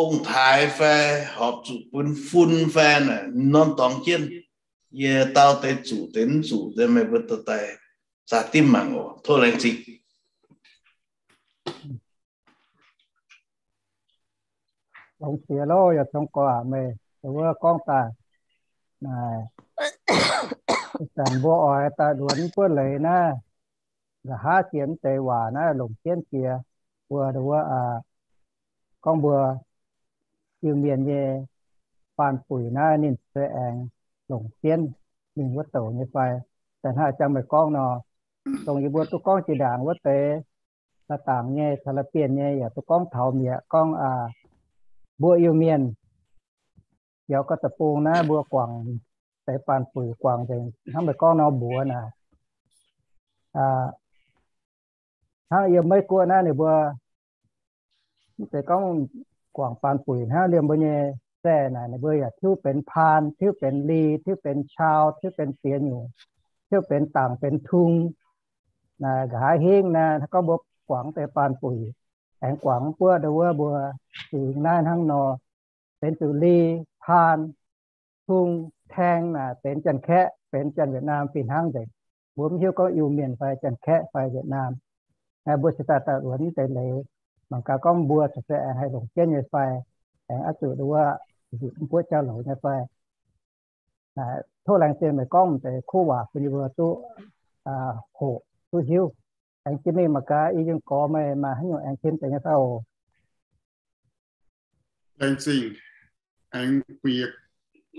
ong-taaix fai horpc zuqc bun fun fai naaic norm dorngx jienv. Yie dau deix zuqc deix mv zuqc deix meih mbuo dorh daaih zaqc dimv mangc oc. Tov laengz zingh. Longx jiex loh, yaac cong gorx aqc meih wuov gorngv daaih naaic, ih zanc mbuo oix daaih luonx buov leiz naaiv, nqa'haav jiex mv deix waac naaiv longc jienv jiex, mbuo wuov gorngv mbuo Iu-Mienh nyei baanh buic naaiv ninh se aengx longc jienv mingh wuov douc nyei fai. Da'hnangv jangx meih gorngv nor, dongh yie mbuo duqv gorngv jiex ndaangc wuov deix, da'dangc nyei caux la'bienh nyei yaac duqv gorngv taux mi'aqv, gorngv mbuo Iu-Mienh biaux gau deic-bung naaiv mbuo guangc deix baanh buic guangc nzengc hnangv meih gorngv nor mbuox naaic. Hnangv yiem Meiv Guoqv naaiv ninh mbuo mv zeiz gorngv guangc baanh buic hnangv, liemh mbuo nyei zaeh naaic ninh mbuo yaac tiuv benx paan, tiuv benx li, tiuv benx chau, tiuv benx ziex nyungc, tiuv benx dangc benx tung. Naaic nqa'haav hingv naaiv gorngv mbuo guangc deix baanh buic aengx guangc mv buoqv ndau wuov mbuo fingx naaiv hnangv nor, benx zuqc li, paan, tung, taeng naaic benx Janx-Kaeqv, benx Janx-Wietc Naam fih hnangv nzengc. Mbuo mv hiuv gorngv Iu-Mienh fai Janx-Kaeqv fai Wietc Naam. Naaiv mbuo cingx daaih daaih luonx mv deix leiz, mangc gaax gorngv mbuo cingx se aengx haih longc jienv nyei fai, aengx oix zuqc ndau wuov mv buoqv jauv-louc nyei fai. Tov laengz zingh meih gorngv mv deix kuv waac bun yie mbuo duqv hoqc duqv hiuv. Aengx jiex mingh mangc gaax i yungh gorx meih maaih haaix nyungc aengx tim deix nyei fai oc. Laengz zingh, aengx bun yie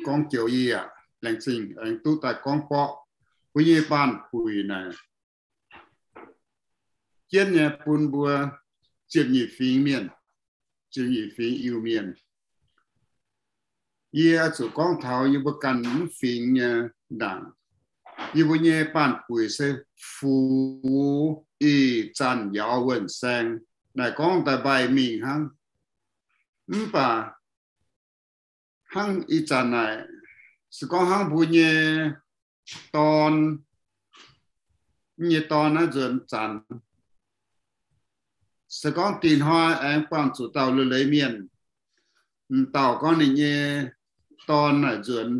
gorngv joux yie aqv. Laengz zingh aengx duqv daaih gorngv borqv mbuo nyei baanh buic naaic. Jienv nyei bun mbuo ziepc nyeic fingx mienh, ziepc nyeic fingx Iu-Mienh. Yie zuqc gorngv taux yie mbuo ganh mv fingx nyei ndaangc. Yie mbuo nyei baanh buic se fux ih zanc yaauc wuonh saeng, naaic gorngv daaih mbaih mingh hnangv. Mv baac hnangv ih zanc naaic, se gorngv hnangv mbuo nyei dorn, nyei dorn naaiv nzuonx zanx, se gorngv dinh hnoi aengx buangh zuqc dauh leiz-leiz mienh, m'dauh gorngv ninh nyei dorn naaic nzuonx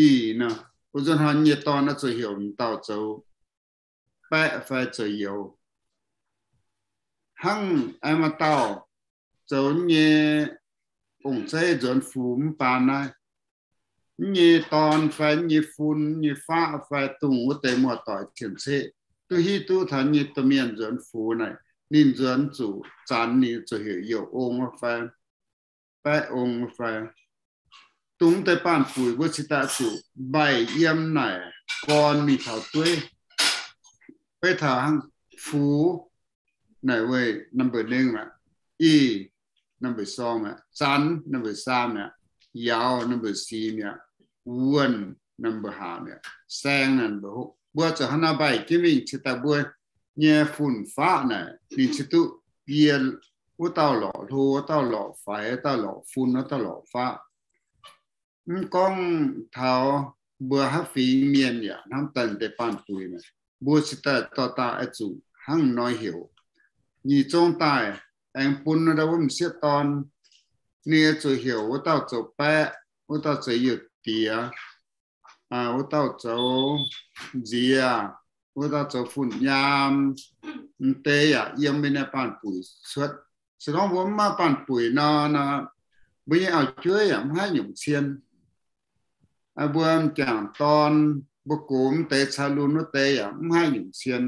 ih nor, mbuo nzuonx hnoi nyei dorn naaiv zuqc heuc m'dauh zoux baeqv fai zoux youz. Hnangv aengx maaih dauh zoux nyei ong-zeiv nzuonx fux mv baan naaiv, nyei dorn fai nyei fun, nyei faqv fai dongh wuov deix muoz-doic cien-ceqv duqv hiuv duqv taux nyei domh mienh nzuonx fux naaic, ninh nzuonx zuqc zanx ninh zuqc heuc youz ong fai baeqv ong fai. Dongh deix baanh buic mbuo cingx daaih zuqc mbaih yiem naaic gorn mingh taux dueiv. Beiv taux hnangv fux naaic weih number ninh aqv, ih number song mi'aqv, zanx number saam mi'aqv, yauz number sic mi'aqv, wuonh number haac mi'aqv, saeng number hopv. Mbuo zuqc hnangv naaiv mbaih jienv mingh cingx daaih mbuo nyei fun-faqv naaic ninh cingx duqv yie wuov dauh lorqc hlo, wuov dauh lorqc faix, wuov dauh lorqc fun, wuov dauh lorqc faqv. Mv gorngv taux mbuo haaix fingx mienh yaac hnamv daaih deix baanh buic naaic, mbuo cingx daaih dorh daaih oix zuqc hnangv nor heuc. Nyic zong daaih aengx bun ndau wuov m'sieqv dorn, ninh oix zuqc heuc wuov dauh zoux baeqv, wuov dauh zoux youh diex, wuov dauh zoux nziex, wuov dauh zoux fun-nyaam. M'deix yaac yiem mbuo nyei baanh buic cuotv. Se gorngv mbuo mv maaih baanh buic nor, mbuo nyei auv-jueiv yaac mv haih nyungc cien. Mbuo m'jangc dorn, mbuo gox m'deix caux lunx wuov deix yaac mv haih nyungc cien.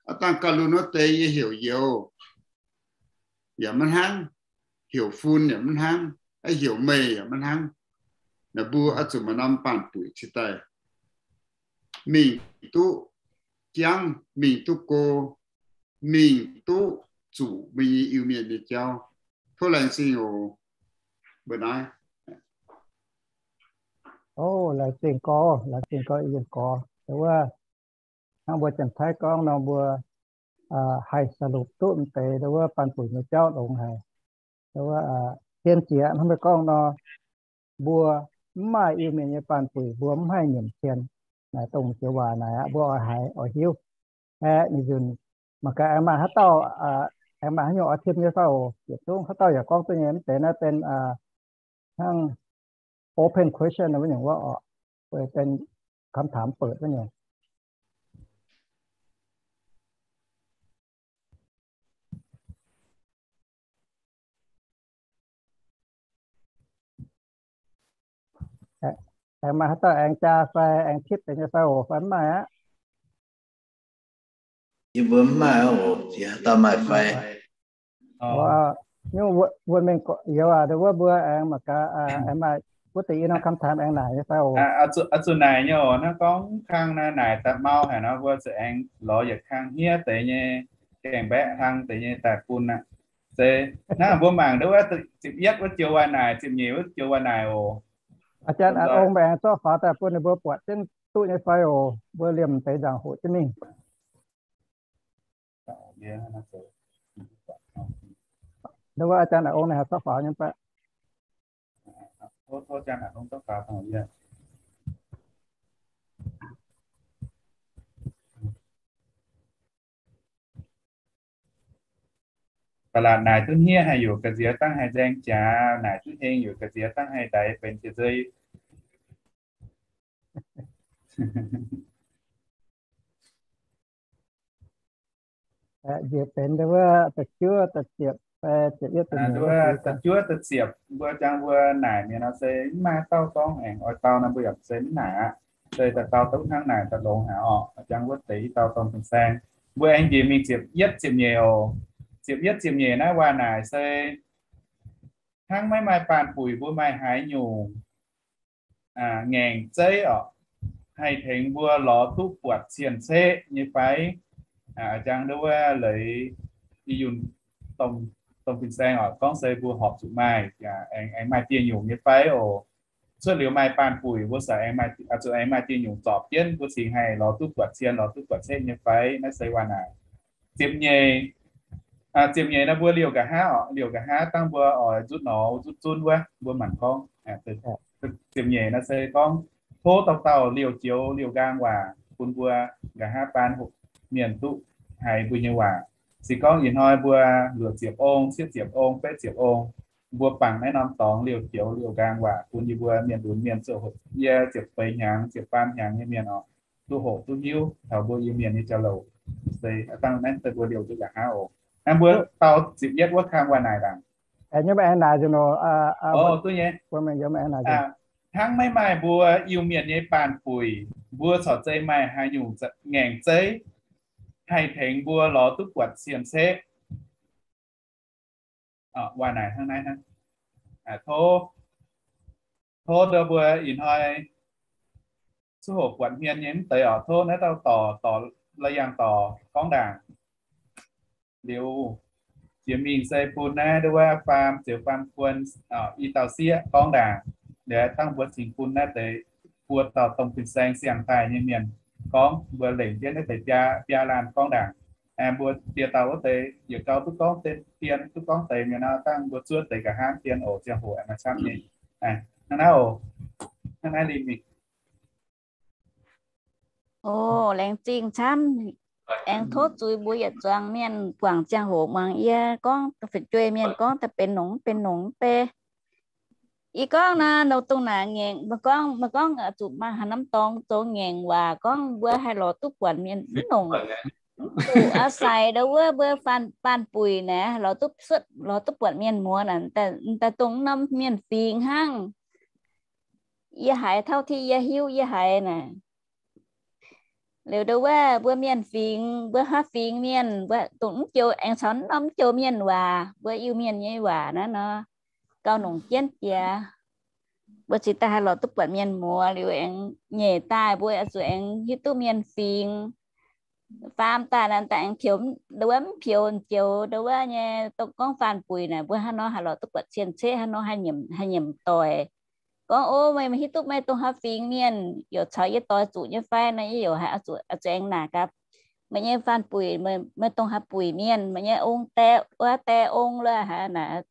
Aav dangh gauh lunx wuov deix yie heuc youz yaac maiv hnangv, heuc fun yaac maiv hnangv, heuc meih yaac maiv hnangv. Naaiv mbuo oix zuqc maaih norm baanh buic cingx daaih mingh duqv jangv, mingh duqv go, mingh duqv zuqc mbuo nyei Iu-Mienh nyei jauv. Tov laengz zingh oc. Mbuo naaiv. O, laengz zingh gorx, laengz zingh gorx, Iu-Mienh gorx. Wuov, hnangv mbuo Janx-Taiv gorngv nor, mbuo haih สรุป duqv m'deix wuov baanh buic nyei jauv longx haic. Wuov, hien jiex hnangv mbuo gorngv nor, mbuo mv maaih Iu-Mienh nyei baanh buic mbuo mv haih nyiemc cien. Naaic dongh joux waac naaic aqv, mbuo oix haiz oix hiuv. Aeqv, ninh nzunc mangc gaax aengx maaih haaix dauh, aengx maaih haaix nyungc oix tim nyei fai oc. Yietc zungv haaix dauh yaac gorngv duqv nyei, mv deix naaiv benx hnangv open question wuov nyungc wuov oc, benx คำถามเปิด wuov nyungc. Aengx maaih haaix dauh aengx jaa fai aengx tipv deix nyei fai oc, fai mv maaih aqv? Yie mbuo mv maaih oc, haaix dauh maaih fai? Nyungc wuonh mengh youz aac, wuov mbuo aengx mangc gaax, aengx maaih wuov deix i norm คำถาม aengx naaic nyei fai oc? Oix zuqc naaic nyei oc. Hnangv gorngv kang naaic daaih mau haic nor, mbuo zuqc aengx lorz yietc kang hniev deix nyei gaengh mbaeqc hlang deix nyei daaih bun aqv. Se hnangv mbuo mangc nduov wuov ziepc yietv wuov joux waac naaic, ziepc nyeic wuov joux waac naaic oc. Aa, Janx Ong aengx zorqv faaux daaih bun ninh mbuo buatc jienv duqv nyei fai oc? Mbuo liemh deix nzaangc hoqc jienv mingh. Nduov wuov Aa, Janx Ong ninh haih zorqv faaux nyei baac. Ba'latc naaic duqv hniev haih yuoqc ga'nziex dangv haih nzaeng jaax, naaic duqv heng yuoqc ga'nziex dangv haih ndaix benx jiex nzei. Njiec benx wuov da'juov da'ziepc, ziepc yietv, da'juov da'ziepc, mbuo jangx mbuo naaic mienh nor se mv maaih dauh gorngv aengx oix dau nor, mbuo yaac se mv naaic aqv. Se daaih dau duqv hnangv naaic daaih longx haic oc. Jangx wuov deix i dauh dorn fin-saeng, mbuo aengx njiec mingh ziepc yietv ziepc nyeic oc. Ziepc yietv ziepc nyeic naaiv waac naaic se hnangv maiv maaih baanh buic mbuo maaih haaix nyungc ngaengc zeiv oc, haih tengx mbuo lorz duqv buatc cien-ceqv nyei fai? Jangx nduov wuov leiz i yunh, dorn fin-saeng oc, gorngv se mbuo horpc zuqc maaih, aengx maaih dieh nyungc nyei fai oc? Cuotv liuz maaih baanh buic mbuo zuqc aengx maaih dieh nyungc zorpc jienv mbuo cingx haih lorz duqv buatc cien, lorz duqv buatc ceqv nyei fai? Naaiv se waac naaic. Ziepc nyeic, Ziepc nyeic naaiv mbuo liouh nqa'haav oc, liouh nqa'haav dangh mbuo oix nzutv norm nzutv zunv wuov mbuo mangc gorngv. Ziepc nyeic naaiv se gorngv tov dauh dauh liouh joux liouh nqaang waac bun mbuo nqa'haav baan mienh duqv haiz mbuo nyei waac. Se gorngv ih hnoi mbuo luoqc ziepc ong, cietv ziepc ong, betv ziepc ong, mbuo bangc naaiv norm dorngx liouh joux liouh nqaang waac bun yie mbuo mienh lunx mienh ziouc hoqc yie ziepc feix hnyangx ziepc faam hnyangx nyei mienh oc, duqv hoqc duqv hiuv taux mbuo Iu-Mienh nyei jauv-louc. Se dangh naaiv deix mbuo liouh nzutv nqa'haav oc. Naaiv mbuo dau ziepc yietv wuov kang waac naaic ndaangc. Duqv nyei. Hnangv maiv maaih mbuo Iu-Mienh nyei baanh buic, mbuo corc zeiz maaih haaix nyungc ngaengc zeiv haih tengx mbuo lorz duqv buatc cien-ceqv? Waac naaic hnangv naaiv hnangv. Tov, tov mbuo ih hnoi zuov hoc buatc hmien nyei mv deix oc, tov naaiv dauh dorc, dorc, la'yangh dorc gorngv ndaangc. Liuz jiex mingh se bun naaiv nduov wuov faam ziouc faam kuon i dauh sieqv gorngv ndaangc. Liuz dangh mbuo cingx bun naaiv deix buo dauh domh fin-saeng siang-daaih nyei mienh gorngv, mbuo lengc jienv naaiv deix biaa, biaa laanh gorngv ndaangc. Mbuo dieh dauh wuov deix yietc gau duqv gorngv deix dien, duqv gorngv deix mienh nor, dangh mbuo zuov deix nqa'haav dien oc, ziangh hoc aengx maaih camv nyei. Hnangv naaiv oc, hnangv naaiv lingh mingh. O, laengz zingh camv. Aengx tov zuiz mbuo yietc zuangx mienh guangc ziangh hoc muangx yie gorngv, fu'jueiv mienh gorngv daaih benx nongx benx nongx bei. Yie gorngv naaiv, dongh naaic ngaengc, meih gorngv, meih gorngv zuqc maaih haaix norm dorngx zoux ngaengc waac, gorngv mbuo haih lorz duqv buatc mienh mv nongc. Zuqc a'saix ndau wuov mbuo baanh buic naaic, lorz duqv, lorz duqv buatc mienh muoz naaic, daaih dongh norm mienh fingx hnangv. Yie haiz tauv ti yie hiuv yie haiz naaic. Liuz ndau wuov mbuo mienh fingx, mbuo haav fingx mienh, mbuo dongh mv joux aengx caux norm mv joux mienh waac, mbuo Iu-Mienh nyei waac naaiv nor, gauh nongc jienv jiex. Mbuo cingx daaih haih lorz duqv buatc mienh muoz liuz aengx nyeic daaih mbuo zuqc aengx hiuv duqv mienh fingx. Faam daaih naaic daaih aengx peux, ndau wuov mv peux joux ndau wuov nyei dongh gorngv faanh buic naaic, mbuo haaix nor haih lorz duqv buatc cien-ceqv, haaix nor haih nyiemc, haih nyiemc doic. Gorngv, o, meih hiuv duqv meih dongh haav fingx mienh, yaac caux yie doix zuqc nyei fai nor, yie yaac haiz zuqc aengx naaic gaax meih nyei faanh buic, meih dongh haav buic mienh, meih nyei ong die, wuov die ong lorqc haaix naaic,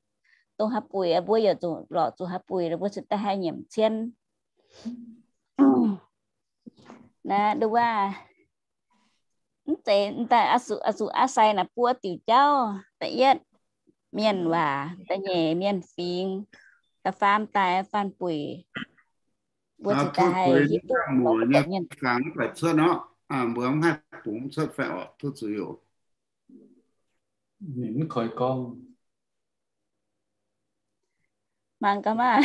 dongh haav buic, mbuo yaac zuqc lorz zuqc haav buic, mbuo cingx daaih haih nyiemc cien. Naaiv nduov wuov, mv zeiz daaih zuqc a'saix naaic buo diuc jauv, da'yietv mienh waac, da'nyeic mienh fingx, da'faam daaih faanh buic. Mbuo cingx daaih haih hiuv duqv mienh fingx. Mbuo mv haih bungx cuotv fai oc, tov zuiz oc. Mangc gaax maah.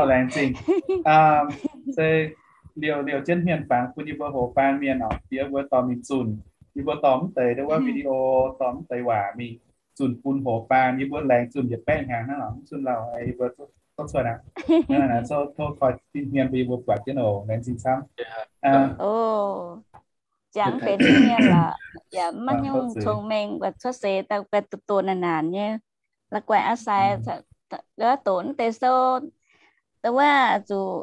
Laengz zingh. Se liouh, liouh jienv hmien fangx bun yie mbuo hoz baan mienh oc. Yie mbuo dorh mingh zunh, yie mbuo dorh mv deix ndau wuov video, dorh mv deix waac mingh zunh bun hoz baan. Yie mbuo laengz zunh yietc baeqv hnyangx hnangv oc, mv zunh lauh, yie mbuo tov cuotv aqv. Tov koi hmien bun yie mbuo buatc jienv oc. Laengz zingh camv. Ziangx benx mienh lorqc, yaac maiv nyungc cong-mengh, buatc cuotv seix daaih guai doz-doz naanc naanc nyei. La'guaih a'saix, doqc mv deix sou, ndau wuov zuqc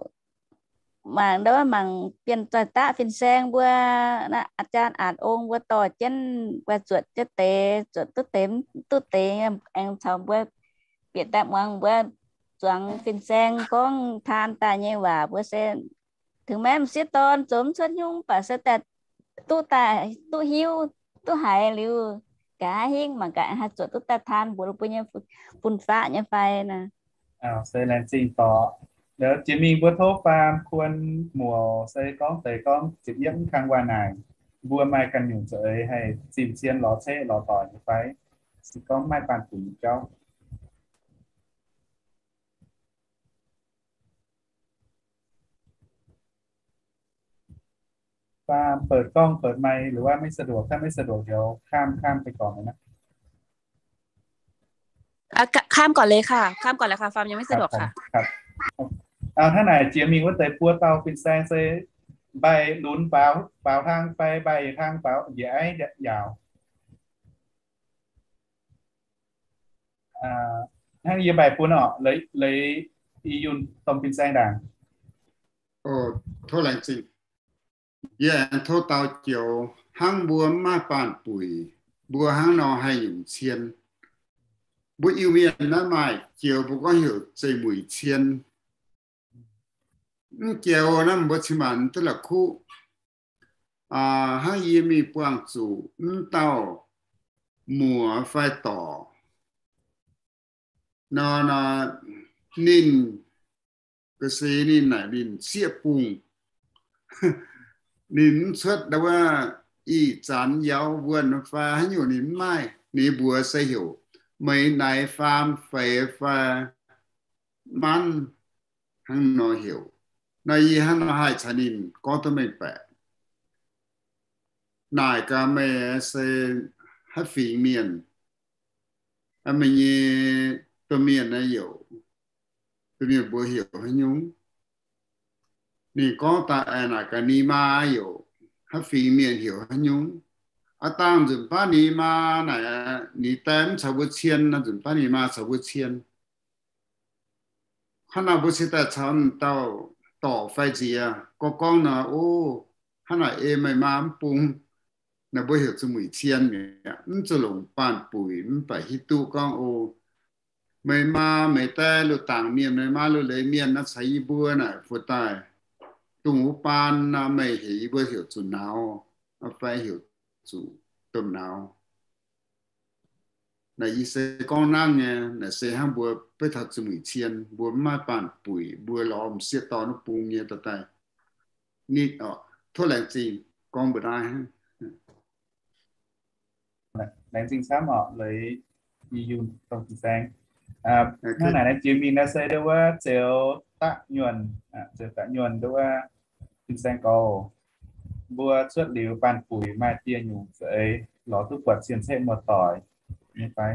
mangc, ndau wuov mangc bienh zoih daqv fin-saeng mbuo, a'jaan aac ong mbuo dorh jienv guai zuotc jienv deix, zuotc duqv deix mv duqv deix, aengx caux mbuo bieqc daaih muangx mbuo zuangx fin-saeng gorngv taan daaih nyei waac mbuo se Tengx maiv m'sieqv dorn zoux mv cuotv nyungc, mv baac se daaih duqv daaih duqv hiuv duqv haiz liuz, nqa'haav hingv mangc gaax haih zuotc duqv daaih taan mbuox mbuo nyei fun-faqv nyei fai naaic. Se laengz zingh dorc. Jiex mingh mbuo tov faam kuon muoc se gorngv deix gorngv ziepc yietv mv kang waac naaic, mbuo maaih ganh nyungc za'eix haih zimh cien lorz ceqv lorz doic nyei fai? Se gorngv maaih baanh funx jauv. Faam เปิดกล้อง เปิดไมค์ หรือว่าไม่สะดวก ถ้าไม่สะดวก เดี๋ยว ข้าม ข้ามไปก่อนเลยนะ ข้ามก่อนเลยค่ะ ข้ามก่อนเลยค่ะ ฟาร์มยังไม่สะดวกค่ะ Hnangv naaic jiex mingh wuov deix buo dauh fin-saeng se mbaih lunx baaux hlang fai mbaih hlang baaux njiec aiv yaauc. Hnangv yie mbaih bun orqc, leiz i yunh domh fin-saeng ndaangc. Tov laengz zingh. Yie aengx tov dau joux hnangv mbuo mv maaih baanh buic, mbuo hnangv nor haih nyungc cien. Mbuo Iu-Mienh naaiv maaih joux mbuo gorngv heuc zeiv muic cien. Mv joux naaiv mbuo cin maanc duqv la'kuqv. Hnangv yie mingh buangh zuqc mv dauh muoz fai dorc nor, ninh ga'sie ninh naaic ninh sieqv bungh, ninh mv cuotv wuov ih zanc yaauz wuonh fai haaix nyungc ninh mv maaih. Ninh mbuox se heuc Meix Naix Faam Feix fai Manv hnangv nor heuc. Nor yie hnangv nor haih caux ninh gorngv duqv mengh baeqc. Naaic gaax meih se haaix fingx mienh? Meih nyei domh mienh naaiv youc, domh mienh mbuo heuc haaix nyungc? Ninh gorngv daaih aengx naaic gaax ninh maa youc, haaix fingx mienh heuc haaix nyungc? Aa dangh nzunc baav ninh maa naaic, ninh die mv caux mbuo cien, nzunc baav ninh maa caux mbuo cien. Hnangv naaic mbuo cingx daaih caux dauh dorc fai nziex gorngv gorngv nor, o, hnangv naaic ei meih maa mv bung, naaic mbuo heuc zuqc muic cien mi'aqv, mv zuqc longc baanh buic, mv baac hiuv duqv gorngv, o, meih maa meih die luv dangc mienh, meih maa luv leiz mienh naaiv caux yie mbuo naaic fu'jueiv daaih dongh wuov baan naaic, meih heuc yie mbuo heuc zuqc nauz fai heuc zuqc domh nauz. Naaic yie se gorngv nangv nyei, naaic se hnangv mbuo beiv taux zuqc muic cien, mbuo mv maaih baanh buic, mbuo lorz m'sieqv dorn wuov bung nyei daaih. Tov laengz zingh gorngv mbuo naaiv. Laengz zingh camv orqc, leiz i yunh dongh fin-saeng. Hnangv naaic naaiv jiex mingh naaiv se nduov wuov Zeux Da'nyuonh, Zeux Da'nyuonh nduov wuov fin-saeng goux, mbuo cuotv liuz baanh buic maaih dieh nyungc za'eix lorz duqv buatc cien-ceqv muoz-doic nyei fai?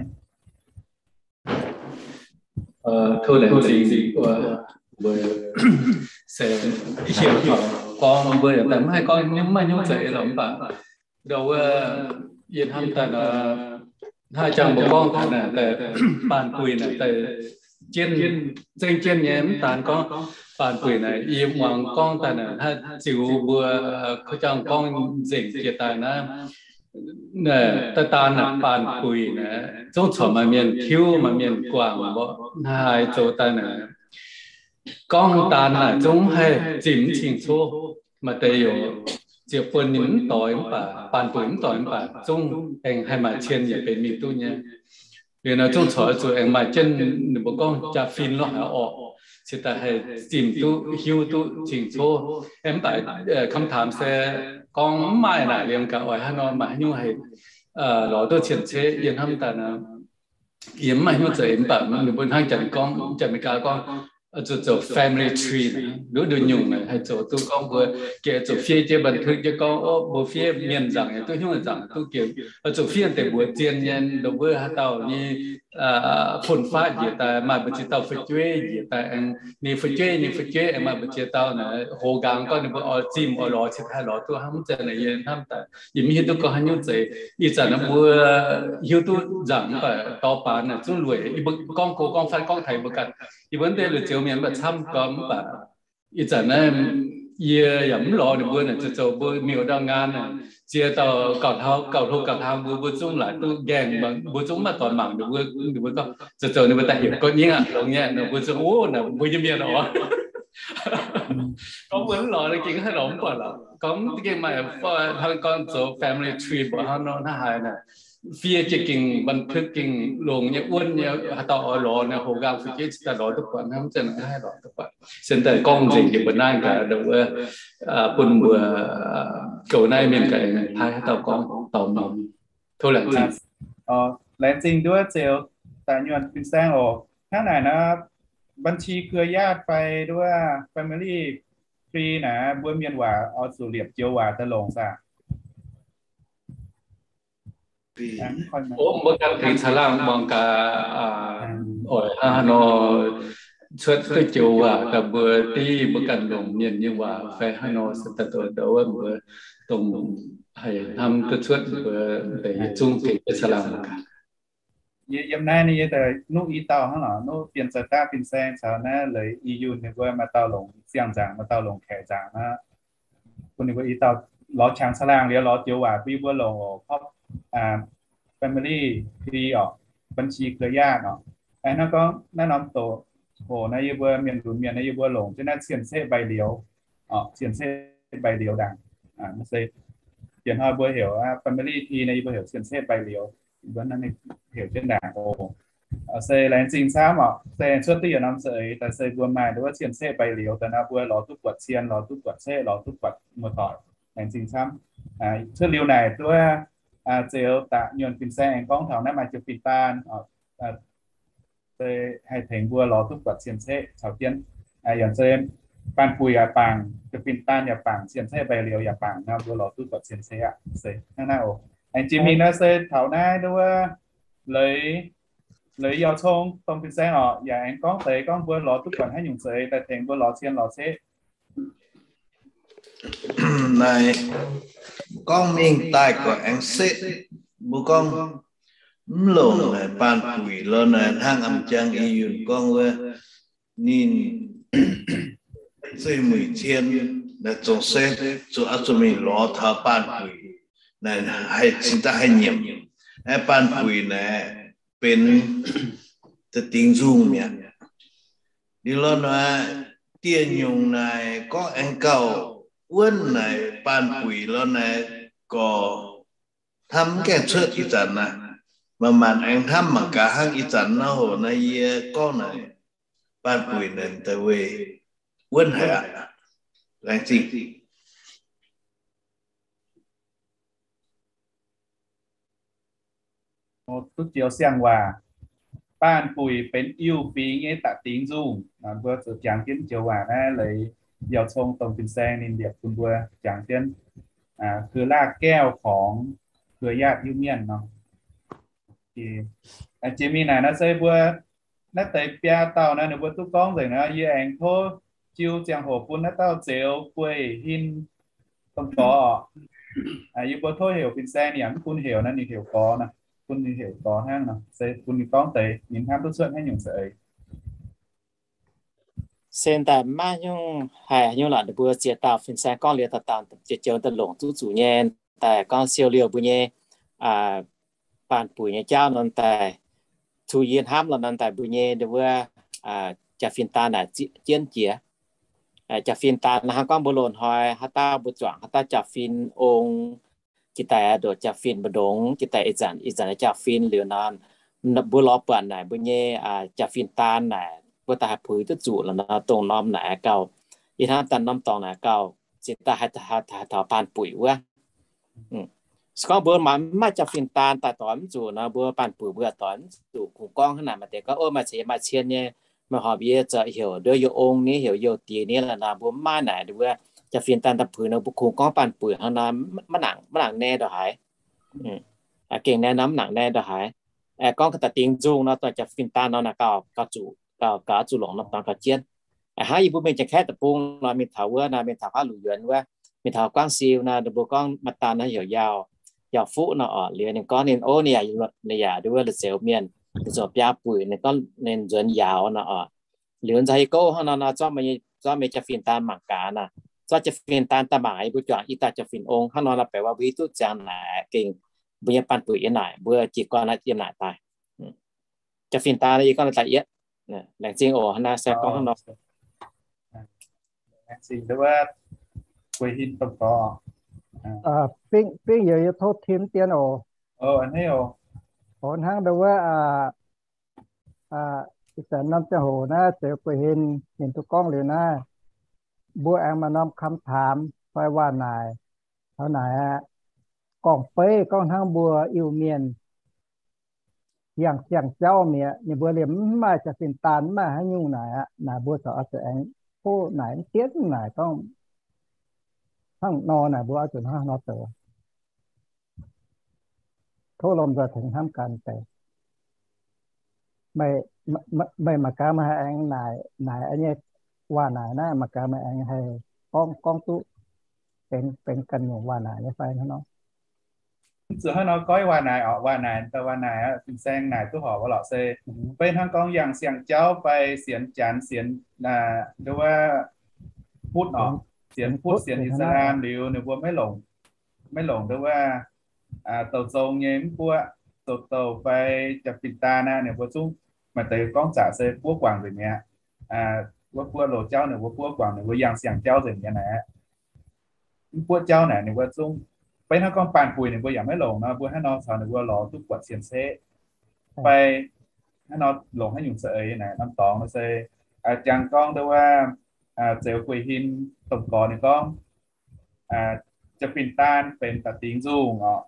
Tov laengz zingh mbuo se hiuv taux gorngv mbuo yaac daaih mv haih gorngv nyungc maiv nyungc za'eix lorqc, mv baac ndau wuov yie hnamv daaih nor, hnangv jangx mbuo gorngv taux naaic daaih baanh buic naaic daaih jienv, zengv jienv nyei, mv daan gorngv baanh buic naaic, yie muangx gorngv daaih naaic hnangv ziux mbuo kuv jangx gorngv nzengc jiex daaih naaiv, daaih daan naaic baanh buic naaic zungv corc maaih mienh tiuv, maaih mienh guangc mborqv. Naaiv haaix zoux daaih naaic gorngv daan naaic zungv haih zimh mv cing-coqv. Maaih deix youc ziepc buonc ninh mv doix mv baac, baanh buic mv doix mv baac zungv aengx haih maaih cien yaac benx mingh duqv nyei. Liuz naaiv zungv corc zuqc aengx maaih jienv ninh mbuo gorngv jaa-fin lorqc haaix orqc, cingx daaih haih zimh duqv hiuv duqv cing-coqv. Mv baac คำถาม se gorngv mv maaih naaic liemh gaax oix haaix nor maaih haaix nyungc haih lorz duqv cien-ceqv. Yie hnamv daaih naaic yie mv maaih haaix nyungc za'eix, mv baac ninh mbuo hnangv janx gorngv, janx America gorngv zuqc zoux family tree, nduov nduov nyungc haih zoux duqv gorngv mbuo gengh zuqc fiev jienv บันทึก jienv gorngv, o, mbuo fiev mienh nzaangc yaac duqv, hnyouv nzaangc duqv gengh zuqc fiev deix mbuox zien nyei, nduov mbuo haaix dauh nyei fun-faqv njiec daaih maaih mbu'ziex dauh fu'jueiv njiec daaih aengx, ninh fu'jueiv nyei fu'jueiv aengx maaih mbu'ziex dauh naaic, hoz nqaang gorngv ninh mbuo oix zimh oix lorz cingx haih lorz duqv hnangv. Mv zeiz naaic yie hnamv daaih yie mv hiuv duqv gorngv haaix nyungc zeiz. Ih zanc naaiv mbuo hiuv duqv nzaangc mv baac dorh baanx naaic zungv lueic. Yie mbuo gorngv go gorngv fatv gorngv taux yie mbuo ganh, yie mbuo naaiv deix lui-zioux mienh mv baac camv gorngv, mv baac ih zanc naaiv yie yaac mv lorz ninh mbuo naaic, zoux zoux mbuo miuc ndau nqaan naaic, ziex dauh gauh hlo gauh hlo gauh hlang mbuo, mbuo zungv laaic duqv nqaengh, mbuo zungv maiv dorh mangc ninh mbuo. Ninh mbuo gorngv zoux zoux ninh mbuo daaih heuc gorngv nyingv aqv, longx nyei. Ninh mbuo zungv, o, naaic mbuo nyei mienh oc. Gorngv mbuo mv lorz gengh haih lorz mv buatc lorqc. Gorngv mv gengh maaih hnangv gorngv zoux family tree mbuo hnangv nor hnangv haaix naaic, fiev jienv gengh บันทึก gengh longx nyei, wuonv nyei, haaix dauh oix lorz naaic, hoz nqaang fu'jueiv cingx daaih lorz duqv buatc hnangv. Mv zeiz naaic haih lorz duqv buatc. Cingx daaih gorngv nzengc jiex mbuo naaiv gaax, ndau wuov bun mbuo goux naaiv mienh gaax, paaiv haaix dauh gorngv dorh mingh. Tov laengz zingh. Laengz zingh nduov Zeux Da'nyuonh fin-saeng oc. Hnangv naaic nor, บัญชีเครือญาติ fai nduov family tree naaic, mbuo mienh waac oix zuqc liepc joux waac daaih longc saah? O, mbuo ganh tengx caangh laangh muangx gaax, oix hnangv haaix nor cuotv duqv joux waac daaih mbuo div mbuo ganh longc mienh nyei waac fai haaix nor se daaih douz wuov mbuo dongh haih hnamv duqv cuotv mbuo deix yietc zungv tengx caangh laangh muangx gaax. Yiem naaiv ninh nyei daaih nuqv i dauh hnangv nor, nuqv Bienh Za'daqv fin-saeng caux naaiv leiz i yunh ninh mbuo maaih dauh longc siang-nzaangc, maaih dauh longc kaeqv nzaangc aqv. Bun ninh mbuo i dauh lorz qangx caangh laangh liuz lorz joux waac bun yie mbuo longc oc. family tree oc, บัญชีเครือญาติ oc. Aengx hnangv gorngv naaiv norm doqc hoc naaiv yie mbuo mienh lunx mienh naaiv yie mbuo longc jienv naaiv cien-ceqv mbaih liouz, cien-ceqv mbaih liouz ndaangc. Se dienh hnoi mbuo heuc family tree naaiv yie mbuo heuc cien-ceqv mbaih liouz, heuc jienv ndaangc oc. Se laengz zingh camv oc. Se cuotv duqv yietc norm za'eix daaih se mbuo maaih nduov cien-ceqv mbaih liouz daaih nor mbuo lorz duqv buatc cien, lorz duqv buatc ceqv, lorz duqv buatc muoz-doic. Laengz zingh camv. Cuotv liuz naaic duov zeux daaih nyuonh fin-saeng aengx gorngv taux naaiv maaih jiex fin-daan se haih tengx mbuo lorz duqv buatc cien-ceqv caux jienv. Yaac se baanh buic yaac bangc, jiex fin-daan yaac bangc, cien-ceqv mbaih liouz yaac bangc nor mbuo lorz duqv buatc cien-ceqv aqv. Se hnangv naaiv oc. Aengx jiex mingh naaiv se taux naaiv nduov leiz, leiz yauh cong dongh fin-saeng oc, yaac aengx gorngv deix gorngv mbuo lorz duqv buatc haaix nyungc za'eix daaih tengx mbuo lorz cien lorz ceqv. Naaiv gorngv mingh daaih gorqv aengx setv, mbuo gorngv mv longc naaic baanh buic lorz naaic hnangv a'jang i yunh gorngv wuov, ninh zeiv muic cien naaic zongc se zuqc oix zuqc mingh lorz taux baanh buic naaic haih cingx daaih haih nyiemc. Aeqv, baanh buic naaic benx da'dingx nzungh mi'aqv. Liuz lorz naaic dieh nyungc naaic gorngv aengx gauh wuonv naaic baanh buic lorz naaic gorqv hnamv mv gaengh cuotv ih zanc naaic. Manc-manc aengx hnamv mangc gaax hnangv ih zanc nor hoc naaiv yie gorngv naaic baanh buic naaic da'wuov wuonv haic aqv. Laengz zingh. Duqv joux siang-waac, baanh buic benx iu-fingx nyei da'dingx nzungh. Mbuo zuqc jangx jienv joux waac naaiv leiz yauh cong dongh fin-saeng ninh liepc bun mbuo jangx jienv, คือรากแก้วของเครือญาติ Iu-Mienh nor. Jiex mingh naaic nor se mbuo naaiv deix biaa dauh naaiv ninh mbuo duqv gorngv nzengc nor, yie aengx tov jiu ziangh hoc bun naaiv dauh Zeux Guei Hin dongh Gorx. Yie mbuo tov heuc fin-saeng ninh yaac mv bun heuc naaiv, ninh heuc Gorx nor, bun ninh heuc Gorx hnangv nor se bun ninh gorngv deix ninh hnamv duqv cuotv haaix nyungc za'eix. Se daaih maiv nyungc haiz nyungc lorqc, ninh mbuo ziex dauh fin-saeng gorngv liuz dauh dauh joux joux daaih longc duqv zuqc nyei. Daaih gorngv siou liouh mbuo nyei baanh buic nyei jauv nor daaih, tov yie hnamv lorqc nor daaih mbuo nyei wuov jaa-fin daan naaic jienv jiex. Jaa-fin daan hnangv gorngv mbuo loz-hnoi haaix dauh mbuo zuangx haaix dauh jaa-fin ong, jiex daaih ndoqc jaa-fin mbu'ndongx, jiex daaih ih zanc ih zanc jaa-fin liuz nor, mbuo lorz buatc naaic mbuo nyei jaa-fin daan naaic mbuo daaih haih puix duqv zuqc lorqc nor, dongh norm naaic gauh, ih hnamv daaih norm dorngx naaic gauh ziex daaih haih taux baanh buic wuov. Se gorngv mbuo maaih mv maaih jaa-fin daan daaih doix mv zuqc nor, mbuo baanh buic mbuo doix mv zuqc. Kungx gorngv hnangv naaic, maaih deix gorngv, Ov, maaih ceix maaih cien nyei, maaih horpc yie zoux heuc nduov youh ong ni, heuc youh diex ni lorqc nor, mbuo mv maaih naaic nduov jaa-fin daan daaih puix nor, mbuo kungx gorngv baanh buic hnangv nor, maiv nangc, maiv nangc nae ndongc haaix. Gengh nae nor mv nangc nae ndongh haaix. Aengx gorngv ga'da'dingx nzungh nor, dongh jaa-fin daan nor naaic gauh, gauh zuqc, gauh, gauh zuqc longc norm dorngx gauh jienv. Hnangv yie mbuo mingh Janx-Kaeqv deic-bung nor, mingh taux wuov nor, mingh taux haav Lu Yuonx wuov, mingh taux Guangv Siu nor, ninh mbuo gorngv maaih daan naaiv heuc Yaauh, Yaauh Fuqv nor oc. Liuz ninh gorngv ninh, ov, ninh yaac, ninh yaac nduov la'zioux mienh, ninh zuqc biaa buic, ninh gorngv ninh nzuonx yaauc nor oc. Liuz nzauh yie gorngv hnangv nor nor, zorqv meih, zorqv meih jaa-fin daan mangc gaax nor, zorqv jaa-fin daan daaih mangc yie mbuo juangc i dauh jaa-fin ong hnangv nor nor, baeqc wuov mbuo hiuv duqv ziangx naaic gengh mbuo nyei baanh buic yiem naaic, mbuo jiez gorn yiem naaic daaih. Jaa-fin daan yie gorngv daaih yietv. Laengz zingh oc, hnangv naaiv se gorngv hnangv nor. Bingv, bingv youz yie tov tim dien oc. Oc, hnangv ndau wuov, ih zanc norm ziangh hoc naaiv Zeux Guei Hin ninh duqv gorngv liuz naaiv, mbuo aengx maaih norm คำถาม fai waac-naaic taux naaic aqv. Gorngv-beiv gorngv hnangv mbuo Iu-Mienh yangh siang-jauv mi'aqv, ninh mbuo liemh mv maaih jaa-fin daan, mv maaih haaix nyungc naaic aqv. Naaic mbuo corc oix zuqc aengx tov naaic mv dienv naaic gorngv hnangv nor naaic mbuo oix zuqc hnangv nor zoux. Tov lomh nzoih tengx hnamv gaax deix. Meih, meih mangc gaax meih haih aengx naaic, naaic nyei waac-naaic naaiv, mangc gaax meih aengx haih gorngv, gorngv duqv benx, benx ganh nyungc waac-naaic nyei fai hnangv nor. Zuqc hnangv nor goiv waac-naaic oc, waac-naaic, waac-naaic fin-saeng naaic duqv horpc wuov lorqc se, beiv hnangv gorngv yangh siang-jauv fai sienx Janx, sienx, nduov wuov Butv oc, sienx Butv sienx Ih^saa^laa^en liuz ninh mbuo maiv longc, maiv longc nduov wuov douh zong nyei mv buoqv, zoux douh fai jaa-fin-daan aqv, ninh mbuo zungv maaih deix gorngv zaqc se buov guangc nzengc mi'aqv. Wuov buov loz-jauv ninh mbuo buov guangc, ninh mbuo yangh siang-jauv nzengc mi'aqv naaic. Mv buov jauv naaic ninh mbuo zungv, beiv hnangv gorngv baanh buic ninh mbuo yaac maiv longc nor, mbuo hnangv nor caux ninh mbuo lorz duqv buatc cien-ceqv fai hnangv nor longc haaix nyungc za'eix naaic norm dorngx se jangx gorngv nduov wuov, zeux guei hin domh gorx ninh gorngv, jaa-fin-daan benx da'dingx nzungh oc.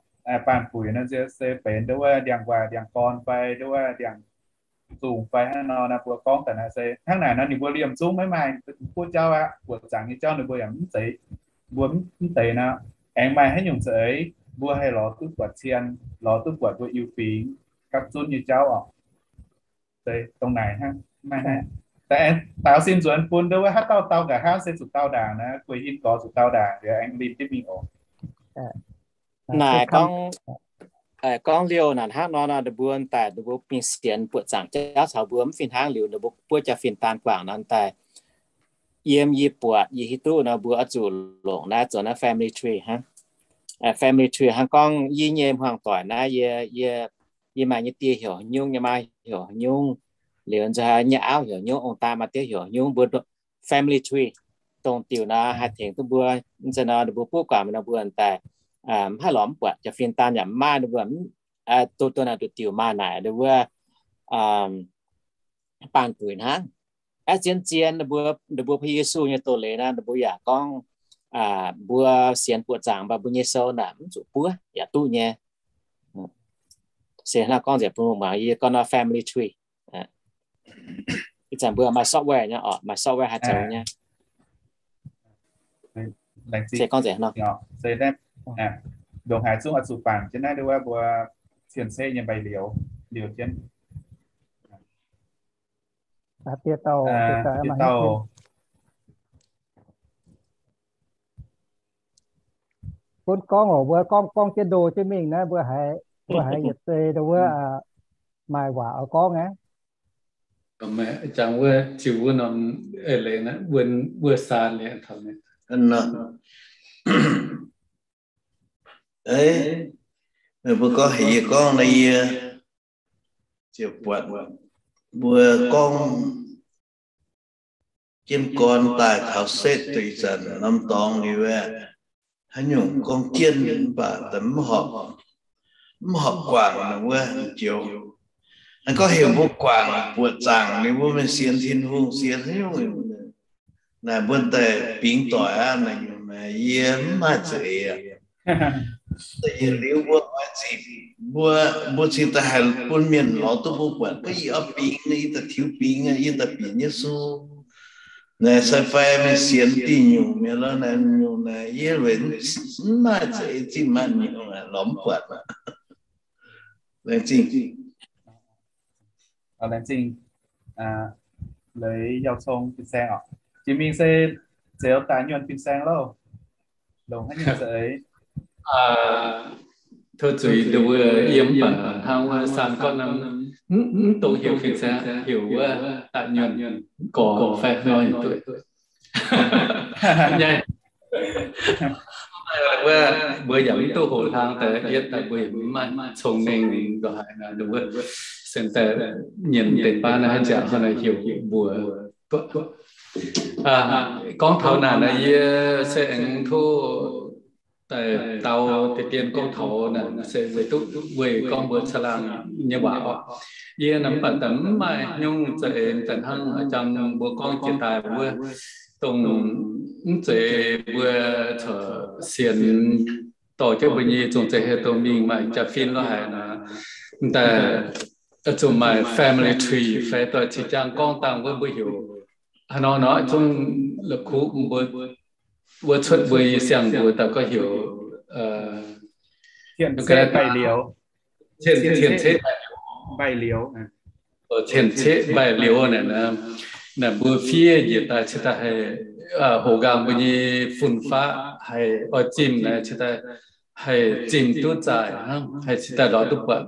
Baanh buic nor se benx nduov wuov ndiangx-waaic ndiangx-gorn fai nduov wuov ndiangx-zungh fai hnangv nor. Naaiv mbuo gorngv daaih naaiv se hnangv naaic nor ninh mbuo liemh zungv maiv maaih buov jauv aqv. Buoqc zaangc nyei jauv ninh mbuo yaac mv zeiz, mbuo mv deix nor, aengx maaih haaix nyungc za'eix mbuo haih lorz duqv buatc cien, lorz duqv buatc mbuo Iu-Fingx gapv zunv nyei jauv oc. Dongh naaic hnangv. Daux sin nzuonx bun nduov wuov haaix dauh dau nqa'haav se zuqc dau ndaangc naaiv, guei hin gorx zuqc dau ndaangc liuz aengx linh jienv mingh oc. Naaic gorngv, gorngv liouh naaic hnangv nor nor, ninh mbuo daaih ninh mbuo mingh sienx buoqc zaangc jauv caux mbuo mv fih hnangv liuz, ninh mbuo buov jaa-fin-daan guangc nor daaih, yiem yie buatc yie hiuv duqv nor mbuo oix zuqc longc naaiv zoux naaiv family tree hnangv. Family tree hnangv gorngv yie nyei hmuangx doic naaiv, yie, yie, yie maaih nyei die heuc haaix nyungc, nyei maa heuc haaix nyungc, liuz nzunc nyei auv heuc haaix nyungc, ong-daa maa diev heuc haaix nyungc, mbuo family tree dongh diuc nor haih tengx duqv mbuo. Nzunc nor ninh mbuo buov guangc nor mbuo daaih mv haih lorz mv buatc, jaa-fin-daan yaac mv maaih, ninh mbuo duqv duqv naaic duqv diuc maaih naaic nduov wuov baanh buic hnangv. Aeqv, zien-zien ninh mbuo, ninh mbuo bun Yesu nyei doz-leiz naaiv, ninh mbuo yaac gorngv mbuo sienx buoqc zaangc mv baac mbuo nyei sou naaic mv zuqc buov yaac duqv nyei. Se hnangv gorngv nzengc bun muangx yie gorngv nor family tree. Ih zanc mbuo maaih software nyei oc, maaih software haih zoux nyei. Se gorngv nzengc nor, ndongc haaix zungv oix zuqc bangc jienv naaiv nduov wuov mbuo cien-ceqv nyei mbaih liuz, liuz jienv. Gunv gorngv oc, mbuo gorngv, gorngv jienv ndo jienv mingh naaiv, mbuo haiz, mbuo haiz yietc zei ndau wuov maaih waac oix gorngv aqv. Jangx wuov ziux wuov norm eix leiz naaiv, wuov saan leiz taux naaiv. Mbuo gorngv haic yie gorngv naaiv yie ziouc buatc mbuo gorngv jienv gorn daaih taux setv duqv ih zanc norm dorngx liuz aeqv, haaix nyungc gorngv jienv mv baac mv horpc, mv horpc guangc wuov joux. Naaiv gorngv heuc mbuo guangc buoqc zaangc liuz mbuo mingh sienx Tin-Hungh, sienx haaix nyungc naaic mbuo daaih bingx doic aqv. Naaiv nyungc naaic yie mv maaih za'eix aqv. Yietc liuz mbuo oix zipc, mbuo, mbuo cingx daaih haih bun mienh lorz duqv mbuo buatc gorngv yie oix bingx, yie daaih tiux bingx, yie daaih bieqc Yesu. Naaiv se fai mingh sienx diuh nyungc mienh lorqc, naaiv nyungc naaiv yie weic mv maaih za'eix zipv maaih nyungc lorz mv buatc. Laengz zingh. Laengz zingh leiz Yauh Cong fin-saeng oc. Jiex mingh se Zeux Daaih Nyuonh fin-saeng loh. Longc haaix nyungc za'eix? Tov zuiz nduov, yie mv baac hnangv wuov saan gorngv nor, mv dungx heuc fin-saeng, heuc wuov daaih nyuonh gorx fai hnoi duqv nyei. Wuov mbuo yaac mv duqv hoqc hlang daaih yietv daaih mbuo yaac mv maaih cong-mengh nduov haaix nor, nduov wuov sen daaih nyiemc deix baav naaiv haaix nziaauc hnangv naaic heuc mbuox. Gorngv taux naaic naaic yie se aengx tov daaih dau deix dien gorngv taux naaic se weic duqv weic gorngv mbuo caangh laangh nyei waac oc. Yie naaic mv baac daaih mv maaih nyungc za'eix daaih hnangv jangx mbuo gorngv jiex daaih wuov, dongh mv zeiz mbuo corc sienx dorh jienv mbuo nyei zong-zeiv heh douz mingh maaih jaa-fin lorqc haic nor, daaih zuqc maaih family tree fai doix cing jaang gorngv dangh wuov mbuo heuc haaix nor nor zungv la'kuqv mbuo, wuov cuotv mbuo nyei siang-mbuox daaih gorngv heuc cien-ceqv mbaih liouh. Cien-ceqv mbaih liouh naaic, naaic mbuo fiev njiec daaih cingx daaih haih hoqc nqaang mbuo nyei fun-faqv haih oix zimh naaic cingx daaih haih zimh duqv zaaic hnangv, haih cingx daaih lorz duqv buatc.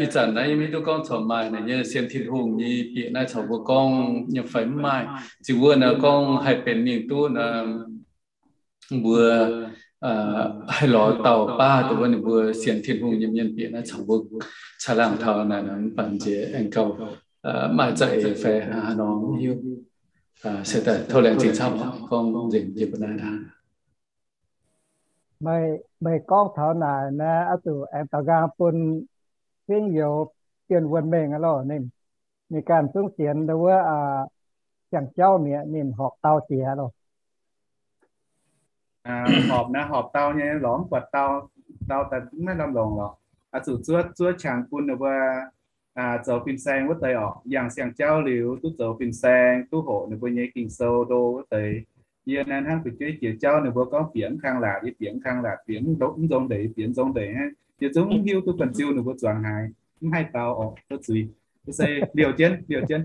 Ih zanc naaiv yie maiv hiuv duqv gorngv corc maaih naaic nyei sienx Tin-Hungh nyei bieqc naaiv caux mbuo gorngv nyei fai mv maaih. Ziux wuov naaic gorngv haih benx mingh duqv naaic mbuo haih lorz dauh baav dongh wuov ninh mbuo sienx Tin-Hungh nyei mienh bieqc naaiv caux mbuo caangh laangh taux naaic nor, mv baac nziex aengx gauh maaih za'eix fai haaix nor mv hiuv. Se daaih tov laengz zingh camv gorngv nzengc jiex mbuo naaiv aqv. Meih gorngv taux naaic naaiv, oix zuqc aengx daux nqaang bun fingx youz Bienh Wuonh Mengh aqv loh. Ninh, ninh ganh zungv sienx ndau wuov siang-jauv mi'aqv, ninh horpc dau jiex loh. Horpc naaiv horpc dau nyei lorz mv buatc dau, dau daaih maiv lamh longc lorqc. Oix zuqc zuov, zuov qangx bun ninh mbuo zoux fin-saeng wuov deix orqc. Yangh siang-jauv liuz duqv zoux fin-saeng, duqv hoqc ninh mbuo nyei Ging-Sou ndo wuov deix. Yie naaiv hnangv fu'jueiv jiex jauv, ninh mbuo gorngv bieqc mv kang laatc, yie bieqc mv kang laatc, bieqc mv nzong ndeic, yie bieqc nzong ndeic hnangv. Yie zungv mv hiuv duqv buonc-ziu ninh mbuo zuangx haaix, mv haih dau orqc, duqv zuiz. Se liouh jienv, liouh jienv.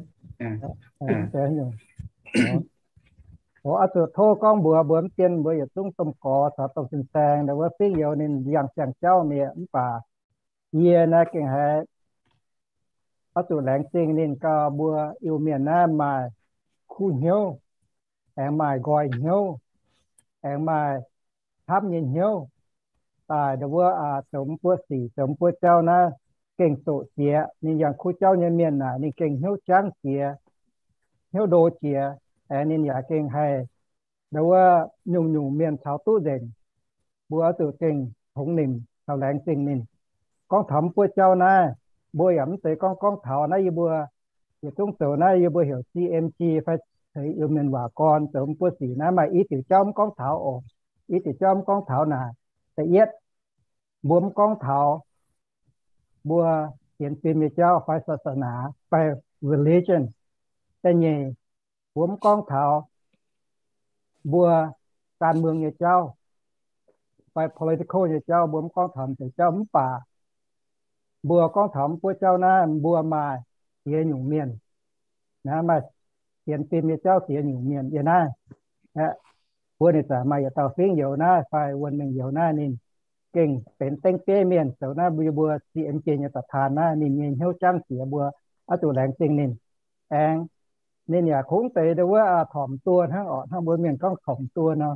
Oix zuqc tov gorngv mbuox mbuo mv dien mbuo yietc zungv domh gorx caux domh fin-saeng, ndau wuov fingx youz ninh yangh siang-jauv mi'aqv, mv baac yie naaiv gengh haiz oix zuqc laengz zingh ninh gau, mbuo Iu-Mienh naaiv maaih kuv hnyouv, aengx maaih nqoi hnyouv, aengx maaih camv nyei hnyouv daaih ndau wuov zoux mv buoqv sic, zoux mv buoqv jauv naaiv gengh doqc jiex. Ninh yangh kuv jauv nyei mienh naaic ninh gengh hnyouv jangv jiex, hnyouv ndo jiex, aengx ninh yaac gengh haih ndau wuov nyungc-nyungc mienh caux duqv nzengc. Mbuo oix zuqc gengh tongx nimc caux laengz zingh ninh. Gorngv taux mv buoqv jauv naaiv, mbuo yaac mv zeiz gorngv gorngv taux naaiv yie mbuo yietc zungv zoux naaiv yie mbuo heuc C M G fai ceix Iu-Mienh waac gorn zoux mv buoqv sic naaiv maaih i diuc jauv mv gorngv taux oc. I diuc jauv mv gorngv taux naaic, da'yietv, mbuo mv gorngv taux mbuo sienx fim nyei jauv fai ศาสนา fai religion. Da'nyeic, mbuo mv gorngv taux mbuo การเมือง nyei jauv fai political nyei jauv, mbuo mv gorngv taux deix jauv. Mv baac mbuo gorngv taux mv buoqv jauv naaiv, mbuo maaih ziex nyungc mienh, naaiv maaih sienx fim nyei jauv ziex nyungc mienh. Yie naaiv aeqv, mbuo ninh zanc maaih yietc dauh fingx youz naaiv fai Wuonh Mengh Youz naaiv, ninh gengh benx dengv bieiv mienh zoux naaiv mbuo, mbuo C M G nyei ประธาน naaiv, ninh nyei hnyouv jangv jiex, mbuo oix zuqc laengz zingh ninh. Aengx ninh yaac kungx deix ndau wuov tormc duoh hnangv orqc, hnangv mbuo mienh gorngv tormc duoh nor.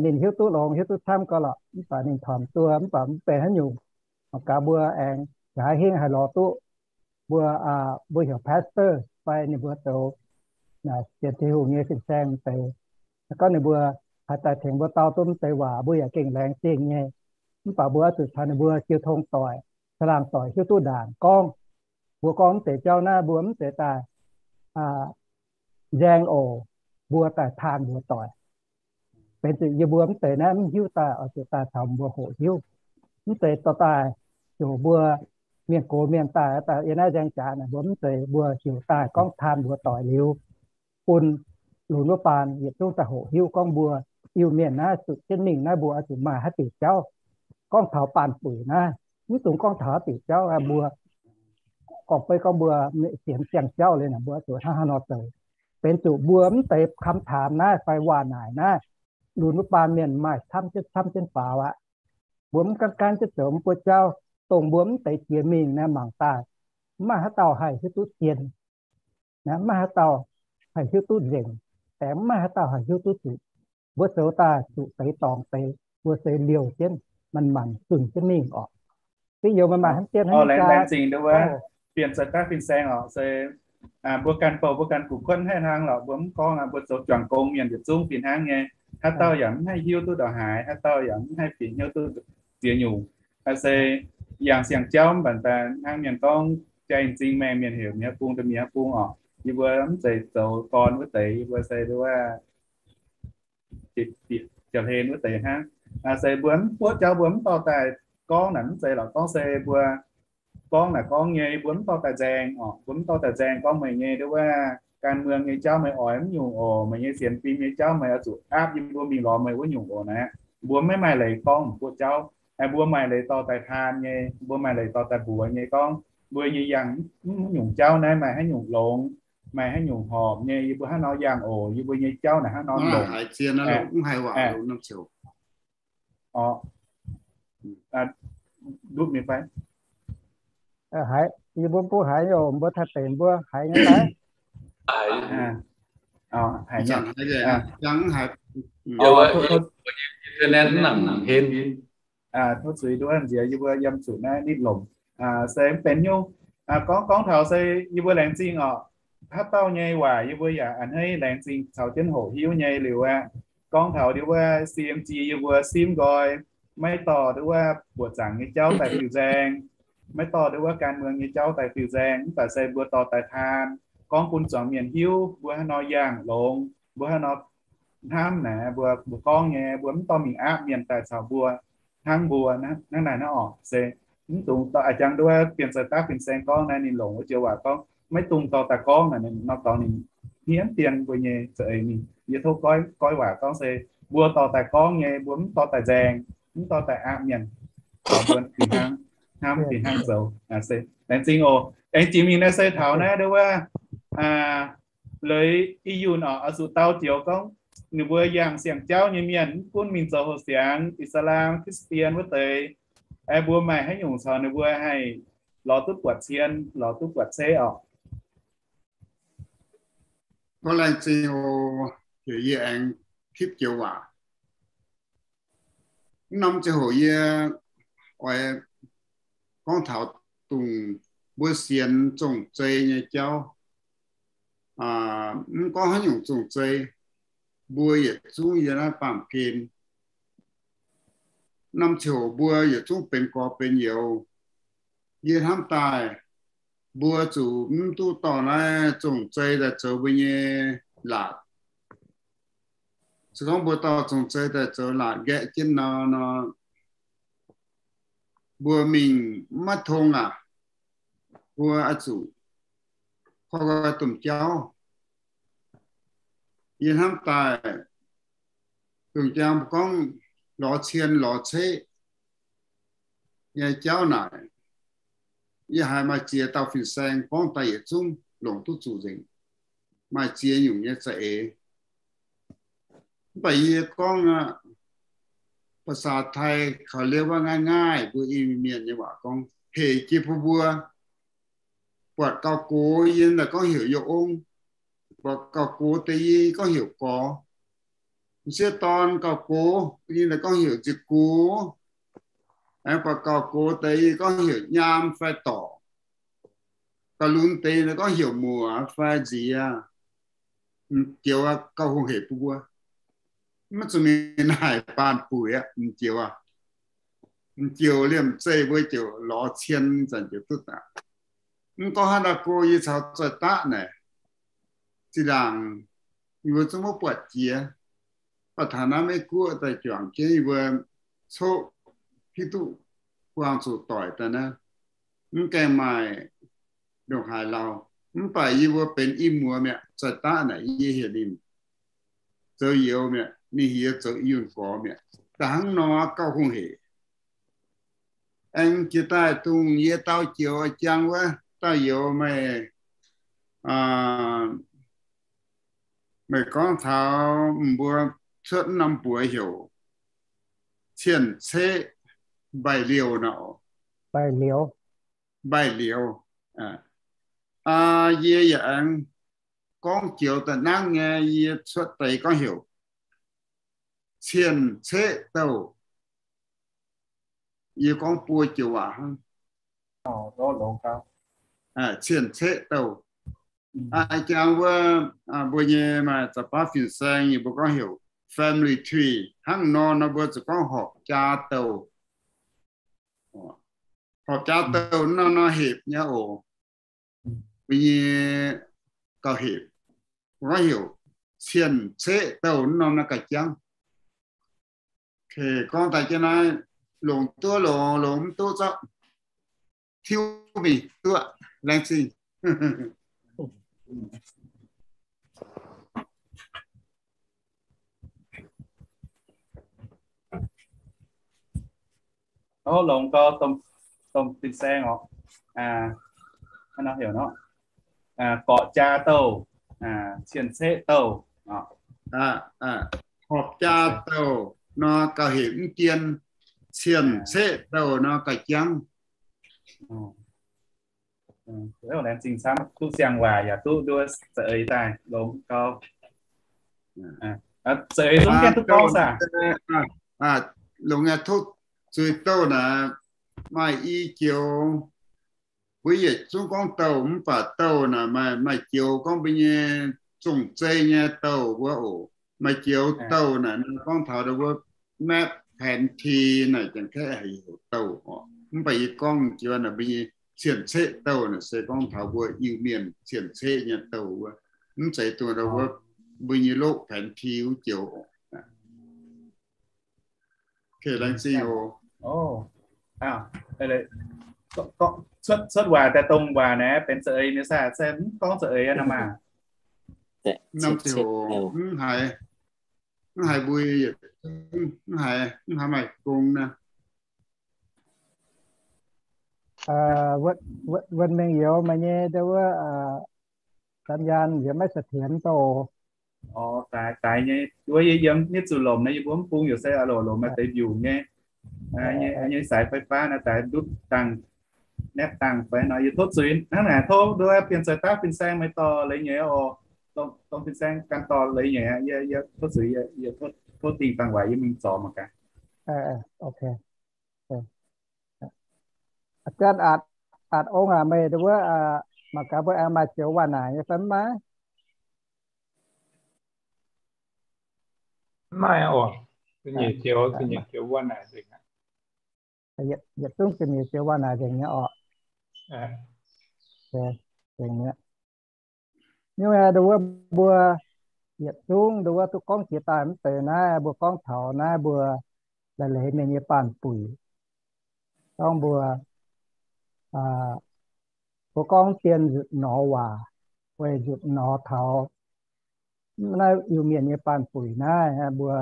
Ninh hiuv duqv longx hiuv duqv camv gau lorqc, mv baac ninh tormc duoh, mv baac mv benx haaix nyungc. Mangc gaax mbuo aengx nqa'haav hingv haih lorz duqv mbuo, mbuo heuc pastor fai ninh mbuo zoux sienx Tin-Hungh nyei fin-saeng deix. Gorngv ninh mbuo haih daaih tengx mbuo dau duqv mv deix waac, mbuo yaac gengh laengz zingh nyei. Mv baac mbuo oix zuqc caux ninh mbuo jiu tong doic, caangh laangh doic hiuv duqv ndaangc gorngv. Mbuo gorngv mv deix jauv naaiv mbuo mv zeiz daaih nzaeng oc, mbuo daaih taan mbuox doic. Benx zuqc yie mbuo mv deix naaiv mv hiuv daaih oix zuqc daaih caux mbuo hoqc hiuv. Mv zeiz dorh daaih heuc mbuo mienh gox mienh daaih, daaih yiem naaiv nzaeng jaax naaic, mbuo mv zeiz, mbuo heuc daaih gorngv taan mbuox doic liuz, bun lunx wuov baan yietc zungv daaih hoqc hiuv gorngv mbuo Iu-Mienh naaiv zuqc jienv mingh naaiv mbuo oix zuqc maaih haaix diuc jauv. Gorngv taux baanh buic naaiv, mv dungx gorngv taux haaix diuc jauv, mbuo gorngv beiv gorngv mbuo sienx siang-jauv liuz naaic, mbuo oix zuqc hnangv haaix nor zoux. Benx zuqc mbuo mv deix คำถาม naaiv fai waac-naaic naaiv, lunx wuov baan mienh maaih camv jienv camv jienv faaux aqv. Mbuo mv gaanv gaanv jienv zoux mv buoqv jauv, dongh mbuo mv deix jiex mingh naaiv mangc daaih, mv maaih haaix dauh haih hiuv duqv zien. Mv maaih haaix dauh haih hiuv duqv nzengc, aengx mv maaih haaix dauh haih hiuv duqv zuqc. Mbuo zoux daaih zuqc deix dorngx deix, mbuo se liouh jienv, manc-manc zunh jienv mingh orqc. Fingx youz maaih maaih hnangv dien hnangv, laengz zingh nduov wuov, bienh za'gaav fin-saeng orqc, se mbuo ganh bouh mbuo ganh gu'kuotv haih hnangv lorqc, mbuo mv gorngv aqv, mbuo zoux juangc gong mienh yietc zungv fih hnangv nyei. Haaix dauh yaac mv haih hiuv duqv ndongc haaix, haaix dauh yaac mv haih fih hnyouv duqv ziex nyungc. Se yangh siang-jauv mv baac daaih hnangv mienh gorngv jaa-en zingh maengh, mienh heuc mienh bung daaih mienh bung orqc. Yie mbuo mv zeiz zoux gorn wuov deix, yie mbuo se nduov wuov, jauv-hlen wuov deix hnangv. Se mbuo mv buoqv jauv, mbuo mv dorh daaih gorngv naaic, mv zeiz lorqc, gorngv se mbuo gorngv naaic gorngv nyei, mbuo mv dorh daaih nzaeng orqc, mbuo mv dorh daaih nzaeng gorngv meih nyei nduov wuov การเมือง nyei jauv meih oix mv nyungc oc, meih nyei sienx fim nyei jauv meih oix zuqc aapv yie mbuo mingh lorz meih wuov nyungc oc naaic. Mbuo maiv maaih leiz gorngv mv buoqv jauv. Mbuo maaih leiz dorh daaih taan nyei, mbuo maaih leiz dorh daaih mbuox nyei gorngv mbuo nyei yangh mv nyungc jauv naaiv maaih haaix nyungc longx, maaih haaix nyungc horpc nyei, yie mbuo hnangv nor yangh oc, yie mbuo nyei jauv naaic hnangv nor longx. Orqc, ndutv mingh fai? Haiz, yie mbuo mv buov haiz nyei oc, mbuo Taiv deic mbuo haiz nyei fai? Haiz. Tov zuiz nduov nziex yie mbuo yiem zuqc naaiv nitv lomc. Se mv benx hnyouv gorngv, gorngv taux se yie mbuo laengz zingh oc. Haaix dauh nyei waac yie mbuo yaac a'hneiv laengz zingh caux jienv hoqc hiuv nyei liuz aqv. Gorngv taux ndie wuov C M G yie mbuo simv nqoi, maiv dorh ndie wuov buoqc zaangc nyei jauv daaih fiuv-nzaeng, maiv dorh ndie wuov gan muangx nyei jauv daaih fiuv-nzaeng, mv baac se mbuo dorh daaih taan, gorngv bun zuangx mienh hiuv mbuo haaix nor yangh longx, mbuo haaix nor hnamv naaic, mbuo, mbuo gorngv nyei, mbuo mv dorh mingh aapv mienh daaih caux mbuo hnangv mbuo hnangv naaic naaiv oc. Se mv dungx dorh a'jangv ndie wuov Bienh Zeiz Daqv fin-saeng gorngv naaiv, ninh longc wuov joux waac gorngv, maiv dungx dorh daaih gorngv naaic, norm dorngx ninh hmien dien mbuo nyei za'eix mingh. Yie tov goiv, goiv waac gorngv se mbuo dorh daaih gorngv nyei, mbuo mv dorh daaih nzaeng, mv dorh daaih aapv mienh, mbuo fih hnangv hnamv fih hnangv zoux. Se laengz zingh oc. Aengx jiex mingh naaiv se taux naaiv ndie wuov leiz i yunh oc, oix zuqc dau joux gorngv ninh mbuo yangh siang-jauv nyei mienh, mv gunv mingh zoux houh siangx, Ih^saa^laa^en, Christian wuov deix, mbuo maaih haaix nyungc caux ninh mbuo haih lorz duqv buatc cien, lorz duqv buatc ceqv oc. Tov laengz zingh oc. Heuc yie aengx tipv joux waac. Mv norm ziangh hoc yie oix gorngv taux dongh mbuo sienx zong-zei nyei jauv. Mv gorngv haaix nyungc zong-zei, mbuo yietc zungv yiem naaiv baamh gen. Norm ziangh hoc mbuo yietc zungv benx gorx benx youz. Yie hnamv daaih mbuo zuqc mv duqv dorh naaiv zong-zei daaih zoux mbuo nyei laatc. Se gorngv mbuo dorh zong-zei daaih zoux laatc nqaeqv jienv nor, nor mbuo mingh maiv tong aac, mbuo oix zuqc koi domh jauv. Yie hnamv daaih dongh jang mbuo gorngv lorz cien lorz ceqv nyei jauv naaic, yie haiz maaih ziex dauh fin-saeng gorngv daaih yietc zungv longc duqv zuqc nzengc. Maaih ziex nyungc nyei za'eix. Mv baac yie gorngv aqv, ภาษาไทย kaux liouh wuov ngaih ngaih mbuo Iu-Mienh nyei waac gorngv, hec jiex bun mbuo. Buatc gauh gox yie daaih gorngv heuc yie ong. Buatc gauh gox deix yie gorngv heuc gorx. M'sieqv dorn gauh gox yie daaih gorngv heuc nziec gox. Aengx buatc gauh gox deix yie gorngv heuc nyaam fai dorc. Gauh lunx deix yie daaih gorngv heuc muoc fai nziex. M'joux gauh hungh hec bun mbuo. Maiv zuqc mingh naaic baan buic aqv, m'joux aqv. M'joux liemh zeih mbuo ziouc lorz cien zanc ziouc duqv daaih. Mv gorngv haaix dauh go yie caux zoih daqv naaic, zinh ndaangc yie mbuo zungv maiv buatc jiex. Baac taux naaiv Meiv Guoqv daaih juangc jienv yie mbuo coqv hiuv duqv buangh zuqc doic daaih naaiv, mv gaengh maaih ndongc haaix lauh. Mv baac yie mbuo benx i muoz mi'aqv, zoih daqv naaic yie heuc ninh zoux youz mi'aqv, ninh heuc yie zoux i yunh gorx mi'aqv. Da'hnangv nor gauh hungh hec. Aengx jiex daaih dongh yie dau joux jang wuov dauh youz meih, meih gorngv taux mbuo cuotv norm buoz heuc cien-ceqv mbaih liouh nor. Mbaih liouh. Yie yaac aengx gorngv joux da'nangv nyei, yie cuotv deix gorngv heuc cien-ceqv douh. Yie gorngv buo joux waac hnangv. Cien-ceqv douh. Jangx wuov mbuo nyei maaih za'baav fin-saeng yie mbuo gorngv heuc family tree. Hnangv nor nor mbuo zuqc gorngv horpc jaa douh. Horpc jaa douh nor nor hepc nyei oc. Mbuo nyei gauh hepc. Gorngv heuc cien-ceqv douh nor nor gauh jangv. Gorngv daaih jienv naaiv, longc duqv longx, longx mv duqv zorqv tiuv mingh duqv. Laengz zingh. Longx gau, domh fin-saeng oc. Gorpc jaa douh, cien-ceqv douh. Horpc jaa douh nor gauh hepc mv dien, cien-ceqv douh nor gauh jangv. Laengz zingh camv, duqv siang-waac yaac duqv nduov za'eix daaih longx gau. Za'eix zungv gaengh duqv gorngv saah? Longc nyei tov zuiz douh naaic maaih i joux. Mbuo yietc zungv gorngv douh mv baac douh naaic maaih, maaih joux gorngv mbuo nyei zong-zei nyei douh wuov oc. Maaih joux douh naaic gorngv taux ndau wuov map แผนที่ naaic janx-kaeqv haih heuc douh oc. Mv baac yie gorngv joux naaic mbuo nyei cien-ceqv douh naaic se gorngv taux mbuo Iu-Mienh cien-ceqv nyei douh wuov. Mv zeiz dongh ndau wuov mbuo nyei loqv แผนที่ wuov joux oc. Laengz zingh oc. Cuotv, cuotv waac daaih dongh waac naaiv benx za'eix nyei saah? Se mv gorngv za'eix aqv nor maah? Norm ziouc mv haiz, mv haiz mbuo, mv haiz, mv haiz maaih gong naaiv. Wuonh mengh youz meih nyei ndau wuov สัญญาณ yie maiv เสถียร douh. Daaih, daaih nyei, wuov yie yiem nyei zuqc lomc naaiv, yie mbuo mv bung youc se aqv loc, lomc maaih deix mbiungc nyei, nyei สายไฟฟ้า naaiv daaih ndutv dangh, naetv dangh fai nor. Yie tov zuiz hnangv naaic, tov nduov Bienh Zoih Daav, Fin-Saeng, meih dorh leiz nyeic oc. Dongh Fin-Saeng ganh dorh leiz nyeic aqv. Yie, yie tov zuiz, yie, yie tov dingh dangh waac yie mingh zorc mangc gaax. Aa, Janx, Atc Ong aac, meih ndau wuov mangc gaax mbuo aengx maaih joux waac naaic nyei fai mv maaih? Mv maaih oc. Yietc zungv ga'nyiec joux waac naaic nzengc nyei oc. Nyungc ndau wuov mbuo yietc zungv ndau wuov duqv gorngv jiex daaih mv deix naaiv, mbuo gorngv taux naaiv mbuo la'leiz mienh nyei baanh buic, gorngv mbuo, mbuo gorngv dien nzutc nor waac, weic nzutc nor taux naaiv Iu-Mienh nyei baanh buic naaiv mbuo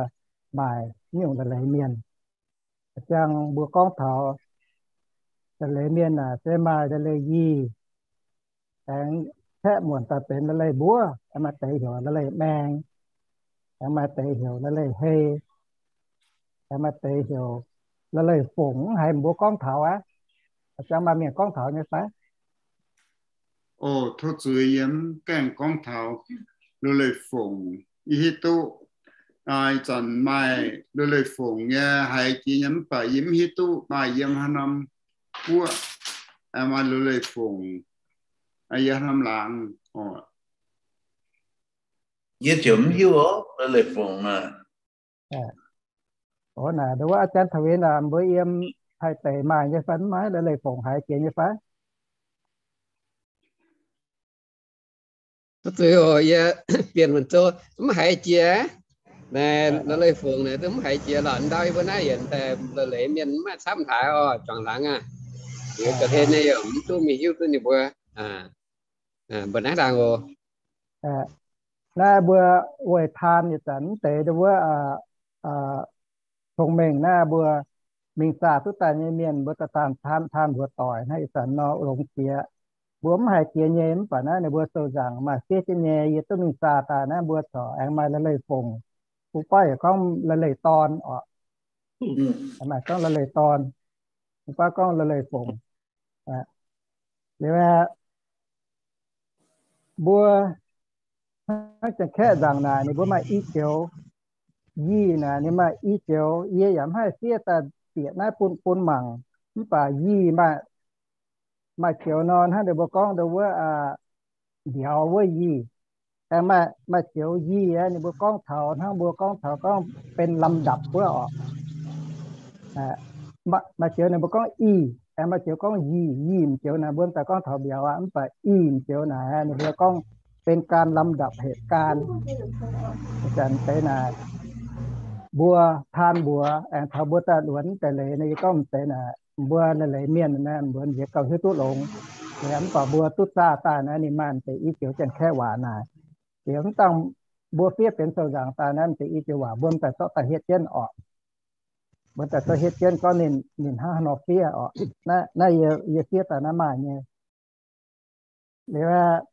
maaih nyungc la'leiz mienh. Ziangh mbuo gorngv taux la'leiz mienh naaic se maaih la'leiz yie, aengx caeqv muonc daaih benx la'leiz mbuov. Aengx maaih deix heuc la'leiz maeng, aengx maaih deix heuc la'leiz hei, aengx maaih deix heuc la'leiz fongc. Mv haiz mbuo gorngv taux aqv. Ziangh maaih mienh gorngv taux nyei fai? Oc, tov zuiz, yie mv gaengh gorngv taux la'leiz fongc. Yie hiuv duqv ih zanc maaih la'leiz fongc nyei haiz jiex nyei, mv baac yie mv hiuv duqv maaih yiem haaix norm guoqv maaih la'leiz fongc, yiem haaix norm laangz oc. Yie ziouc mv hiuv oc, la'leiz fongc naaic. Oc, naaic ndau wuov อาจารย์ Taux Win aac, mbuo yiem Taiv deic maaih nyei fai mv maaih la'leiz fongc haiz jiex nyei fai? Zuiz oc, yie Bienh Wuonh Zou, mv haiz jiex. Naaiv la'leiz fongc naaic duqv mv haiz jiex lorqc. Ndau yie mbuo naaiv yietc daaih la'leiz mienh mv maaih camv haaix oc, juangc hlang aqv. Liuz ga'hlen nyei yaac mv duqv mingh hiuv duqv ninh mbuo. Mbuo naaiv ndaangc oc. Naaiv mbuo weic taan ih zanc mv deix ndau wuov cong-mengh naaiv mbuo mingh zaah duqv daaih nyei mienh, mbuo daaih taan, taan mbuox doic naaiv ih zanc nor longx jiex. Mbuo mv haiz jiex nyei mv baac naaiv ninh mbuo sou nzaangc maaih fiev jienv nyei, yie duqv mingh zaah daaih naaiv mbuo corc aengx maaih la'leiz fongc. Bung baav yaac gorngv la'leiz dorn oc. Maaih gorngv la'leiz dorn, bung baav gorngv la'leiz fongc. Liuz aeqv, mbuo hnangv janx-kaeqv nzaangc naaic ninh mbuo maaih i joux, yie naaic ninh maaih i joux, yie yaac mv haih fiev daaih bieqc naaiv bun, bun mangc. Mv baac yie maaih, maaih joux nor hnangv ninh mbuo gorngv ndau wuov mbiauz wuov yie. Aengx maaih, maaih joux yie aeqv, ninh mbuo gorngv taux hnangv mbuo gorngv taux gorngv benx ลำดับ wuov oc. Maaih joux ninh mbuo gorngv i, aengx maaih joux gorngv yie. Yie m'joux naaic mbuo m'daaih gorngv taux mbiauz aqv, mv baac i m'joux naaic ninh mbuo gorngv benx การลำดับเหตุการณ์. Zanc deix naaic mbuo taan mbuox aengx taux mbuo daaih luonx deix leiz naaiv, yie gorngv m'deix naaic mbuo la'leiz mienh naaiv mbuo nziex gauh hiuv duqv longx. Liuz mv baac mbuo duqv zaah daaih naaiv ninh maaih m'deix i joux janx-kaeqv waac naaic. Liuz mv dangh mbuo fiev benx sou nzaangc daaih naaiv m'deix i joux waac mbuo m'daaih zorqv daaih hietv jienv oc. Mbuo daaih zorqv hietv jienv gorngv ninh, ninh hnangv haaix nor fiev oc. Naaiv, naaiv yie, yie fiev daaih naaiv maaih nyei. Liuz aeqv,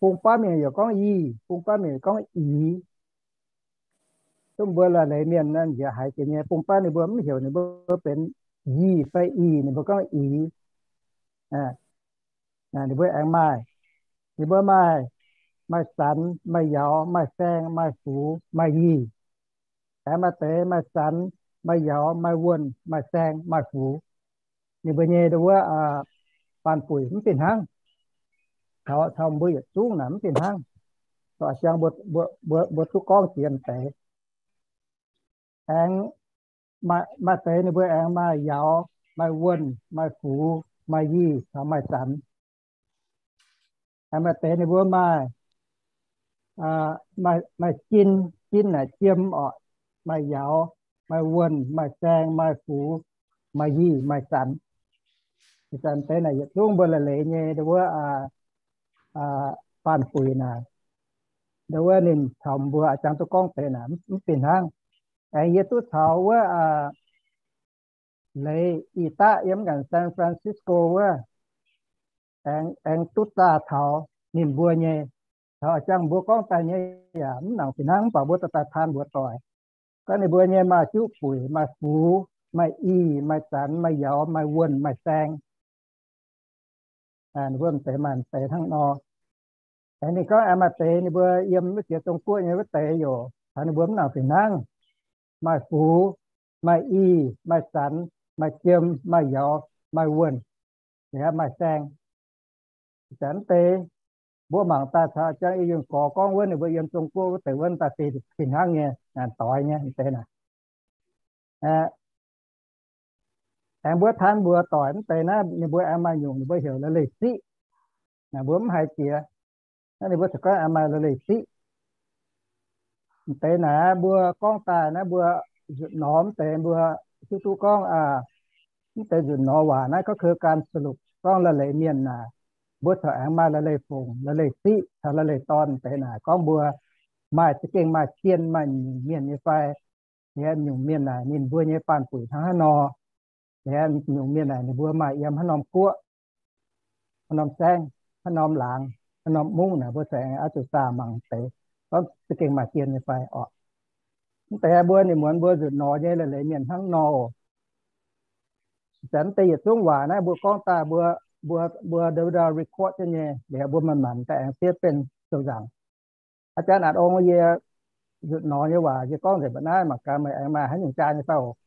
bung baav mienh yaac gorngv i, bung baav mienh gorngv i. Duqv mbuo la'leiz mienh naaiv nziex haiz jiex nyei, bung baav ninh mbuo mv heuc ninh mbuo benx i fai i, ninh mbuo gorngv i. Ninh mbuo aengx maaih, ninh mbuo maaih maaih zanx, maaih yauz, maaih saeng, maaih fux, maaih yih. Aengx maaih deix maaih zanx, maaih yauz, maaih wuonh, maaih saeng, maaih fux. Ninh mbuo nyei ndo wuov baanh buic mv fih hnangv. Taux, taux mbuo yietc zungv naaic mv fih hnangv. Dorh jang mbuo, mbuo, mbuo duqv gorngv jiex deix. Aengx maaih, maaih deix ninh mbuo aengx maaih yauz, maaih wuonh, maaih fux, maaih yih caux maaih zanx. Aengx maaih deix ninh mbuo maaih, maaih, maaih jin, jin naaic jiem orqc, maaih yauz, maaih wuonh, maaih saeng, maaih fux, maaih yih, maaih zanx. Ih zanc deix naaic yietc zungv mbuo la'leiz nyei ndo wuov baanh buic naaic, ndo wuov ninh caux mbuo a'jang duqv gorngv deix naaic mv fih hnangv. Aengx yie duqv caux wuov leiz ih daqv yiem ganh San Francisco wuov, aengx, aengx duqv zaah taux ninh mbuo nyei, taux a'jang mbuo gorngv daaih nyei yaac mv nangc fih hnangv, mv baac mbuo dorh daaih taan mbuox doic. Gorngv ninh mbuo nyei maaih juqv buic, maaih fux, maaih yih, maaih zanx, maaih yauz, maaih wuonh, maaih saeng. Ninh mbuo m'deix maaih m'deix hnangv nor. Aengx ninh gorngv aengx maaih deix ninh mbuo yiem wuov jiex Zong-Guoqv nyei wuov deix youc taux ninh mbuo mv nangc fih hnangv. Maaih fux, maaih yih, maaih zanx, maaih jiem, maaih yauz, maaih wuonh, liuz maaih saeng. Zanc mv deix mbuo mangc daaih caux jang yie yunh gorx gorngv wuov ninh mbuo yiem Zong-Guoqv wuov deix wuov daaih fih, fih hnangv nyei, doix nyei m'deix naaic. Aengx mbuo taan mbuox doic mv deix naaiv ninh mbuo aengx maaih nyungc ninh mbuo heuc la'leih siqv. Naaic mbuo mv haiz jiex, naaiv ninh mbuo corc gorngv aengx maaih la'leih siqv. M'deix naaiv mbuo gorngv daaih naaiv mbuo nzunc nor mv deix mbuo hiuv duqv gorngv mv deix nzunc nor waac naaiv gorngv คือการสรุป gorngv la'leih mienh naaic, mbuo corc aengx maaih la'leih fongc, la'leih siqv caux la'leih dorn. M'deix naaic gorngv mbuo maaih za'gengh maaih jien maaih nyungc mienh nyei fai, liuz nyungc mienh naaic ninh mbuo nyei baanh buic hnangv haaix nor, liuz nyungc mienh naaic ninh mbuo maaih yiem haaix norm guoqv, haaix norm saengv, haaix norm laangz, haaix norm mungv naaic mbuo corc aengx oix zuqc zaah mangc deix, gorngv za'gengh maaih jien nyei fai orqc. Mv deix mbuo ninh muonz mbuo nzunc nor nyei la'leih mienh hnangv nor oc. Zanc mv deix yietc zungv waac naaiv mbuo gorngv daaih mbuo, mbuo, mbuo ndo ndo record jienv nyei, liuz mbuo manc-manc daaih aengx fiev benx sou nzaangc. A'jang Naanc Ong, yie nzunc nor nyei waac yie gorngv nzengc mbuoqc naaiv, mangc gaax meih aengx maaih haaix nyungc jaa nyei fai oc.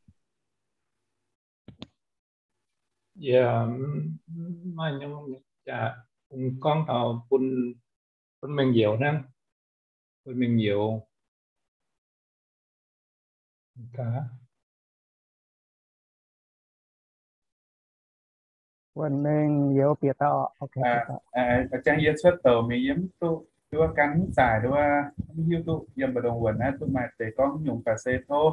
Yie maaih nyungc jaa, gorngv taux bun, bun mengh youz hnangv, bun mengh youz. Wuonh mengh youz bieqc daaih oc. A'jang yie cuotv douc mingh yie mv duqv, duqv gan mv zaaic, duqv mv hiuv duqv yiem mbu'ndongx wuonh naaiv duqv maaih deix gorngv nyungc ga'sie tov.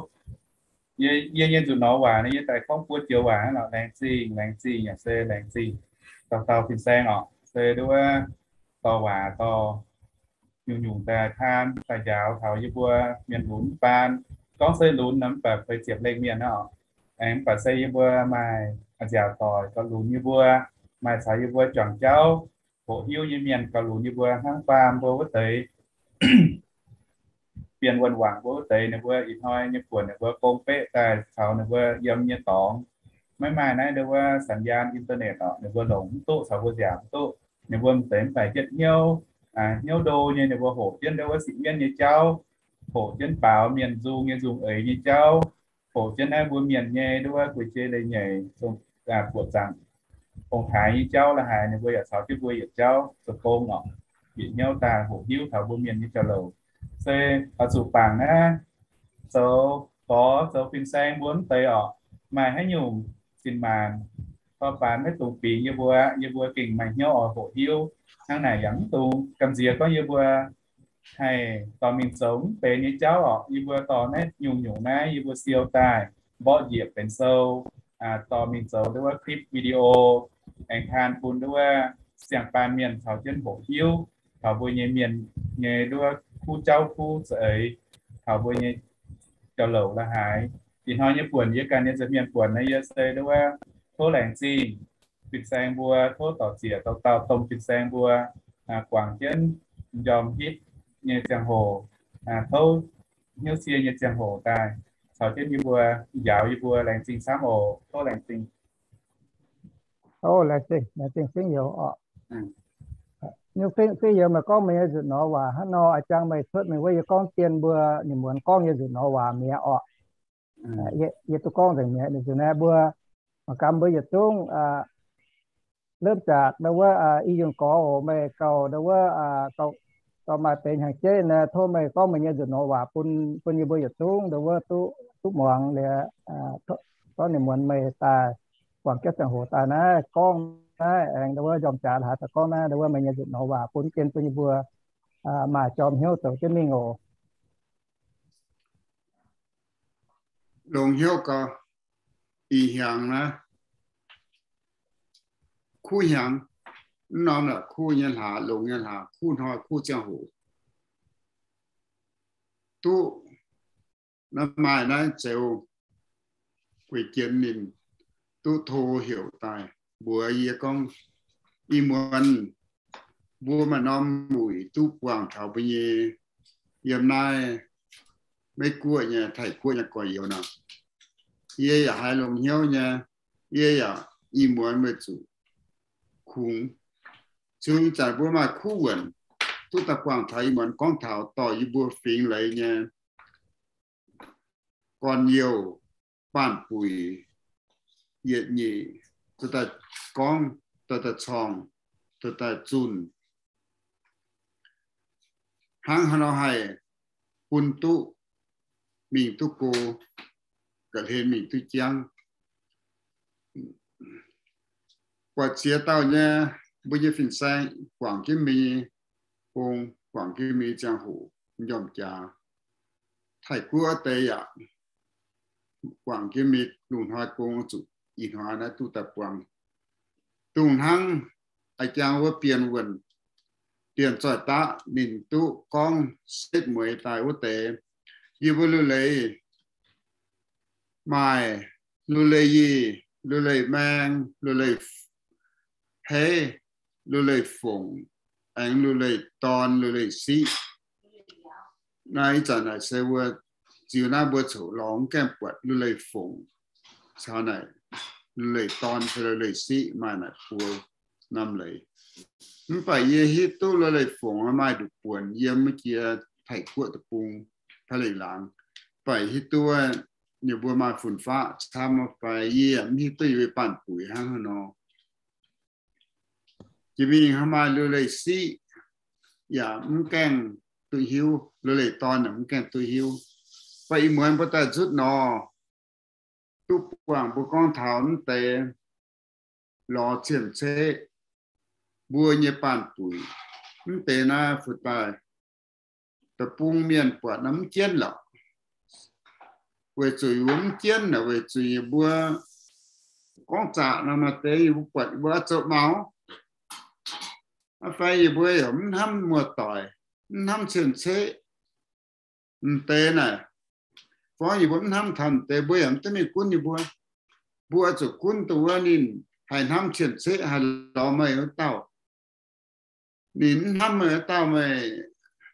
Yie, yie nyei nzunc nor waac naaiv yie daaih gorngv buo joux waac aqv lorqc. Laengz zingh, laengz zingh, yaac se laengz zingh dauh dauh fin-saeng orqc, se nduov dorh waac dorh nyungc-nyungc daaih taan daaih njaaux taux yie mbuo mienh lunx mv baan. Gorngv se lunx nor mv baac feix ziepc lengh mienh aqv. Aengx mv baac se yie mbuo maaih nziaauc doic gauh lunx yie mbuo, maaih caux yie mbuo juangc jauv hoqc hiuv nyei mienh gauh lunx yie mbuo hnangv faam mbuo wuov deix, Bienh Wuonh Wangc mbuo wuov deix, ninh mbuo ih hnoi nyei buonc ninh mbuo gong beqv daaih caux ninh mbuo yiem nyei dorngx. Maiv maaih naaiv ndo wuov สัญญาณ internet orqc, ninh mbuo longc mv duqv caux mbuo nziaauc mv duqv. Ninh mbuo m'deix mv baac hietv hnyouv, hnyouv ndo nyei ninh mbuo hoqc jienv ndo wuov sipv mienv nyei jauv, hoqc jienv baaux mienh nzung nyei nzung eix nyei jauv, hoqc jienv naaiv mbuo mienh nyei ndo wuov guei jei leiz-nyeic, buoqc zaangc ong-taaix nyei jauv la'haaix, ninh mbuo yaac caux jienv mbuo yietc jauv zoux gong orqc, bieqc hnyouv daaih hoqc hiuv taux mbuo mienh nyei jauv-louc. Se oix zuqc bangc naaiv zoux gorx zoux fin-saeng mbuo mv deix orqc, maaih haaix nyungc zinh maanc, dorh faanx maiv dungx bingx yie mbuo, yie mbuo gengh maaih hnyouv oix hoqc hiuv. Hnangv naaic yaac mv dungx gamh nziex gorngv yie mbuo haih dorh mingh zoux mv benx nyei jauv orqc. Yie mbuo dorh naaiv nyungc-nyungc naaiv yie mbuo siou daaih mborqv njiec benx sou, dorh mingh zoux ndo wuov clip video, aengx taan bun ndo wuov siang-baanh mienh caux jienv hoqc hiuv taux mbuo nyei mienh nyei ndo wuov kuv jauv kuv za'eix, taux mbuo nyei jauv-louc la'haaix. Ih hnoi nyei buonc yie ganh nyei nza'hmien buonc naaiv yie se ndo wuov tov laengz zingh fin-saeng mbuo, tov dorc ziec dauh dauh domh fin-saeng mbuo guangc jienv njormh hitv nyei ziangh hoc, tov hnyouv cie nyei ziangh hoc daaih caux jienv yie mbuo njaaux yie mbuo. Laengz zingh camv oc. Tov laengz zingh. Tov laengz zingh, laengz zingh singv youz orqc. Nyungc fingx, fingx youz meih gorngv meih nyei nzutc norm waac hnangv nor, a'jang meih cuotv mingh wuov yie gorngv dien mbuo nyei muonz gorngv nyei nzutc norm waac mi'aqv orqc. Yie, yie duqv gorngv nzengc mi'aqv. Nzunc naaiv mbuo mangc gaax mbuo yietc zungv เริ่มจาก ndau wuov i yunh gorx oc, meih gauh ndau wuov gauh maaih deix hnyangx-jeiv naaiv, tov meih gorngv meih nyei nzutc norm waac bun, bun yie mbuo yietc zungv ndau wuov duqv, duqv muangx liuz, gorngv ninh muonz meih daaih guangc jienv ziangh hoc daaih naaiv gorngv naaiv aengx ndau wuov njormh jaax haaix daaih gorngv naaiv ndau wuov meih nyei nzutc norm waac bun jienv bun yie mbuo maaih jorm hnyouv zoux jienv mingh oc. Longx hnyouv gau, ih hnyangx naaiv, kuv hnyangx, mv norm naaic kuv nyei hlaax, longx nyei hlaax, kuv hnoi kuv ziangh hoc, duqv naaiv maaih naaiv Zeuz Gueix Jien ninh duqv to heuc daaih mbuox yie gorngv, ih muonz mbuo maaih norm wuic duqv buangh taux mbuo nyei yiem naaiv Meiv Guoqv nyei, Taiv Guoqv nyei gorx-youz nor. Yie yaac haiz longx hnyouv nyei, yie yaac ih muonz weic zuqc kungx, ziux ih zanc mbuo maaih kuv wuonc duqv daaih buangh taux ih muonz gorngv taux dorh yie mbuo fingx leiz nyei gorn-youh, baanh buic, yietc nyeic dorh daaih gorngv, dorh daaih corngh, dorh daaih zunh, hnangv haaix nor haih bun duqv mingh duqv go, ga'hlen mingh duqv jangv. Buatc ziex dauh nyei mbuo nyei fin-saeng guangc jienv mingh gong, guangc jienv mingh ziangh hoc njormh jaax, Taiv Guoqv wuov deix yaac guangc jienv mingh lungh hnoi gong, zuqc ih hnoi naaiv duqv daaih buangh. Dongh hnangv a'jang wuov Bienh Wuonh, Bienh Zoih Daqv ninh duqv gorngv setv mueiz daaih wuov deix, yie mbuo lui-leiz maaih lui-leiz yie, lui-leiz maeng, lui-leiz heiv, lui-leiz fongc, aengx lui-leiz dorn, lui-leiz siqv. Naaiv ih zanc naaic se mbuo ziux naaiv mbuo coqv lorz mv gaengh buatc lui-leiz fongc caux naaic lui-leiz dorn caux lui-leiz siqv maaih naaic buo norm leiz. Mv baac yie hiuv duqv lui-leiz fongc maaih nduqc buonc yiem wuov jiex Taiv Guoqv deic-bung, Taiv Lengh Laangz. Mv baac hiuv duqv ninh mbuo maaih fun-faqv camv fai, yie mv hiuv duqv yie mbuo baanh buic hnangv haaix nor. Jiex mingh maaih lui-leiz siqv yaac mv gaengh duqv hiuv, lui-leiz dorn yaac mv gaengh duqv hiuv. Mv baac ih muonz mbuo daaih nzutv nor, duqv buangh mbuo gorngv taux mv deix lorz cien-ceqv mbuo nyei baanh buic. Mv deix naaiv fu daaih deic-bung mienh buatc naaiv mv jienv lorqc. Weic zuqc yie mbuo mv jienv naaic, weic zuqc yie mbuo gorngv zaqc nor, maaih deix yie mbuo buatc yie mbuo oix zoux maux, fai yie mbuo yaac mv hnamv muoz-doic, mv hnamv cien-ceqv. Mv deix naaic, gorngv yie mbuo mv hnamv taux mv deix, mbuo yaac mv duqv mingh gunv yie mbuo. Mbuo oix zuqc gunv dongh wuov ninh haih hnamv cien-ceqv, haih lorz meih wuov dauh. Ninh mv hnamv meih wuov dauh, meih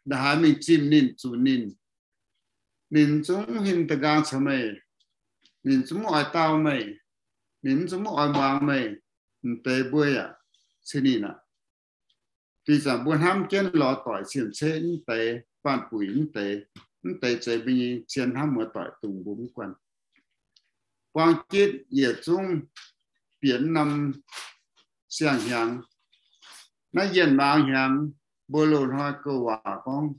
ndongc haaix mingh zimh ninh, zunc ninh, ninh zungv mv huin da'nqaang caux meih, ninh zungv mv oix dau meih, ninh zungv mv oix muangx meih. Mv deix mbuo yaac cin ninh aqv. Ih zanc mbuo hnamv jienv lorz doic cien-ceqv mv deix, baanh buic mv deix, mv deix zeiz mbuo nyei cien hnamv muoz-doic dungx mbuo mv guanh. Buang jitv yietc zungv bieqc norm siang-hnyangx. Naaiv yienh maaz hnyangx, mbuo loz-hnoi gouv waac gorngv,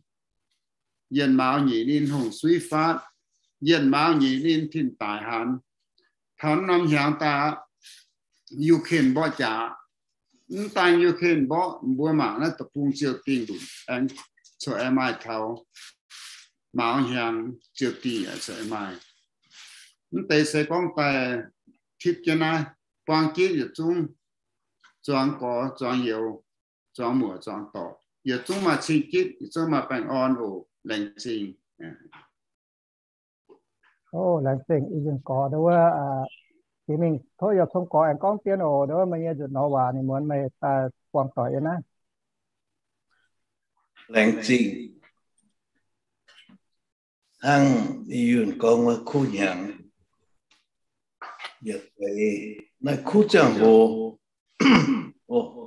yienh maaz nyeic ninh hungh suiv faatv, yienh maaz nyeic ninh tin-daaix haanz. Taux norm hnyangx daaih, Ukraine mborqv jaax. Mv daan Ukraine mborqv, mbuo mangc naaiv deic-bung ziouc dingh lunc, aengx corc aengx maaih taux maaz hnyangx ziouc dingh aengx corc aengx maaih. Mv deix se gorngv daaih tipv jienv naaiv, buang jitv yietc zungv zuangx gorx zuangx youz, zuangx muoc zuangx dorc, yietc zungv maaih cing-jitv, yietc zungv maaih baengh orn oc. Laengz zingh. Laengz zingh i yunh gorx ndau wuov. Jiex mingh tov yaac cong gorx aengx gorngv dien oc. Ndau wuov meih nyei nzutc norm waac ninh muonz meih daaih buangh doic yiem naaiv. Laengz zingh. Hnangv i yunh gorngv wuov kuv hnyangx, yietc deix naaiv kuv ziangh hoc,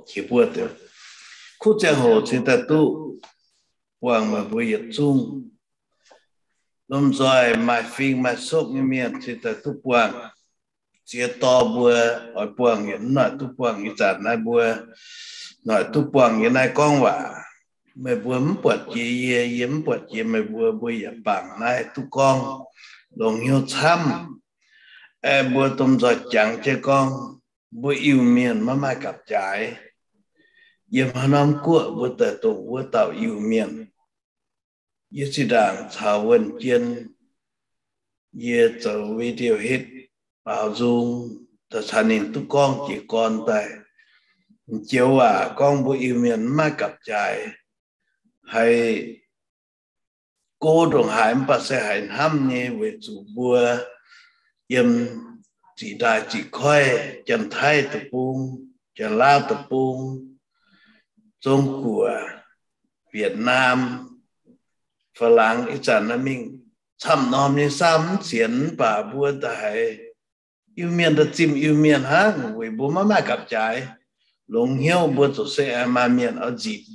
qiex buo deix, kuv ziangh hoc cingx daaih duqv buangh meih mbuo yietc zungv. Lomh nzoih maaih fing maaih sokv nyei mienh cingx daaih duqv buangh. Ziex dorh mbuo oix buangh yietc noic duqv buangh. Ih zanc naaiv mbuo noic duqv buangh yie naaiv gorngv waac. Meih mbuo mv buatc jiex yie, yie mv buatc jiex meih mbuo, mbuo yaac bangc naaiv duqv gorngv longx hnyouv camv. Aeqv, mbuo domh nzoih jangx jienv gorngv, mbuo Iu-Mienh maiv maaih gapv-jaaix. Yiem haaix norm guoqv mbuo daaih dongh wuov dauh Iu-Mienh. Yie zinh ndaangc caux wuonh jien, yie zoux video hitv baaux nzung daaih caux ninh duqv gorngv jiez gorn daaih. M'joux waac gorngv mbuo Iu-Mienh maiv maaih gapv-jaaix, haiz go ndongc haaix mv baac se haiz hnamv nyei, weic zuqc mbuo yiem ziqc ndaaih ziqc koiv, Janx-Taiv deic-bung, Janx-Laauv deic-bung, Zong-Guoqv, Wietc Naam, Faa-Laangz, ih zanc naaiv mingh camv norm nyei saamv mv sienx, mv baac mbuo daaih haiz Iu-Mienh daaih zimh Iu-Mienh hnangv, weic mbuo maiv maaih gapv-jaaix. Longx hnyouv mbuo zuqc se maaih mienh oix nzipc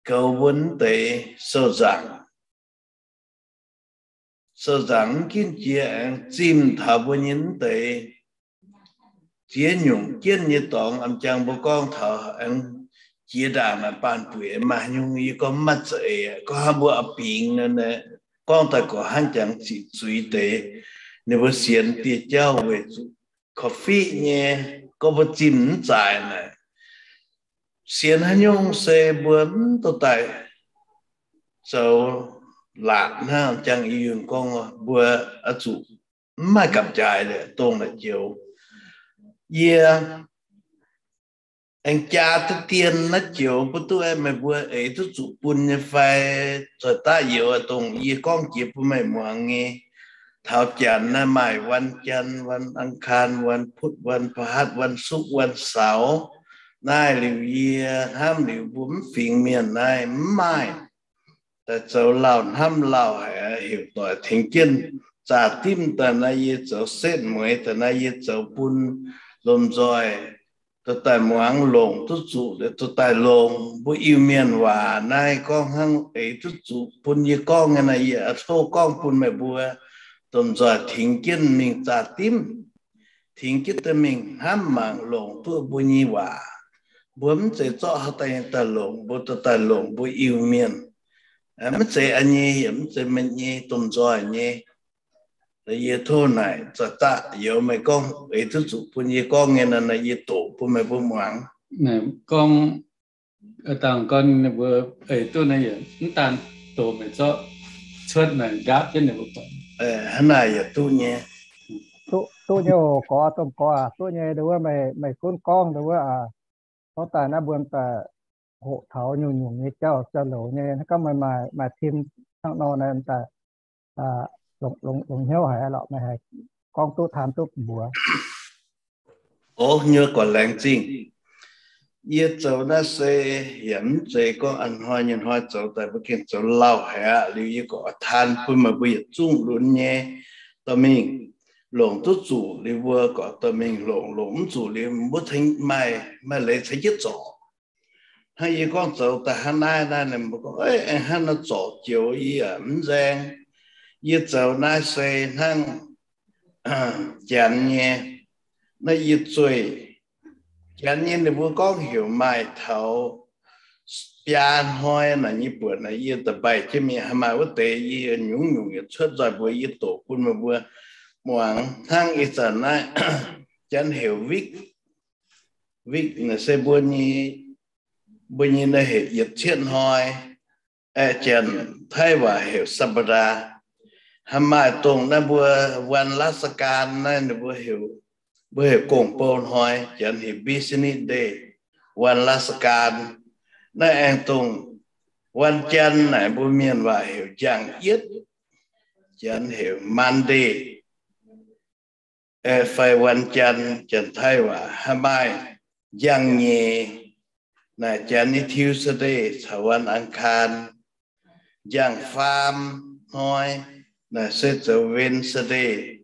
goux mbuo mv deix sou-nzaangc. Sou-nzaangc mv ginv jiex aengx zimh taux mbuo nyei mv deix ziex nyungc jienv nyei dorngx. A'jang mbuo gorngv taux aengx jiex ndaangc naaic baanh buic maaih nyungc, yie gorngv maiv za'eix, gorngv hnangv mbuo oix bingx nor, gorngv daaih gorqv hnangv jangx ziqc zuiz deix. Ninh mbuo sienx dieh jauv weic zuqc korv-fiqv nyei, gorngv mbuo zimh mv zaaix naaic, sienx haaix nyungc se mbuo mv dorh daaih zoux laatc hnangv. Jangx yie yunh gorngv mbuo oix zuqc mv maaih gapv-jaaix dongh naaiv joux. Yie aengx jaa duqv dien naaiv joux bun duqv meih mbuo eix duqv zuqc bun nyei fai? Zoih daav youz dongh yie gorngv jiex bun meih muangx nyei. Taux Janx naaiv maaih วันจันทร์, วันอังคาร, วันพุธ, วันพฤหัส, วันศุกร์, วันเสาร์. Naaiv liuz yie hnamv liuz mbuo mv fingx mienh naaiv mv maaih daaih zoux lauh hnamv lauh haic, heuc doic tengx jienv zaah dimv daaih naaiv yie zoux setv mueiz daaih naaiv yie zoux bun lomh nzoih dorh daaih muangx longc duqv zuqc, dorh daaih longc mbuo Iu-Mienh waac naaiv gorngv hnangv eix duqv zuqc bun yie gorngv nyei naaiv, yie tov gorngv bun meih mbuo domh nzoih tengx jienv mingh zaah dimv, tengx jienv daaih mingh hnamv mangc longc duqv mbuo nyei waac. Mbuo mv zeiz zorqv haaix dauh nyei daaih longc, mbuo dorh daaih longc mbuo Iu-Mienh. Mv zeiz a'nyei yaac mv zeiz meih nyei, domh nzoih nyei. Yie tov naaic zoih daaih youz meih gorngv eix duqv zuqc bun yie gorngv nyei naaiv, yie doqc bun meih mbuo muangx. Gorngv dangh gorn ninh mbuo eix duqv naaiv yaac mv daan doqc meih zorqv cuotv naaic nqaapv jienv ninh mbuo. Hnangv naaic yaac duqv nyei. Duqv nyei oc, gorx, domh gorx aac, duqv nyei. Ndau wuov meih gunv gorngv ndau wuov aac, tov daaih naaiv mbuo daaih hoqc taux nyungc-nyungc nyei jauv, jauv-louc nyei. Hnangv gorngv meih maaih tim hnangv nor naaiv daaih longx hnyouv haic lorqc, meih haih gorngv duqv taan duqv mbuox. Ov, nyuoz gorqv laengz zingh. Yie zoux naaiv se yaac mv zeiz gorngv a'hnoi nyei hnoi zoux daaih mbuo gengh zoux lauh haic aqv. Liuz yie gorqv taan bun meih mbuo yietc zungv lunx nyei dorh mingh longc duqv zuqc. Liuz mbuo gorqv dorh mingh longc, longc mv zuqc liuz mbuo maaih, maaih leiz caux jienv zorc. Hnangv yie gorngv zoux daaih hnangv naaiv, naaiv ninh mbuo gorngv, aengx hnangv naaiv zorc joux yie yaac mv nzaeng. Yie zoux naaiv se hnangv Janx nyei, naaiv yie zueih Janx nyei ninh mbuo gorngv heuc maaih taux biaa hnoi naaic nyei buonc naaic yie da'mbaic jienv mingh. Haaix maaih wuov deix yie nyungc-nyungc yaac cuotv nzoih mbuox yie doqc bun meih mbuo muangx. Hnangv ih zanc naaiv Janx heuc week, week naaic se mbuo nyei, mbuo nyei naaiv heuc yietc cietv hnoi. Aeqv, Janx-Taiv waac heuc สัปดาห์. Haaix maaih dongh naaiv mbuo วันราชการ naaiv ninh mbuo heuc, mbuo heuc gong-bou hnoi, Janx heuc business day, วันราชการ. Naaiv aengx dongh วันจันทร์ naaic mbuo mienh waac heuc njang-yietv, Janx heuc Monday fai วันจันทร์, Janx-Taiv waac. Haaix maaih njang-nyeic naaic Janx nyei Tuesday caux วันอังคาร. Njang-faam hnoi naaic se zoux Wednesday,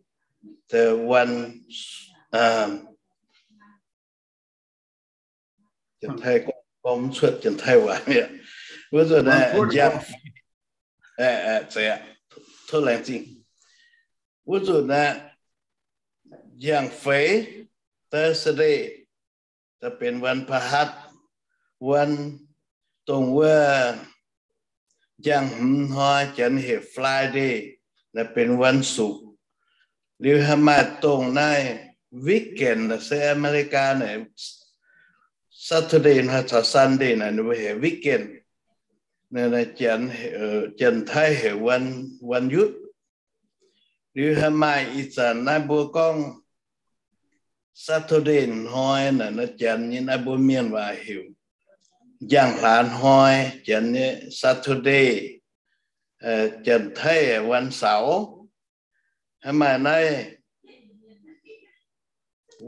the one, Janx-Taiv gorngv gorngv mv cuotv Janx-Taiv waac mi'aqv. Wuov nzunc naaiv, tov laengz zingh. Wuov nzunc naaiv, njang-feix, Thursday, da'benx วันพฤหัส, วัน dongh wuov njang-hmz hnoi Janx heuc Friday, naaiv benx วันศุกร์. Liuz haih maaih dongh naaiv weekend, se America naaic Saturday hnoi caux Sunday naaic ninh mbuo heuc weekend. Janx-Taiv heuc วันหยุด. Liuz haih maaih ih zanc naaiv mbuo gorngv Saturday hnoi naaic, naaiv Janx nyei, naaiv mbuo mienh waac heuc njang-hlaax hnoi, Janx nyei Saturday, Janx-Taiv วันเสาร์. Haih maaih naaiv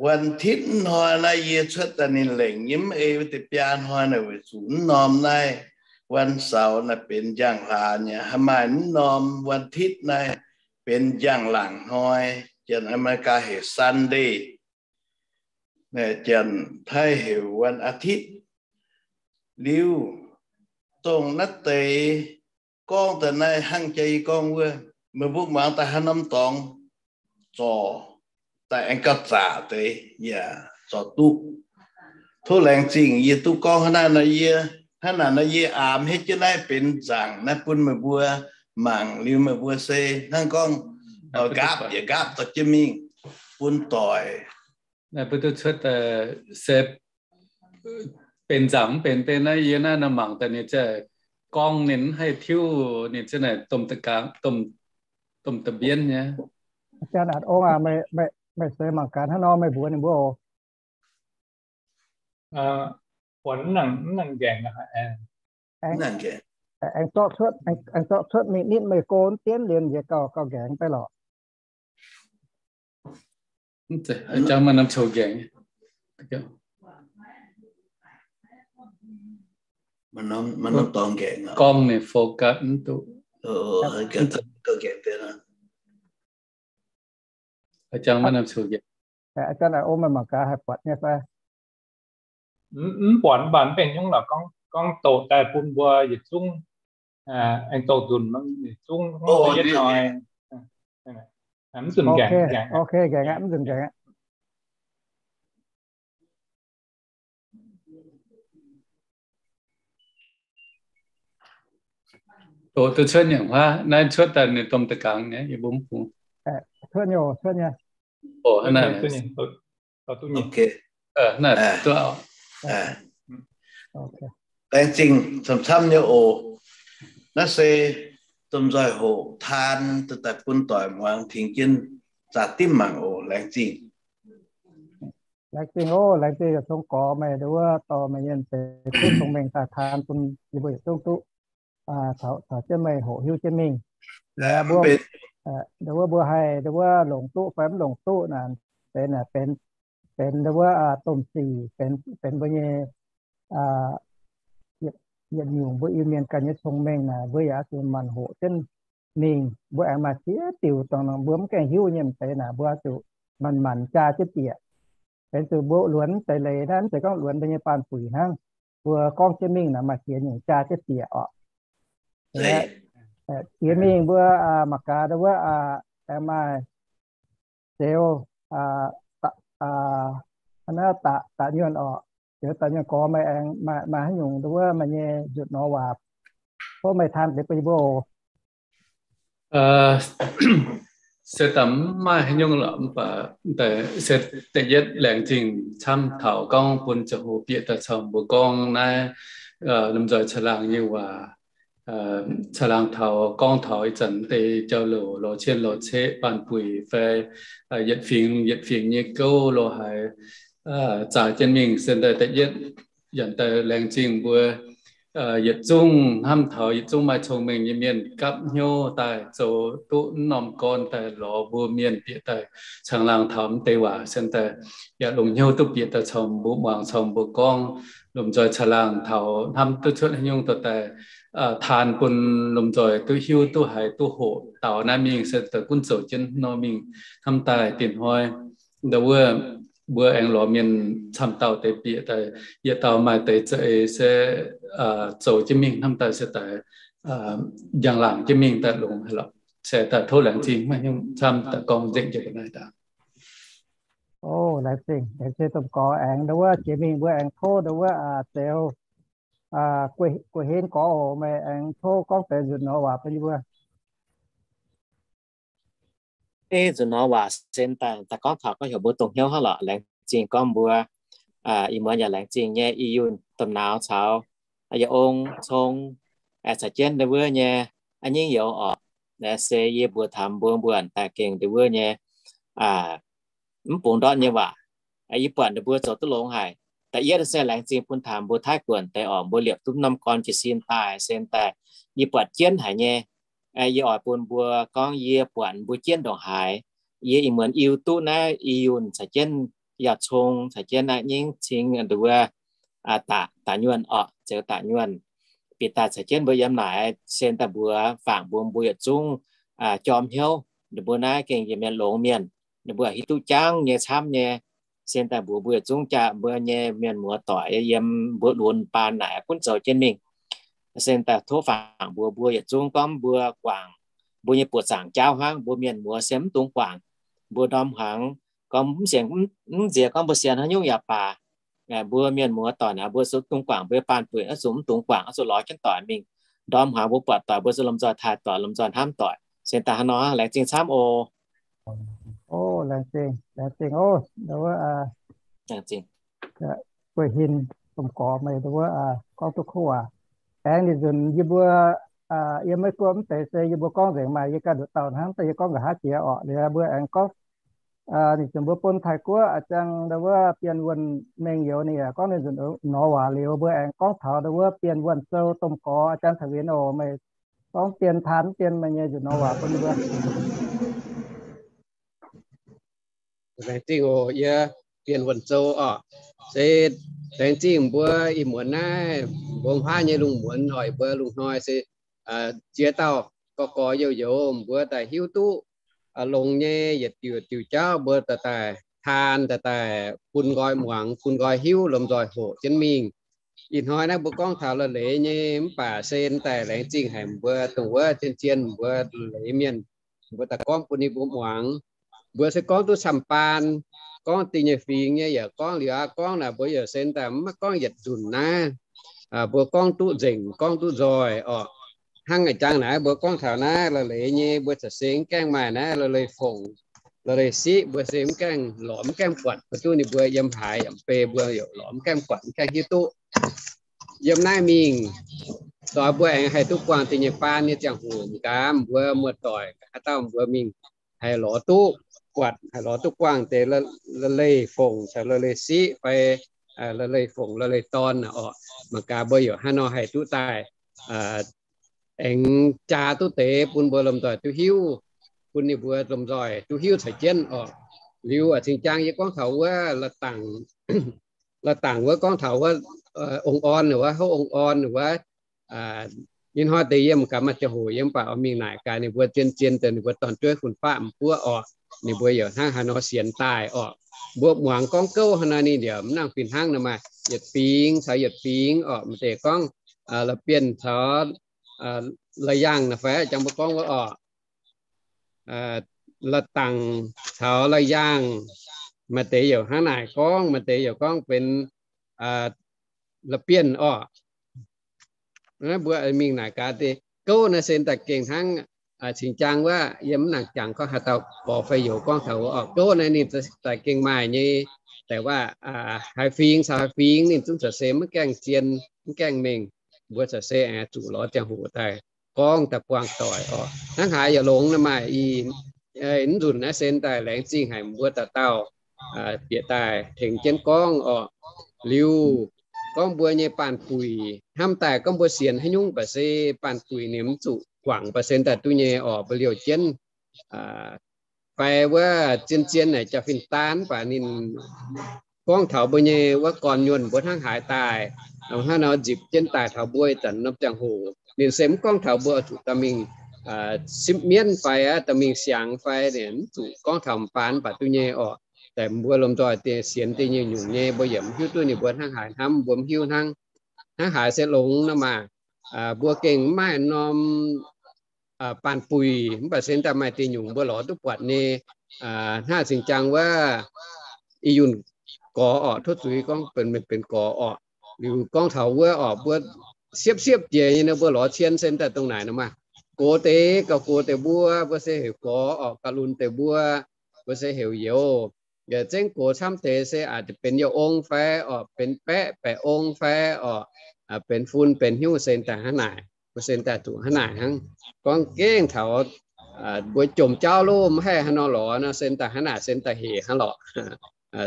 วันอาทิตย์ hnoi naaiv yie cuotv daaih ninh lengc nyei mv ei wuov deix biaa hnoi naaic weic zuqc mv norm naaiv วันเสาร์ naaiv benx njang-hlaax nyei. Haih maaih mv norm วันอาทิตย์ naaiv benx njang-laangc hnoi, Janx America heuc Sunday, Janx-Taiv heuc วันอาทิตย์. Liuz dongh naaiv deix gorngv daaih naaiv hnangv jaa yie gorngv wuov, meih mbuo muangx daaih haaix norm dorngx zorc daaih aengx gauh zaqc deix yaac zorc duqv. Tov laengz zingh yie duqv gorngv hnangv naaiv nor, yie hnangv naaic nor yie aamx hietv jienv naaiv benx nzaangc naaiv bun meih mbuo mangc. Liuz meih mbuo se hnangv gorngv nqaapv yietc nqaapv dorh jienv mingh bun doic. Naaiv mbuo duqv cuotv se benx nzaangc mv benx deix naaiv, yie naaiv nor mangc daaih ninh za'gengh gorngv ninh mv haih tiuv, ninh za'gengh naaic domh da'bienv nyei. Janx-Atc Ong aac, meih seix mangc gaax hnangv nor meih mbuox ninh mbuo oc. Buatc mv nangc nqaengc, aengx zorqv cuotv mingh nitv meih go mv dienv liemh nziex gauh nqaengc deix lorqc. Jangx maaih norm coux nqaengc. Gorngv ninh focus mv duqv. Jangx maaih norm coux nqaengc. Aa, zanc naaic ong meih mangc gaax haih buatc nyei fai? Mv buatc, mv baac mv benx nyungc lorqc, gorngv doqc daaih bun mbuo yietc zungv aengx doqc nzunc, yietc zungv yietv hnoi. Mv nzunc nqaengc, nqaengc aqv, mv nzunc nqaengc aqv. Doqc duqv cuotv nyei huaav, naaiv cuotv daaih ninh domh da'gangx nyei, yie mbuo mv bungx. Cuotv nyei, cuotv nyei. Laengz zingh camv-camv nyei oc. Naaiv se domh nzoih hoqc taan daaih bun doic muangx, tengx jienv zaah dimv mangc oc. Laengz zingh. Laengz zingh oc. Laengz zingh yietc zungv gorx meih nduov wuov dorh meih nyei deix kuv cong-mengh daaih taan bun yie mbuo yietc zungv duqv caux jienv meih hoqc hiuv jienv mingh. Nduov wuov mbuo haih nduov wuov longc duqv fai mv longc duqv naaic, benx, benx nduov wuov domh sic, benx mbuo nyei yietc nyungc mbuo Iu-Mienh ganh nyei cong-mengh naaic, mbuo yaac oix zuqc manc hoqc jienv mingh. Mbuo aengx maaih ziex diuc dongh mbuo mv gaengh hiuv nyei m'deix naaic, mbuo oix zuqc manc manc jaa jienv bieqc. Benx zuqc mbuo luonx deix leiz naaiv, mv zeiz gorngv luonx mbuo nyei baanh buic hnangv. Mbuo gorngv jienv mingh naaic maaih ziex nyungc jaa jienv bieqc oc. Ziex mingh mbuo mangc gaax nduov wuov aengx maaih Zeux, naaiv da'nyuonh oc. Zeux da'nyuonh gorx meih aengx maaih haaix nyungc nduov wuov meih nyei nzutc nor waac, tov meih taan deix bun yie mbuo oc. Se da'mv maaih haaix nyungc lorqc, mv baac se da'yietv laengz zingh camv taux gorngv bun ziangh hoc bieqc daaih caux mbuo gorngv naaiv lomh nzoih caangh laangh nyei waac. Caangh laangh taux gorngv taux ih zanc deix jauv-louc lorz cien lorz ceqv, baanh buic fai yietc fingx yietc fingx nyei gouv lorz haaix, zaah jienv mingh se da'yietv, yaac daaih laengz zingh mbuo yietc zungv hnamv taux yietc zungv maaih cong-mengh nyei mienh gapv hnyouv daaih zoux duqv mv norm gorn daaih lorz mbuo mienh bieqc daaih caangh laangh taux mv deix waac se daaih yaac longc hnyouv duqv bieqc daaih caux mbuo muangx caux mbuo gorngv. Lomh nzoih caangh laangh taux hnamv duqv cuotv haaix nyungc dorh daaih taan bun lomh nzoih duqv hiuv duqv haiz duqv hoqc daaux naaiv mingh se daaih gunv zoux jienv nor mingh hnamv daaih dinh hnoi nda wuov mbuo aengx lorz mienh camv dauh deix bieqc daaih, yietc dauh maaih deix za'eix se zoux jienv mingh, hnamv daaih se daaih njang-laangc jienv mingh daaih longx haic lorqc. Se daaih tov laengz zingh maiv nyungc camv daaih gorngv nzengc jienv mbuo naaiv daaih. O, laengz zingh, laengz zingh domh gorx aengx ndo wuov jiex mingh mbuo aengx tov ndo wuov Zeux Guoqv Henv gorx oc, meih aengx tov gorngv deix nzunc nor waac bun yie mbuo. Ei, nzunc nor waac se daaih, daaih gorngv taux gorngv heuc mbuo dongh hnyouv hnangv lorqc. Laengz zingh gorngv mbuo ih muonz yaac laengz zingh nyei i yunh domh nauz caux yie ong cong caux jienv ndo wuov nyei a'nyingv youz orqc. Naaiv se yie mbuox taux mbuo mbuo daaih gengh ndo wuov nyei mv bungx ndortv nyei waac. Yie buatc ninh mbuo zoux duqv longx haic. Da'yietv se laengz zingh bun taux mbuo Taiv Guoqv deix orqc, mbuo liepc duqv norm gorn jiez sin daaih se daaih yie buatc jienv haic nyei. Yie oix bun mbuo gorngv yie buatc mbuo jienv ndongc haaix. Yie ih muonz Iu duqv naaiv i yunh caux jienv yauh cong caux jienv naaiv nyingv cing nduov daaih nyuonh orqc, Zeux daaih nyuonh. Bieqc daaih caux jienv mbuo yiem naaic se daaih mbuox fangx mbuo, mbuo yietc zungv jorm hnyouv. Ninh mbuo naaiv gengh yietc mienh longx mienh, ninh mbuo hiuv duqv jangv nyei camv nyei. Se daaih mbuox mbuo yietc zungv jaa mbuo nyei mienh muoz doic yiem mbuo lunx baan naaic gunv zoux jienv mingh. Se daaih tov fangx mbuox mbuo yietc zungv gorngv mbuo guangc mbuo nyei buoqc zaangc jauv hnangv. Mbuo mienh muoz se mv dungx guangc. Mbuo ndorm hmuangx gorngv mv sienx, mv nziex gorngv mbuo sienx haaix nyungc yaac baac, mbuo mienh muoz doic naaic mbuo zuqc dungx guangc mbuo nyei baanh buic, oix zuqc mv dungx guangc, oix zuqc lorz jienv doic mingh. Ndorm hmuangx mbuo buatc doic mbuo zuqc lomh nzoih taaih doic, lomh nzoih hnamv doic. Se daaih hnangv nor, laengz zingh camv oc. O, laengz zingh, laengz zingh oc. Guoqv Henv domh gorx meih ndo wuov gorngv duqv kuv waac. Aengx ninh nzunc yie mbuo yiem Meiv Guoqv mv deix se yie mbuo gorngv nzengc maaih yie ganh nduqc dauh hnangv, daaih yie gorngv nqa'haav jiex orqc. Liuz mbuo aengx gorngv ninh nzunc mbuo bun Taiv Guoqv a'jang ndo wuov Bienh Wuonh mengh youz ninh yaac gorngv ninh nzunc nor waac liuz, mbuo aengx gorngv taux ndo wuov Bienh Wuonh Sou domh gorx a'jang Taiv Wienx oc. Meih gorngv dien taan dien meih nyei nzunc nor waac bun mbuo. Laengz zingh oc, yie Bienh Wuonh Sou orqc. Se laengz zingh mbuo ih muonz naaiv mbuo huaav nyei lungh muonz oc, mbuo lungh hnoi se ziex dauh gorx gorx youz youz mbuo daaih hiuv duqv longx nyei yietc diuc diuc jauv mbuo daaih daaih taan daaih daaih bun nqoi muangx, bun nqoi hiuv, lomh nzoih hoqc jienv mingh. Ih hnoi naaiv mbuo gorngv taux la'leiz nyei mv baac se daaih laengz zingh haic mbuo dongh wuov zien zien mbuo leiz mienh, mbuo daaih gorngv bun ninh mbuo muangx. Mbuo se gorngv duqv camv-baan, gorngv da'nyeic fingx nyei yaac gorngv liuz aqv. Gorngv naaic mbuo yaac se daaih mv maaih gorngv yietc nzunc naaiv. Mbuo gorngv duqv nzengc, gorngv duqv nzoih orqc. Hnangv a'jang naaiv mbuo gorngv taux naaiv la'leiz nyei mbuo za'gengh mv gaengh maaih naaiv la'leiz fongc, la'leiz siqv, mbuo se mv gaengh lorz, mv gaengh buatc, mbuo duqv ninh mbuo yiem haaix yaac mv bei, mbuo yaac lorz mv gaengh buatc, mv gaengh hiuv duqv. Yiem naaiv mingh doix mbuo aengx haih duqv buangh da'nyeic baan nyei ziangh hoc, m'nqaam mbuo muoz-doic haaix dauh mbuo mingh haih lorz duqv buatc, haih lorz duqv buangh deix la'leiz fongc caux la'leiz siqv fai la'leiz fongc la'leiz dorn orqc. Mangc gaax mbuo yaac hnangv nor haih duqv daaih aengx jaa duqv deix bun mbuo lomh nzoih duqv hiuv, bun ninh mbuo lomh nzoih duqv hiuv caux jienv orqc. Liuz cingx jaang yie gorngv taux wuov la'dangc, la'dangc wuov gorngv taux wuov ong-orn wuov, houv ong-orn wuov. Ih hnoi deix yie mv gaax maaih ziangh hoc yie mv baac oix mingh naaic gaax ninh mbuo zien zien deix ninh mbuo dorn-jueiv fun-faqv m'buoqv orqc. Ninh mbuo yaac hnangv haaix nor sienx daaih orqc. Mbuo muangx gorngv gouv haaix nor ninh yaac mv nangc fih hnangv nor maaih yietc fingx caux yietc fingx orqc. Maaih deix gorngv la'bienh caux la'yaangh naaic fai jangx mbuo gorngv wuov orqc. La'dangc caux la'yaangh, maaih deix yaac hnangv naaic gorngv, maaih deix yaac gorngv benx la'bienh orqc. Mbuo mingh naaic gaax deix gouv naaiv se daaih gengh hnangv cingx jaang wuov yie mv nangc jangx gorngv haaix dauh gorx fai youz gorngv taux wuov orqc. Gouv naaiv ninh daaih gengh maaih nyei, daaih wuov haaix fingx caux haaix fingx ninh zungv za'gengh mv gaengh zien, mv gaengh mengh. Mbuo za'gengh aengx zuqc lorz ziangh hoc daaih gorngv daaih buangh doic orqc. Hnangv haaix yaac longx nor maaih i mv nzunc naaiv se daaih laengz zingh haic mbuo dauh dauh bieqc daaih tengx jienv gorngv orqc. Liuz gorngv mbuo nyei baanh buic hnamv daaih gorngv mbuo sienx haaix nyungc baac se baanh buic ninh mv zuqc guangc baac se daaih duqv nyei orqc. Mbuo liouh jienv fai wuov zien zien naaic jaa-fin-daan mv baac ninh gorngv taux mbuo nyei wuov gorn nyuonh mbuo hnangv haaix daaih, hnangv nor nzipc jienv daaih taux mbuo ih zanc norm ziangh hoc. Ninh se mv gorngv taux mbuo zuqc dorh mingh sipv mienv fai dorh mingh siangx fai, ninh mv zuqc gorngv taux m'baan mv baac duqv nyei orqc. daaih mbuo lomh nzoih sienx da'nyeic nyungc nyei, mbuo yaac mv hiuv duqv ninh mbuo hnangv haaix hnamv, mbuo mv hiuv hnangv. Hnangv haaix se longx nor maah. Mbuo gengh mv maaih norm baanh buic, mv baac se daaih maaih da'nyeic nyungc mbuo lorz duqv buatc nyei. Hnangv zinh jangx wuov, ih yunh gorx orqc, tov zuiz gorngv benx, benx gorx orqc. Liuz gorngv taux wuov orqc, mbuo siepv-siepv jiex nyei nor, mbuo lorz cien se daaih dongh naaic nor maah. Gox deix gauh gox deix mbuo, mbuo se heuc gorx orqc, gauh lunx deix mbuo, mbuo se heuc youz. Yaac zengv gox camv deix se aah, benx youh ong fai orqc, benx baeqv baeqc ong fai orqc, benx fun benx hnyouv se daaih hnangv naaic. Mbuo se daaih zuqc hnangv naaic hnangv. Gorngv gengh taux mbuo jomc jauv loh, mv haih haaix nor lorz nor, se daaih hnangv naaic, se daaih hec hnangv lorqc.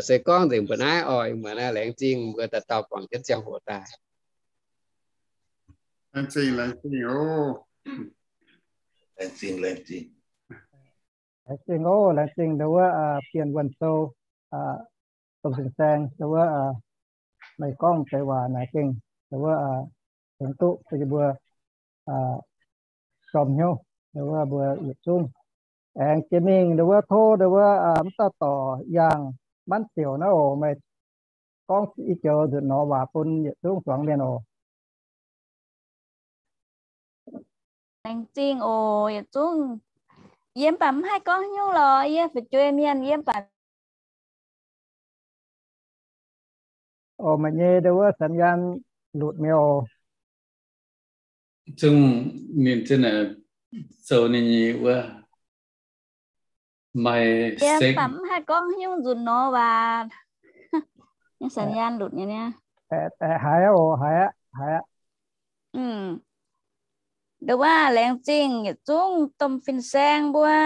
Se gorngv nzengc mbuo naaiv oix mbuo naaiv laengz zingh mbuo dauh dauh guangc jienv ziangh hoc daaih. Laengz zingh, laengz zingh oc. Laengz zingh, laengz zingh. Laengz zingh oc, laengz zingh ndau wuov Bienh Wuonh Sou, domh fin-saeng ndau wuov, meih gorngv deix waac naaic gengh ndau wuov tengx duqv yie mbuo jorm hnyouv ndau wuov mbuo yietc zungv. Aengx jiex mingh ndau wuov tov ndau wuov mv dauh dorc Yaangh Manv Ziouc naaiv oc, meih gorngv i joux nzunc nor waac bun yietc zungv zuangx mienh oc. Laengz zingh oc yietc zungv. Yie mv baac mv haih gorngv haaix nyungc lorqc, yie fu'jueiv mienh yie mv baac. Oc, meih nyei ndau wuov สัญญาณ lutc mi'aqv oc. Zungv ninh zinh naaic sou ninh nyei wuov maaih, yie mv baac mv haih gorngv haaix nyungc nzunc nor waac. สัญญาณ lutc nyei niaa. Haiz oc, haiz aqv, haiz aqv. Ndau wuov laengz zingh yietc zungv domh fin-saeng mbuo.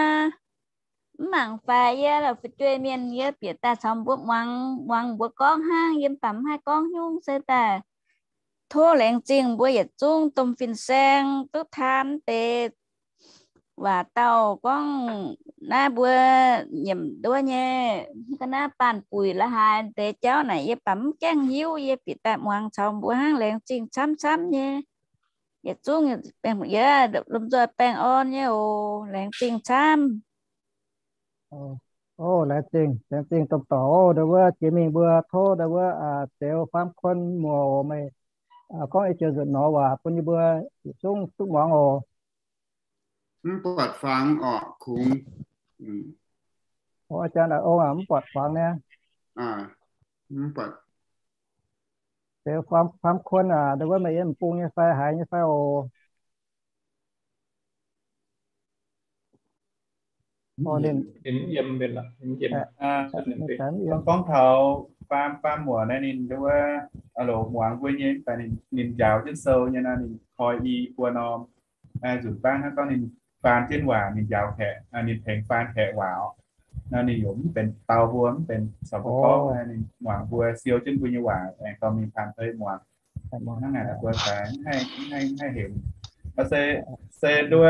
Mv mangc faix yie la'fu'jueiv mienh, yie bieqc daaih caux mbuo muangx, muangx mbuo gorngv hnangv, yie mv baac mv haih gorngv haaix nyungc se daaih tov laengz zingh mbuo yietc zungv domh fin-saeng duqv taan deix waac dauh gorngv naaiv mbuo nyiemc nduov nyei ga'naaiv baanh buic la'haaix deix jauv naaic, yie baac mv gaengh hiuv, yie bieqc daaih muangx caux mbuo hnangv. Laengz zingh camv-camv nyei. Yietc zungv yie lomh nzoih baengh orn nyei oc. Laengz zingh camv. Oc, laengz zingh, laengz zingh domh dorc oc. Ndau wuov jiex mingh mbuo tov ndau wuov Zeux Faam Kuon Muoz oc, meih gorngv i joux nzunc nor waac bun yie mbuo yietc zungv duqv muangx oc. Mv buatc fangx orqc, kungx. Ong, mv buatc fangx niaa. Zeux Faam Kuon aac, ndau wuov meih yiem bung nyei fai haaix nyei fai oc? Gorngv taux faam, faam muoc naaiv ninh ndau wuov loc muangx mbuo nyei, mv baac ninh njaaux jienv sou nyei nor, ninh koi i buo norm nzunc baav hnangv gorngv ninh faan jienv waac, ninh njaaux kaeqv, ninh tengx faan kaeqv waac oc. Nor ninh yaac mv benx dau mbuo, mv benx caux mbuo gorngv, ninh muangx mbuo, siou jienv mbuo nyei waac aengx dorh mingh taan deix muangx. Hnangv naaic mbuo fai mv haih heuc. Se, se nduov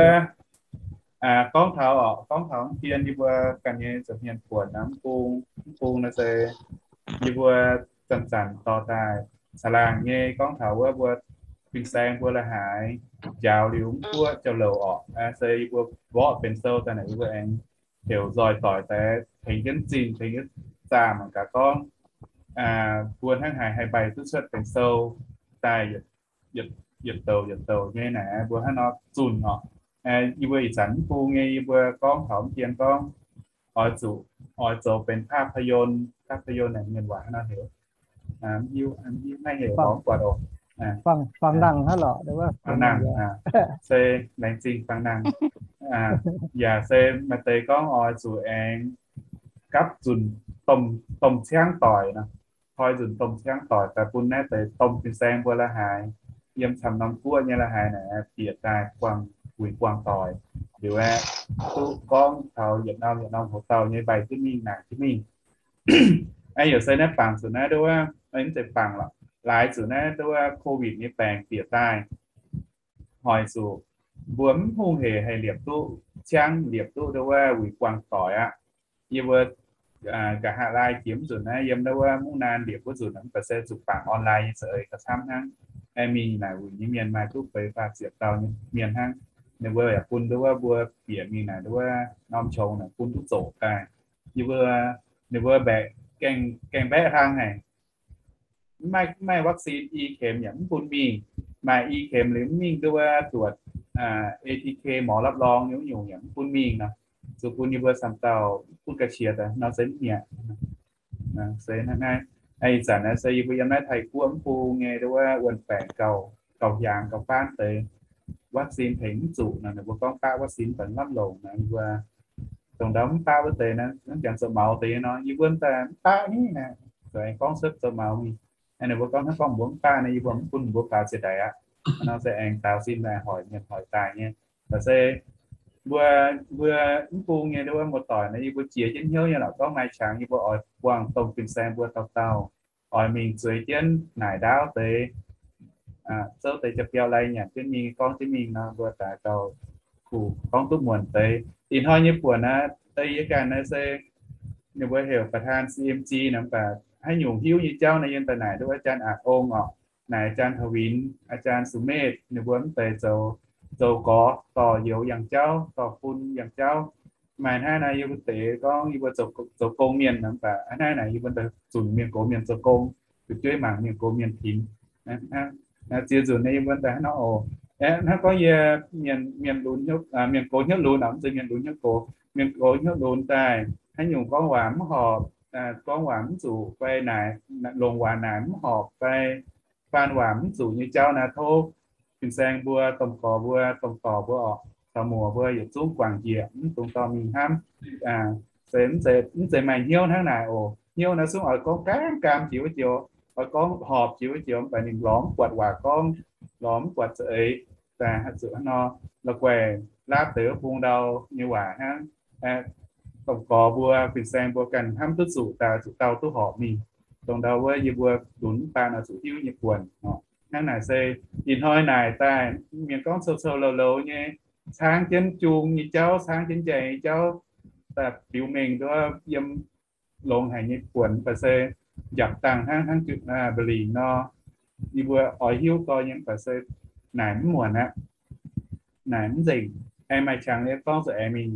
gorngv taux orqc, gorngv taux mv dien yie mbuo ganh nyei nza'hmien buonc nor, mv bung, mv bung nor se yie mbuo zanc-zanc dorh daaih caangh laangh nyei gorngv taux wuov mbuo fin-saeng mbuo la'haaix njaaux liuz mv guoqv jauv-louc orqc, se yie mbuo mborqv benx sou daaih naaic, yie mbuo aengx heuc nzoih doic daaih tengx jienv zingh, tengx jienv zaah mangc gaax gorngv mbuo hnangv haaix haih mbaih duqv cuotv benx sou daaih yietc douc yietc douc nyei naaic, mbuo hnangv nor zunh orqc. Yie mbuo ih zanc mv bung nyei, yie mbuo gorngv taux mv dien gorngv oix zuqc, oix zoux benx ภาพยนตร์, ภาพยนตร์ naaic mienh waac hnangv nor heuc, mv hiuv, mv hiuv naaiv heuc lorz mv buatc oc. Fangx nangh hnangv lorqc, fangx nangh, se laengz zingh fangx nangh. Yaac se maaih deix gorngv oix zuqc aengx gapv nzunc domh ciangv doic nor, koi nzunc domh ciangv doic daaih bun naaiv deix domh fin-saeng mbuo la'haaix, yiem camv norm guoqv nyei la'haaix naaic, bieqc daaih buangh wuic buangh doic. Liuz aeqv, duqv gorngv taux yietc norm yietc norm hoc dauh nyei mbaih jienv mingh naaic jienv mingh. Aeqv, yaac se naaiv bangc zuqc naaiv nduov, mv zeiz bangc lorqc, laaix zuqc naaiv nduov Covid nyei baengc bieqc daaih, hoic zuqc mbuo mv hungh hec haih liepc duqv ciangv, liepc duqv nduov wuic buangh doic aqv. Yie mbuo nqa'haav laai jiex mv nzunc naaiv, yiem nduov wuov mungv naan liepc wuov nzunc, mv baac se zuqc bangc online nyei za'eix gauh camv hnangv. Aengx mingh naaic wuic nyei mienh maaih duqv feix faah ziepc dauh nyei mienh hnangv. Ninh mbuo yaac bun nduov wuov mbuo bieqc mingh naaic nduov wuov norm qongx naaic bun duqv zoqc daaih. Yie mbuo ninh mbuo mbaeqc gaengh, gaengh mbaeqv hlang haic. Mv maaih, mv maaih vaccine i kem yaac mv bun mingh. Maaih i kem liuz mv mingh duqv wuov duqv ATK หมอรับรอง nyungc nyungc yaac mv bun mingh nor. Zuqc bun yie mbuo camv dauh bun ga'qiex daaih nor se mv mi'aqv. Se ih zanc naaiv se yie mbuo yiem naaiv Taiv-Guoqv mv bung nyei wuov wuonh baengc gauh, gauh hiaangx gauh faanv deix, vaccine tengx mv zuqc nor, ninh mbuo gorngv baqv vaccine baac mv lamh longc nor, yie mbuo dongh ndau mv baqv wuov deix naaiv, hnangv jangx zoux maux deix nor, yie mbuo daaih mv baqv ni naaiv, zoux aengx gorngv cuotv zoux maux mingh. Ninh mbuo gorngv hnangv gorngv mbuo mv baqv nor, yie mbuo mv bun mbuo faaux ziex daix aqv. Nor se aengx daaux sin daaih hoic mienh hoic daaih nyei. Mv baac se mbuo, mbuo mv bung nyei wuov muoz-doic nor, yie mbuo jiex jienv hnyouv nyei lorqc, gorngv maaih qangx yie mbuo oix buangh domh fin-saeng mbuo dauh dauh oix mingh zueiz jienv naaic ndaauv deix, zouv deix jaa-biauv lai nyanc jienv mingh, gorngv jienv mingh nor, mbuo daaih gauh kuh gorngv duqv muonc deix. Ih hnoi nyei buonc naaiv, yie ganh naaiv se ninh mbuo heuc ประธาน ซีเอ็มจี nor, mv baac haaix nyungc hiuv nyei jauv naaiv yiem daaih naaic nduov อาจารย์ อาองค์ orqc, naaic อาจารย์ ถวิน อาจารย์ สุเมธ ninh mbuo mv deix zoux, zoux gorx dorh youz yangh jauv, dorh fun yangh jauv. Maaih hnangv naaiv yie mbuo deix gorngv yie mbuo zoux gong mienh nor, mv baac hnangv naaic yie mbuo daaih zunc mienh gox mienh zoux gong, fu'jueiv mangc mienh gox mienh tinx. Ziex nzunc naaiv yie mbuo daaih hnangv nor oc. Hnangv gorngv yie mienh, mienh gox hnyouv lunx, mv zeiz mienh lunx hnyouv gox, mienh gox hnyouv lunx daaih haaix nyungc gorngv waac mv horpc, gorngv waac mv zuqc fai naaic, longc waac naaic mv horpc fai faan waac mv zuqc nyei jauv naaiv, tov fin-saeng mbuo, domh gorx mbuo, domh dorc mbuo orqc, caux muoc mbuo yietc zungv guangc njiec, mv dungx dorh mingh hnamv. Se mv zeiz maaih hnyouv hnangv naaic oc. Hnyouv naaiv zungv oix gorngv gaam gaam jiex wuov joux, oix gorngv horpc jiex wuov joux, mv baac ninh lorz mv buatc waac gorngv, lorz mv buatc za'eix, daaih zuqc hnangv nor la'guaih laapv deix wuov bung ndau nyei waac hnangv. Domh gorx mbuo, fin-saeng mbuo ganh hnamv duqv zuqc daaih zuqc dauh duqv horpc mingh. Dongh ndau wuov yie mbuo lunx mv baac nor zuqc hiuv nyei buonc. Hnangv naaic se ih hnoi naaic daaih mienh gorngv cou-cou louz-louz nyei, caangv jienv jung nyei jauv, caangv jienv njaih nyei jauv, daaih biux mengh nduov yiem longx haic nyei buonc, mv baac se njapc dangh hnangv, hnangv mba'lingc nor, yie mbuo oix hiuv gorx nyei, mv baac se naaic mv muonc aqv. Naaic mv nzengc. Aengx maaih qangx nyei gorngv zuqc aengx mingh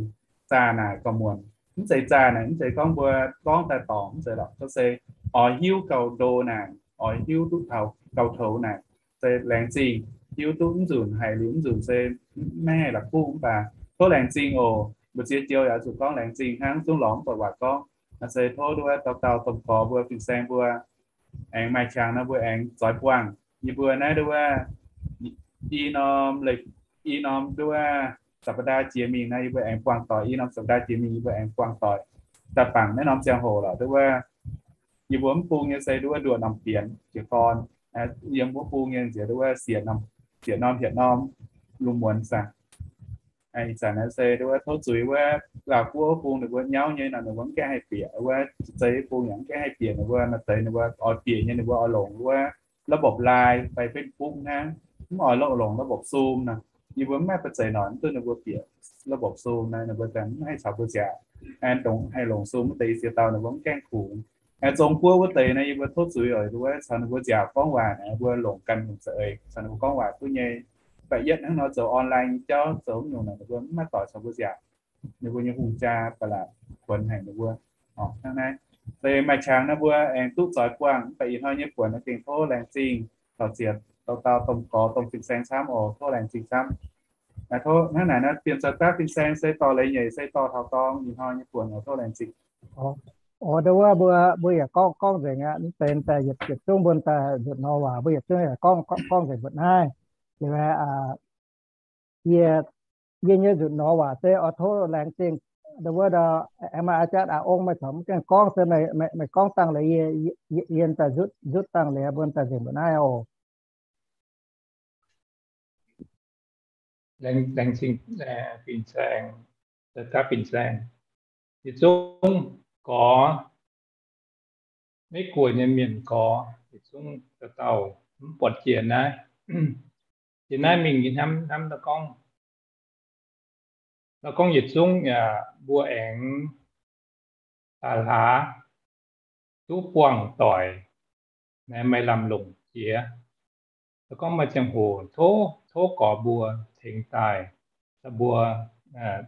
zaah naaic gorngv muonc. Mv zeiz zaah naaic, mv zeiz gorngv mbuo gorngv daaih dorngc, mv zeiz lorqc. Gorngv se oix hiuv gauh ndo naaic, oix hiuv duqv gauh toux naaic, se laengz zingh hiuv duqv mv nzunc, haiz liuz mv nzunc se maiv haih la'kuqv, mv baac tov laengz zingh oc. Mbu'ziex joux yaac zuqc gorngv laengz zingh hnangv, zungv lorz mv buatc waac gorngv. Se tov nduov dauh dauh domh gorx mbuo, fin-saeng mbuo, aengx maaih qangx nor mbuo aengx zoix buangh. Yie mbuo naaiv nduov, i norm, i norm nduov สัปดาห์ jiex mingh naaiv yie mbuo aengx buangh doic. I norm สัปดาห์ jiex mingh yie mbuo aengx buangh doic daaih bangc naaiv norm ziangh hoc lorqc. Nduov, yie mbuo mv bung nyei se nduov nduoqc norm bienx jiez gorn, yiem wuov bung nyei nziex nduov siec norm hietc norm lungh muonz saah. Ih zanc naaiv se nduov tov zuiz wuov Laauh Guoqv wuov bung ninh mbuo nyauv nyei nor ninh mbuo mv gaengh haih bieqc, wuov zei bung yaac mv gaengh haih bieqc, ninh mbuo maaih deix ninh mbuo oix bieqc nyei ninh mbuo oix longc wuov ระบบ Line fai Facebook hnangv, mv oix longc ระบบ Zoom nor. Yie mbuo mv maaih ba'zeic noic mv duqv ninh mbuo bieqc ระบบ Zoom naaiv, ninh mbuo ganh mv haih caux mbuo nziaauc. Aengx dongh haih longc Zoom wuov deix ziex dauh ninh mbuo mv gaengh kungx. Aengx Zong-Guoqv wuov deix naaiv yie mbuo tov zuiz oc, wuov caux ninh mbuo nziaauc gorngv waac naaiv, mbuo longc ganh longc za'eix caux ninh mbuo gorngv waac duqv nyei. Ba'yietv hnangv nor zoux online nyei jauv, zoux mv nyungc naaic ninh mbuo mv maaih doic caux mbuo nziaauc. Ninh mbuo nyei hungh jaa ba'laqc kuonx haic ninh mbuo. Hnangv naaiv, se maaih qangx naaiv mbuo aengx duqv zoix buangh, mv baac ih hnoi nyei buonc naaiv gengh tov laengz zingh taux ziex dauh dauh domh gorx domh fin-saeng camv oc. Tov laengz zingh camv. Hnangv naaic naaiv Bienh Zoih Daav fin-saeng se dorh leiz nyeic se dorh taux dorng ih hnoi nyei buonc oc. Tov laengz zingh. Oc, ndau wuov mbuo, mbuo yaac gorngv, gorngv nzengc aqv. Mv benx daaih yietc, yietc zungv mbuo daaih nzutc nor waac mbuo yietc zungv yaac gorngv, gorngv nzengc mbuo naaiv. Liuz, yie, yie nyei nzutc nor waac se oix tov laengz zingh ndau wuov ndau, aengx maaih อาจารย์ อาองค์ maaih caux mv gaengh gorngv se meih gorngv dangh leiz yie, yie daaih nzutv, nzutv dangh leiz mbuo daaih nzengc mbuo naaiv oc. Laengz zingh fin-saeng, daav fin-saeng. Yietc zungv gorx, Meiv Guoqv nyei mienh gorx, yietc zungv dauh dauh mv buatc jiex naaiv. Jiex naaiv mingh yie hnamv, hnamv gorngv, gorngv yietc zungv yaac mbuo aengx daaih hlaax duqv buangh doic, naaiv maaih lamh longc jiex. Gorngv maaih ziangh hoc tov, tov gorx mbuo tengx daaih, mbuo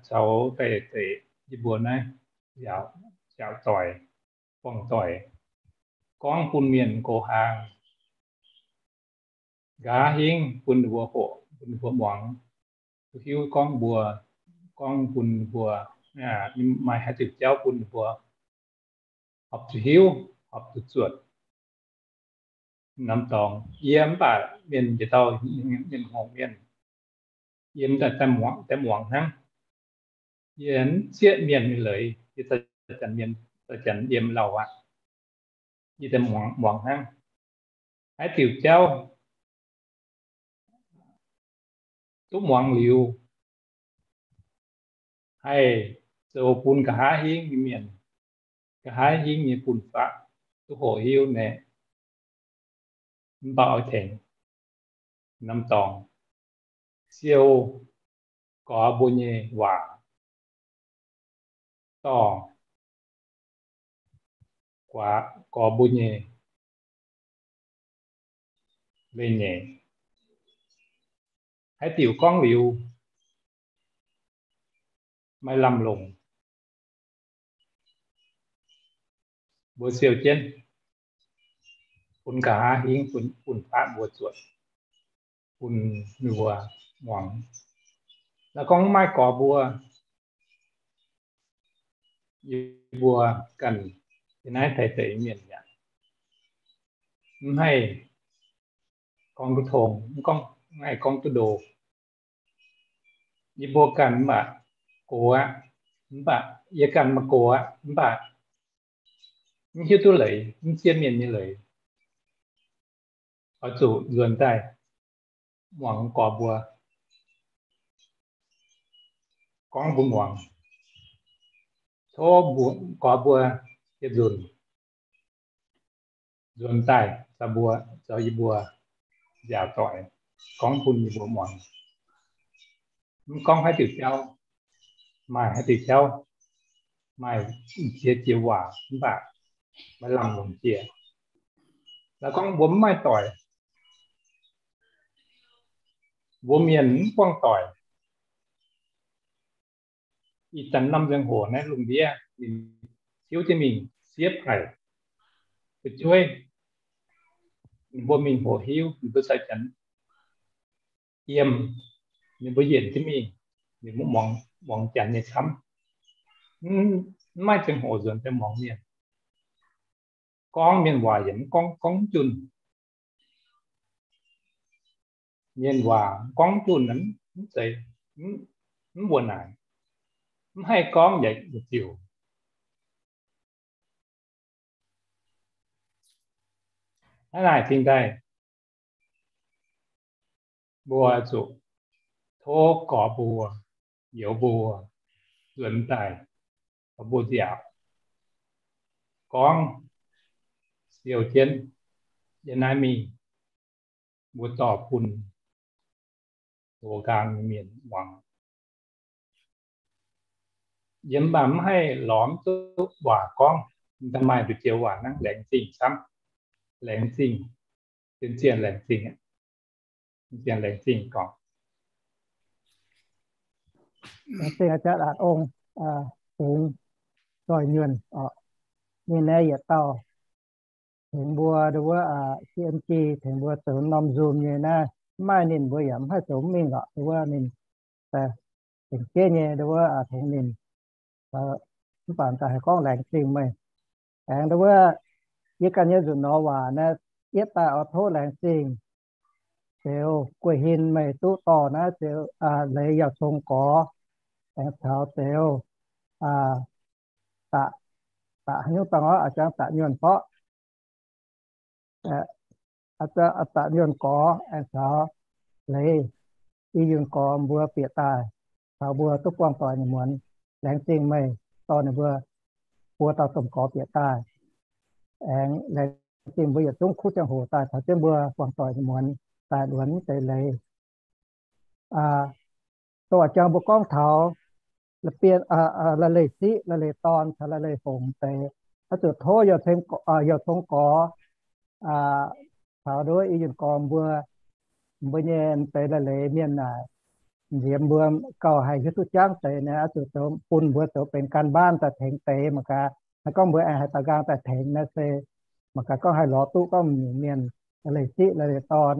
caux daaih zeic yie mbuo naaiv nziaauc doic. buangh doic, gorngv bun mienh gox haang, nqa'haav hingv bun ninh mbuo hoqc, bun ninh mbuo muangx, duqv hiuv gorngv mbuo, gorngv bun ninh mbuo, maaih haaix diuc jauv bun ninh mbuo horpc zuqc hiuv, horpc zuqc zuotc. Norm dorngx yie mv baac mienh njiec dauh, mienh hngongx mienh, yie mv daaih muangx hnangv. Yie mv zieqv mienh nyei leiz, yie zanc mienh, zanc yie mv lauh aqv. Yie daaih muangx hnangv. Haaix diuc jauv duqv muangx liuz, haih zoux bun nqa'haav hingv nyei mienh, nqa'haav hingv nyei fun-faqv duqv hoqc hiuv naaic, mv baac oix tengx norm dorngx siou gorx mbuo nyei waac, dorh gorx mbuo nyei leiz-nyeic. Haaix diuc gorngv liuz maaih lamh longc, mbuo siou jienv bun nqa'haav hingv, bun, bun fun-faqv mbuo zuotc, bun ninh mbuo muangx. Laaix gorngv mv maaih gorx mbuo, yie mbuo ganh yiem naaiv taux deix mienh yaac mv haih gorngv duqv tong, mv gorngv, mv haih gorngv duqv ndo. Yie mbuo ganh mv baac gox aqv, mv baac yie ganh maaih gox aqv, mv baac mv hiuv duqv leiz, mv zieqv mienh nyei leiz. Oix zuqc nzuonx daaih muangx gorx mbuo gorngv mbuo muangx. Tov gorx mbuo yietc nzunc nzuonx daaih caux mbuo, caux yie mbuo nziaauc doic gorngv bun yie mbuo muangx. Mv gorngv haaix diuc jauv, maaih haaix diuc jauv, maaih ziex jiex waac mv baac maiv lamh longc jiex. Laaix gorngv mbuo mv maaih doic, mbuo mienh mv buangh doic, ih zanc norm nzengc hoc naaiv lungh ndiev ninh tiuv jienv mingh siev haic, fu'jueiv, ninh mbuo mingh hoqc hiuv, ninh mbuo sai Janx yiem, ninh mbuo yienc jienv mingh, ninh mbuo muangx, muangx Janx nyei camv. Mv maaih ziangh hoc nzuonx daaih muangx mienh gorngv mienh waac yaac mv gorngv, gorngv mv junh. Mienh waac gorngv mv junh, mv zeiz, mv wuonh naaic, mv haih gorngv yaac ziouc. Hnangv naaic cingx daaih mbuo zuqc tov gorx mbuo, youz mbuo nzuonx daaih, mbuo nziaauc gorngv siou jienv yiem naaiv mingh, mbuo dorh bun houx nqaang nyei mienh muangx. Yie mv baac mv haih lorz duqv waac gorngv, daaih maaih nduqc joux waac hnangv, laengz zingh camv, laengz zingh, zien-zien laengz zingh, zien-zien laengz zingh gorngv. Laengz zingh a'jang Latc Ong, fungx zoih nyuonh oc. Ninh naaiv yietc dauh tengx mbuo nduov wuov C N G, tengx mbuo zoux norm Zoom nyei naaiv. Mv maaih ninh mbuo yaac mv haih zoux mingh lorqc. Nduov wuov ninh tengx jeiv nyei nduov wuov tengx ninh, mv baac daaih haih gorngv laengz zingh meih. Aengx nduov wuov yie ganh nyei nzunc nor waac naaiv, yietv daaih oix tov laengz zingh Zeuz Guei Hin meih duqv dorh naaiv Zeuz, leiz Yauh Cong Gorx, aengx caux Zeuz, da'haaix nyungc dangh orqv, a'jang Da'nyuonh gorqv, a'jang Da'nyuonh gorx, aengx caux leiz I Yunh Gorx mbuo bieqc daaih caux mbuo duqv buangh doic nyei muonz. Laengz zingh meih dorh ninh mbuo buo dauh domh gorx bieqc daaih. Aengx laengz zingh mbuo yietc zungv kuv ziangh hoc daaih caux jienv mbuo buangh doic nyei muonz daaih luonx deix leiz. Dongh a'jang mbuo gorngv taux la'leih siqv, la'leih dorn caux la'leih fongc deix, oix zuqc tov Yauh Cong Gorx caux nduov I Yunh Gorx mbuo, mbuo nyei deix la'leiz mienh naaic, nziex mbuo gauh haih hiuv duqv jangv deix naaiv, oix zuqc zoux bun mbuo zoux benx การบ้าน daaih tengx deix mangc gaax. Naaiv gorngv mbuo aengx haih daux nqaang daaih tengx naaiv se mangc gaax gorngv haih lorz duqv gorngv nyungc mienh leih siqv leih dorn,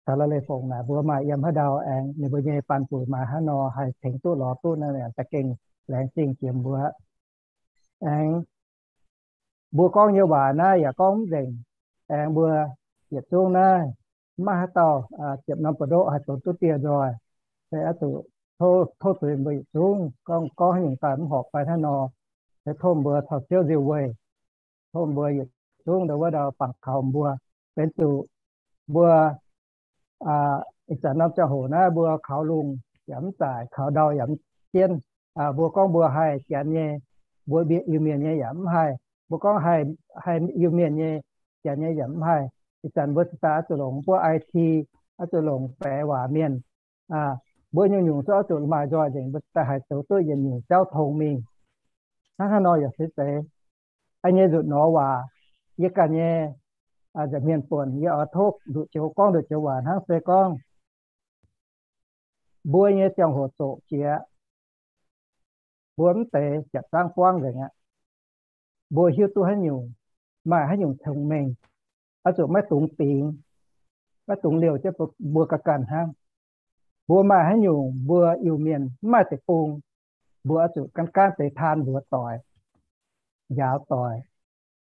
caux leih fongc naaic mbuo maaih yiem haaix ndau aengx ninh mbuo nyei baan-buic maaih haaix nor haih tengx duqv lorz duqv naaiv da'gengh laengz zingh jiex mbuo. Aengx mbuo gorngv nyei waac naaiv yaac gorngv mv nzengc. Aengx mbuo yietc zungv naaiv maiv maaih haaix dauh ziepc norm buoz-ndoqv haih donx duqv dieh nzoih. Se oix zuqc tov zuiz mbuo yietc zungv gorngv, gorngv haaix nyungc daaih mv horpc fai hnangv nor, se tov mbuo caux Ziouv nziu weih. Tov mbuo yietc zungv ndau wuov ndau bangc kaux mbuo, benx zuqc mbuo ih zanc norm ziangh hoc naaiv mbuo kaux lungh yaac mv zaaic, kaux ndau yaac mv jienv. Mbuo gorngv mbuo haih Janx nyei, mbuo Iu-Mienh nyei yaac mv haih. Mbuo gorngv haih Iu-Mienh nyei, Janx nyei yaac mv haih. Ih zanc mbuo cingx daaih oix zuqc longc mbuo I T, oix zuqc longc baeqc waac mienh. Mbuo nyungc-nyungc zungv oix zuqc maaih nzoih nzengc, mbuo cingx daaih haih zoux duqv yietc nyungc jauv tong mingh. Hnangv haaix nor yaac se zeiz. A'nyei nzutc nor waac, yie ganh nyei nza'hmien buonc yie oix tov nduqc joux gorngv nduqc joux waac hnangv se gorngv mbuo nyei ziangh hoc zoqc jiex, mbuo mv deix jiepc zaangv buangv nzengc aqv. Mbuo hiuv duqv haaix nyungc, maaih haaix nyungc cong-mengh, oix zuqc maiv dungx dingx, maiv dungx liouh jienv mbuo ga'ganh hnangv. Mbuo maaih haaix nyungc mbuo Iu-Mienh mv maaih deic-bung, mbuo oix zuqc gaanv gaanv deix taan mbuox doic, njaaux doic,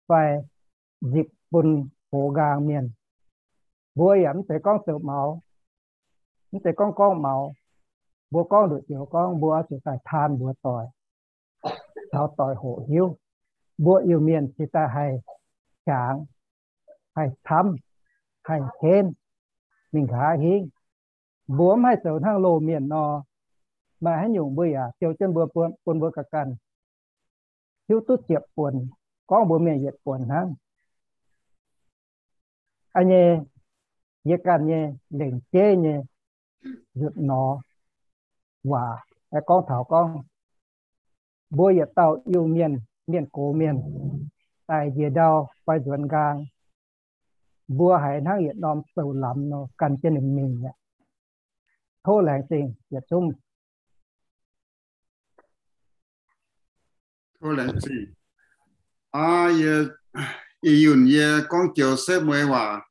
fai nzipc bun hoz nqaang mienh. Mbuo yaac mv zeiz gorngv zoux maux, mv zeiz gorngv gorngv maux. Mbuo gorngv nduqc joux gorngv mbuo oix zuqc daaih taan mbuox doic, caux doic hoqc hiuv, mbuo Iu-Mienh cingx daaih haih qangx, haih camv, haih henv mingh nqa'haav hingv. Mbuo mv haih zoux hnangv loz-mienh nor, maaih haaix nyungc mbuo yaac siou jienv mbuo bun mbuo ga'ganh hiuv duqv ziepc buonc, gorngv mbuo mienh yietc buonc hnangv. A'nyei, yie ganh nyei lengc jeiv nyei nzutc nor waac aengx gorngv taux gorngv mbuo yietc dauh Iu-Mienh, mienh gox mienh, daaih njiec ndau fai nzuonx nqaang, mbuo haiz hnangv yietc norm soux lamz nor gan jienv ninh mingh aqv. Tov laengz zingh yietc zungv. Tov laengz zingh. Aa, yie, ih yunh yie gorngv joux setv mueiz waac,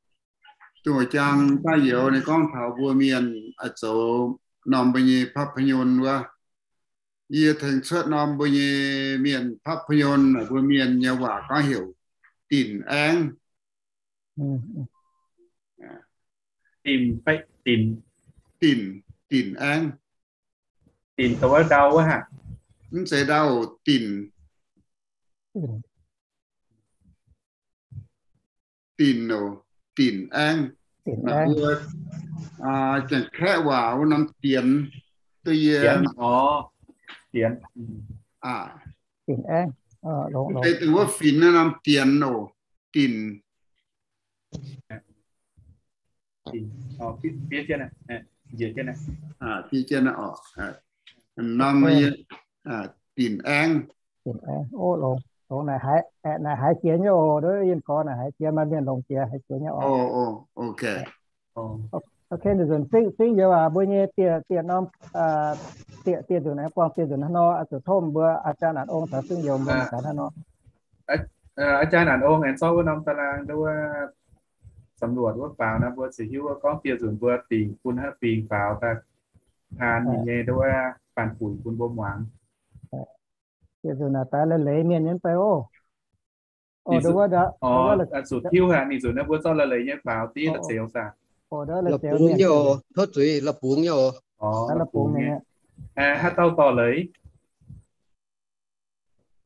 dongh jang daaih youz ninh gorngv taux mbuo mienh oix zoux norm mbuo nyei ภาพยนตร์ wuov. Yie tengx cuotv norm mbuo nyei mienh ภาพยนตร์ naaic, mbuo mienh nyei waac gorngv heuc dinc aengv. Dinc, dinc, dinc aengv. Dinc douc wuov ndau wuov haic. Mv zeiz ndau, dinc. Dinc oc, dinc aengv. Mbuo Janx-Kaeqv waac wuov norm dienx, duqv yie, mv zeiz dongh wuov finx naaiv norm dienx oc, dinc. Norm dinc aengv. Longx, longx naaic haiz jiex nyei oc. Yie gorx naaic haiz jiex, maaih mienh longx jiex haiz jiex nyei oc. Ok, nzunc fingx youz aac, mbuo nyei dieh norm, dieh nzunc aengx buangh dieh nzunc hnangv nor, zuqc tov mbuo อาจารย์ An Ong caux fingx youz mbuo mangc gaax hnangv nor. อาจารย์ An Ong aengx zorqv wuov norm ตาราง wuov สำรวจ wuov faaux naaiv, mbuo ziouc hiuv wuov gorngv dieh nzunc mbuo dingc bun hnangv dingc faaux daaih taan ninh nyei wuov baanh buic bun mbuo muangx. Dieh nzunc naaic daaih leiz-leiz mienh nyei mv bei oc. Zuqc tiuv haic, ninh nzunc naaiv mbuo zorqv leiz-leiz nyei faaux div la'zioux daaih. La'bungx nyei oc, tov zuiz, la'bungx nyei oc. Haaix dauh dorh leiz?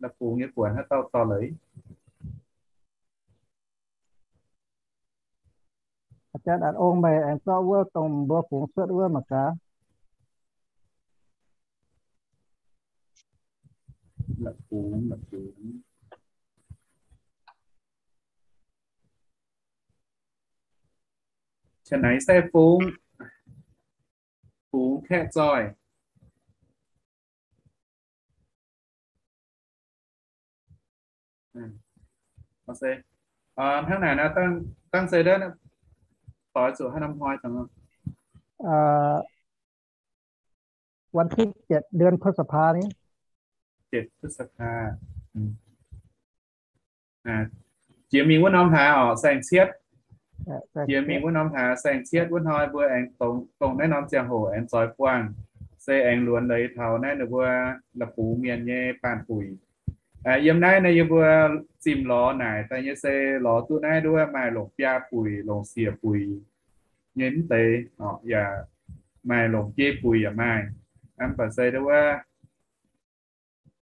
La'bungx nyei buonc haaix dauh dorh leiz? อาจารย์ An Ong, meih aengx zorqv wuov dongh mbuo fungx cuotv wuov mangc gaax. La'bungx, la'bungx. Cien naaic se fungx, fungx kaeqv zoih. Hnangv naaic nor, dangh se doix zuqc haaix norm hnoi? วันที่เจ็ด เดือนพฤษภานี้. Jiex mingh wuov norm hlaax oc, saeng-cietv. Jiex mingh wuov norm hlaax saeng-cietv wuov hnoi mbuo aengx dongh, dongh naaiv norm ziangh hoc aengx zoix buangh, se aengx luonx leiz taux naaiv ninh mbuo la'bungx mienh nyei baanh buic. Yiem naaiv naaiv yie mbuo zimh lorz naaic daaih nyei se lorz duqv naaiv nduov maaih longc biaa buic, longc siec buic nyei mv deix, yaac maaih longc biei buic yaac maaih. Mv baac se nduov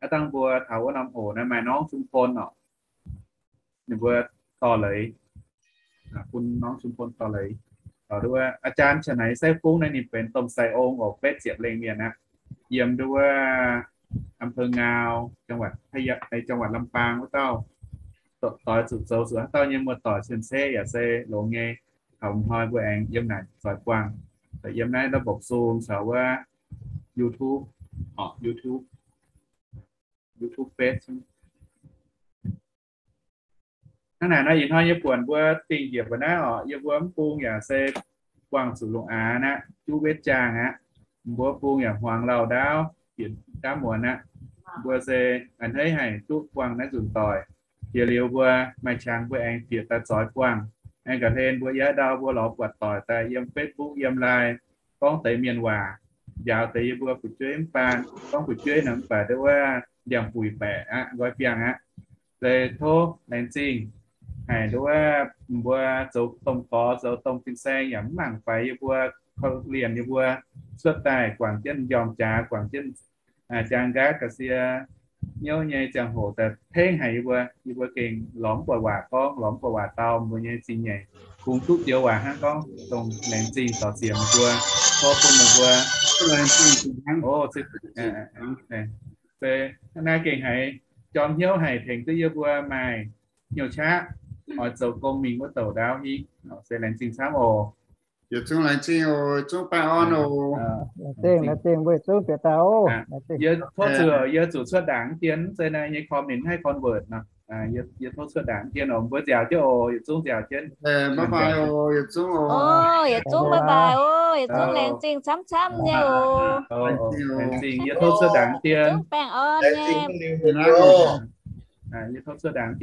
aav dangh mbuo taux wuov norm hoc naaiv maaih norm Trung Thôn oc, ninh mbuo dorh leiz, bun norm Trung Thôn dorh leiz. Nduov อาจารย์ Chả Nảy Sai Phung naaiv ninh benx domh sai ong oc, betv ziepc lengh mienh aqv. Yiem nduov อำเภอ Ngao, จังหวัด จังหวัดลำปาง wuov dauh. Doix zuqc zoux zuqc haaix dauh nyei muoz-doic cien-ceqv yaac se longx nyei. Taux hnoi mbuo aengx yiem naaic zoix buangh. Yiem naaiv ndau mbopv sung caux wuov YouTube, YouTube, YouTube page. Hnangv naaic nor ih hnoi nyei buonc mbuo dingh njiec mbuo naaiv oc, yie mbuo mv bung yaac se buangh zuqc lungh aanx aqv, juv wetv jaangh aqv. Mbuo bung yaac hmuangx lauh ndaauv, bieqc ndaamv muonz aqv. Mbuo se a'hneiv haic duqv buangh naaiv nzunc doic. Jiex liuz mbuo maaih qangx mbuo aengx bieqc daaih zoix buangh. Aengx ga'hlen mbuo yaac ndau mbuo lorz buatc doic daaih yiem Facebook, yiem Line, gorngv deix mienh waac, njaaux deix yie mbuo fu'jueiv mv baac gorngv fu'jueiv nor mv baac nduov ndiangx-buic baeqc aqv, nqoi biangh aqv. Se tov laengz zingh haic nduov mbuo zoux domh gorx zoux domh fin-saeng yaac mv mangc faix yie mbuo korv-lienh yie mbuo cuotv daaih guangc jienv m'njormh jaax, guangc jienv jaang nqaatv ga'sie hnyouv nyei ziangh hoc daaih tengv haic yie mbuo. Yie mbuo gengh lorz mv buatc waac gorngv, lorz mv buatc waac dau, mbuo nyei zingh nyeic kungx duqv joux waac hnangv gorngv dongh laengz zingh dorh ziec meih mbuo, tov bun meih mbuo. Se naaiv gengh haiz jorm hnyouv haic tengx duqv yie mbuo maaih hnyouv qaqv oix zoux gong mingh wuov douc ndaauv hingv. Se laengz zingh camv oc. Yietc zungv laengz zingh oc, yietc zungv baengh orn oc. Laengz zingh, laengz zingh mbuo yietc zungv bieqc daaih oc. Yie tov zuqc, yie zuqc cuotv ndaangc dien, mv zeiz naaiv nyei comment haih convert nor. Yie tov cuotv ndaangc dien oc, mbuo nziaauc jienv oc, yietc zungv nziaauc jienv. Yietc zungv bye bye oc, yietc zungv laengz zingh camv-camv nyei oc. Laengz zingh, yie tov cuotv ndaangc dien. Baengh orn nyei. Yie tov cuotv ndaangc dien.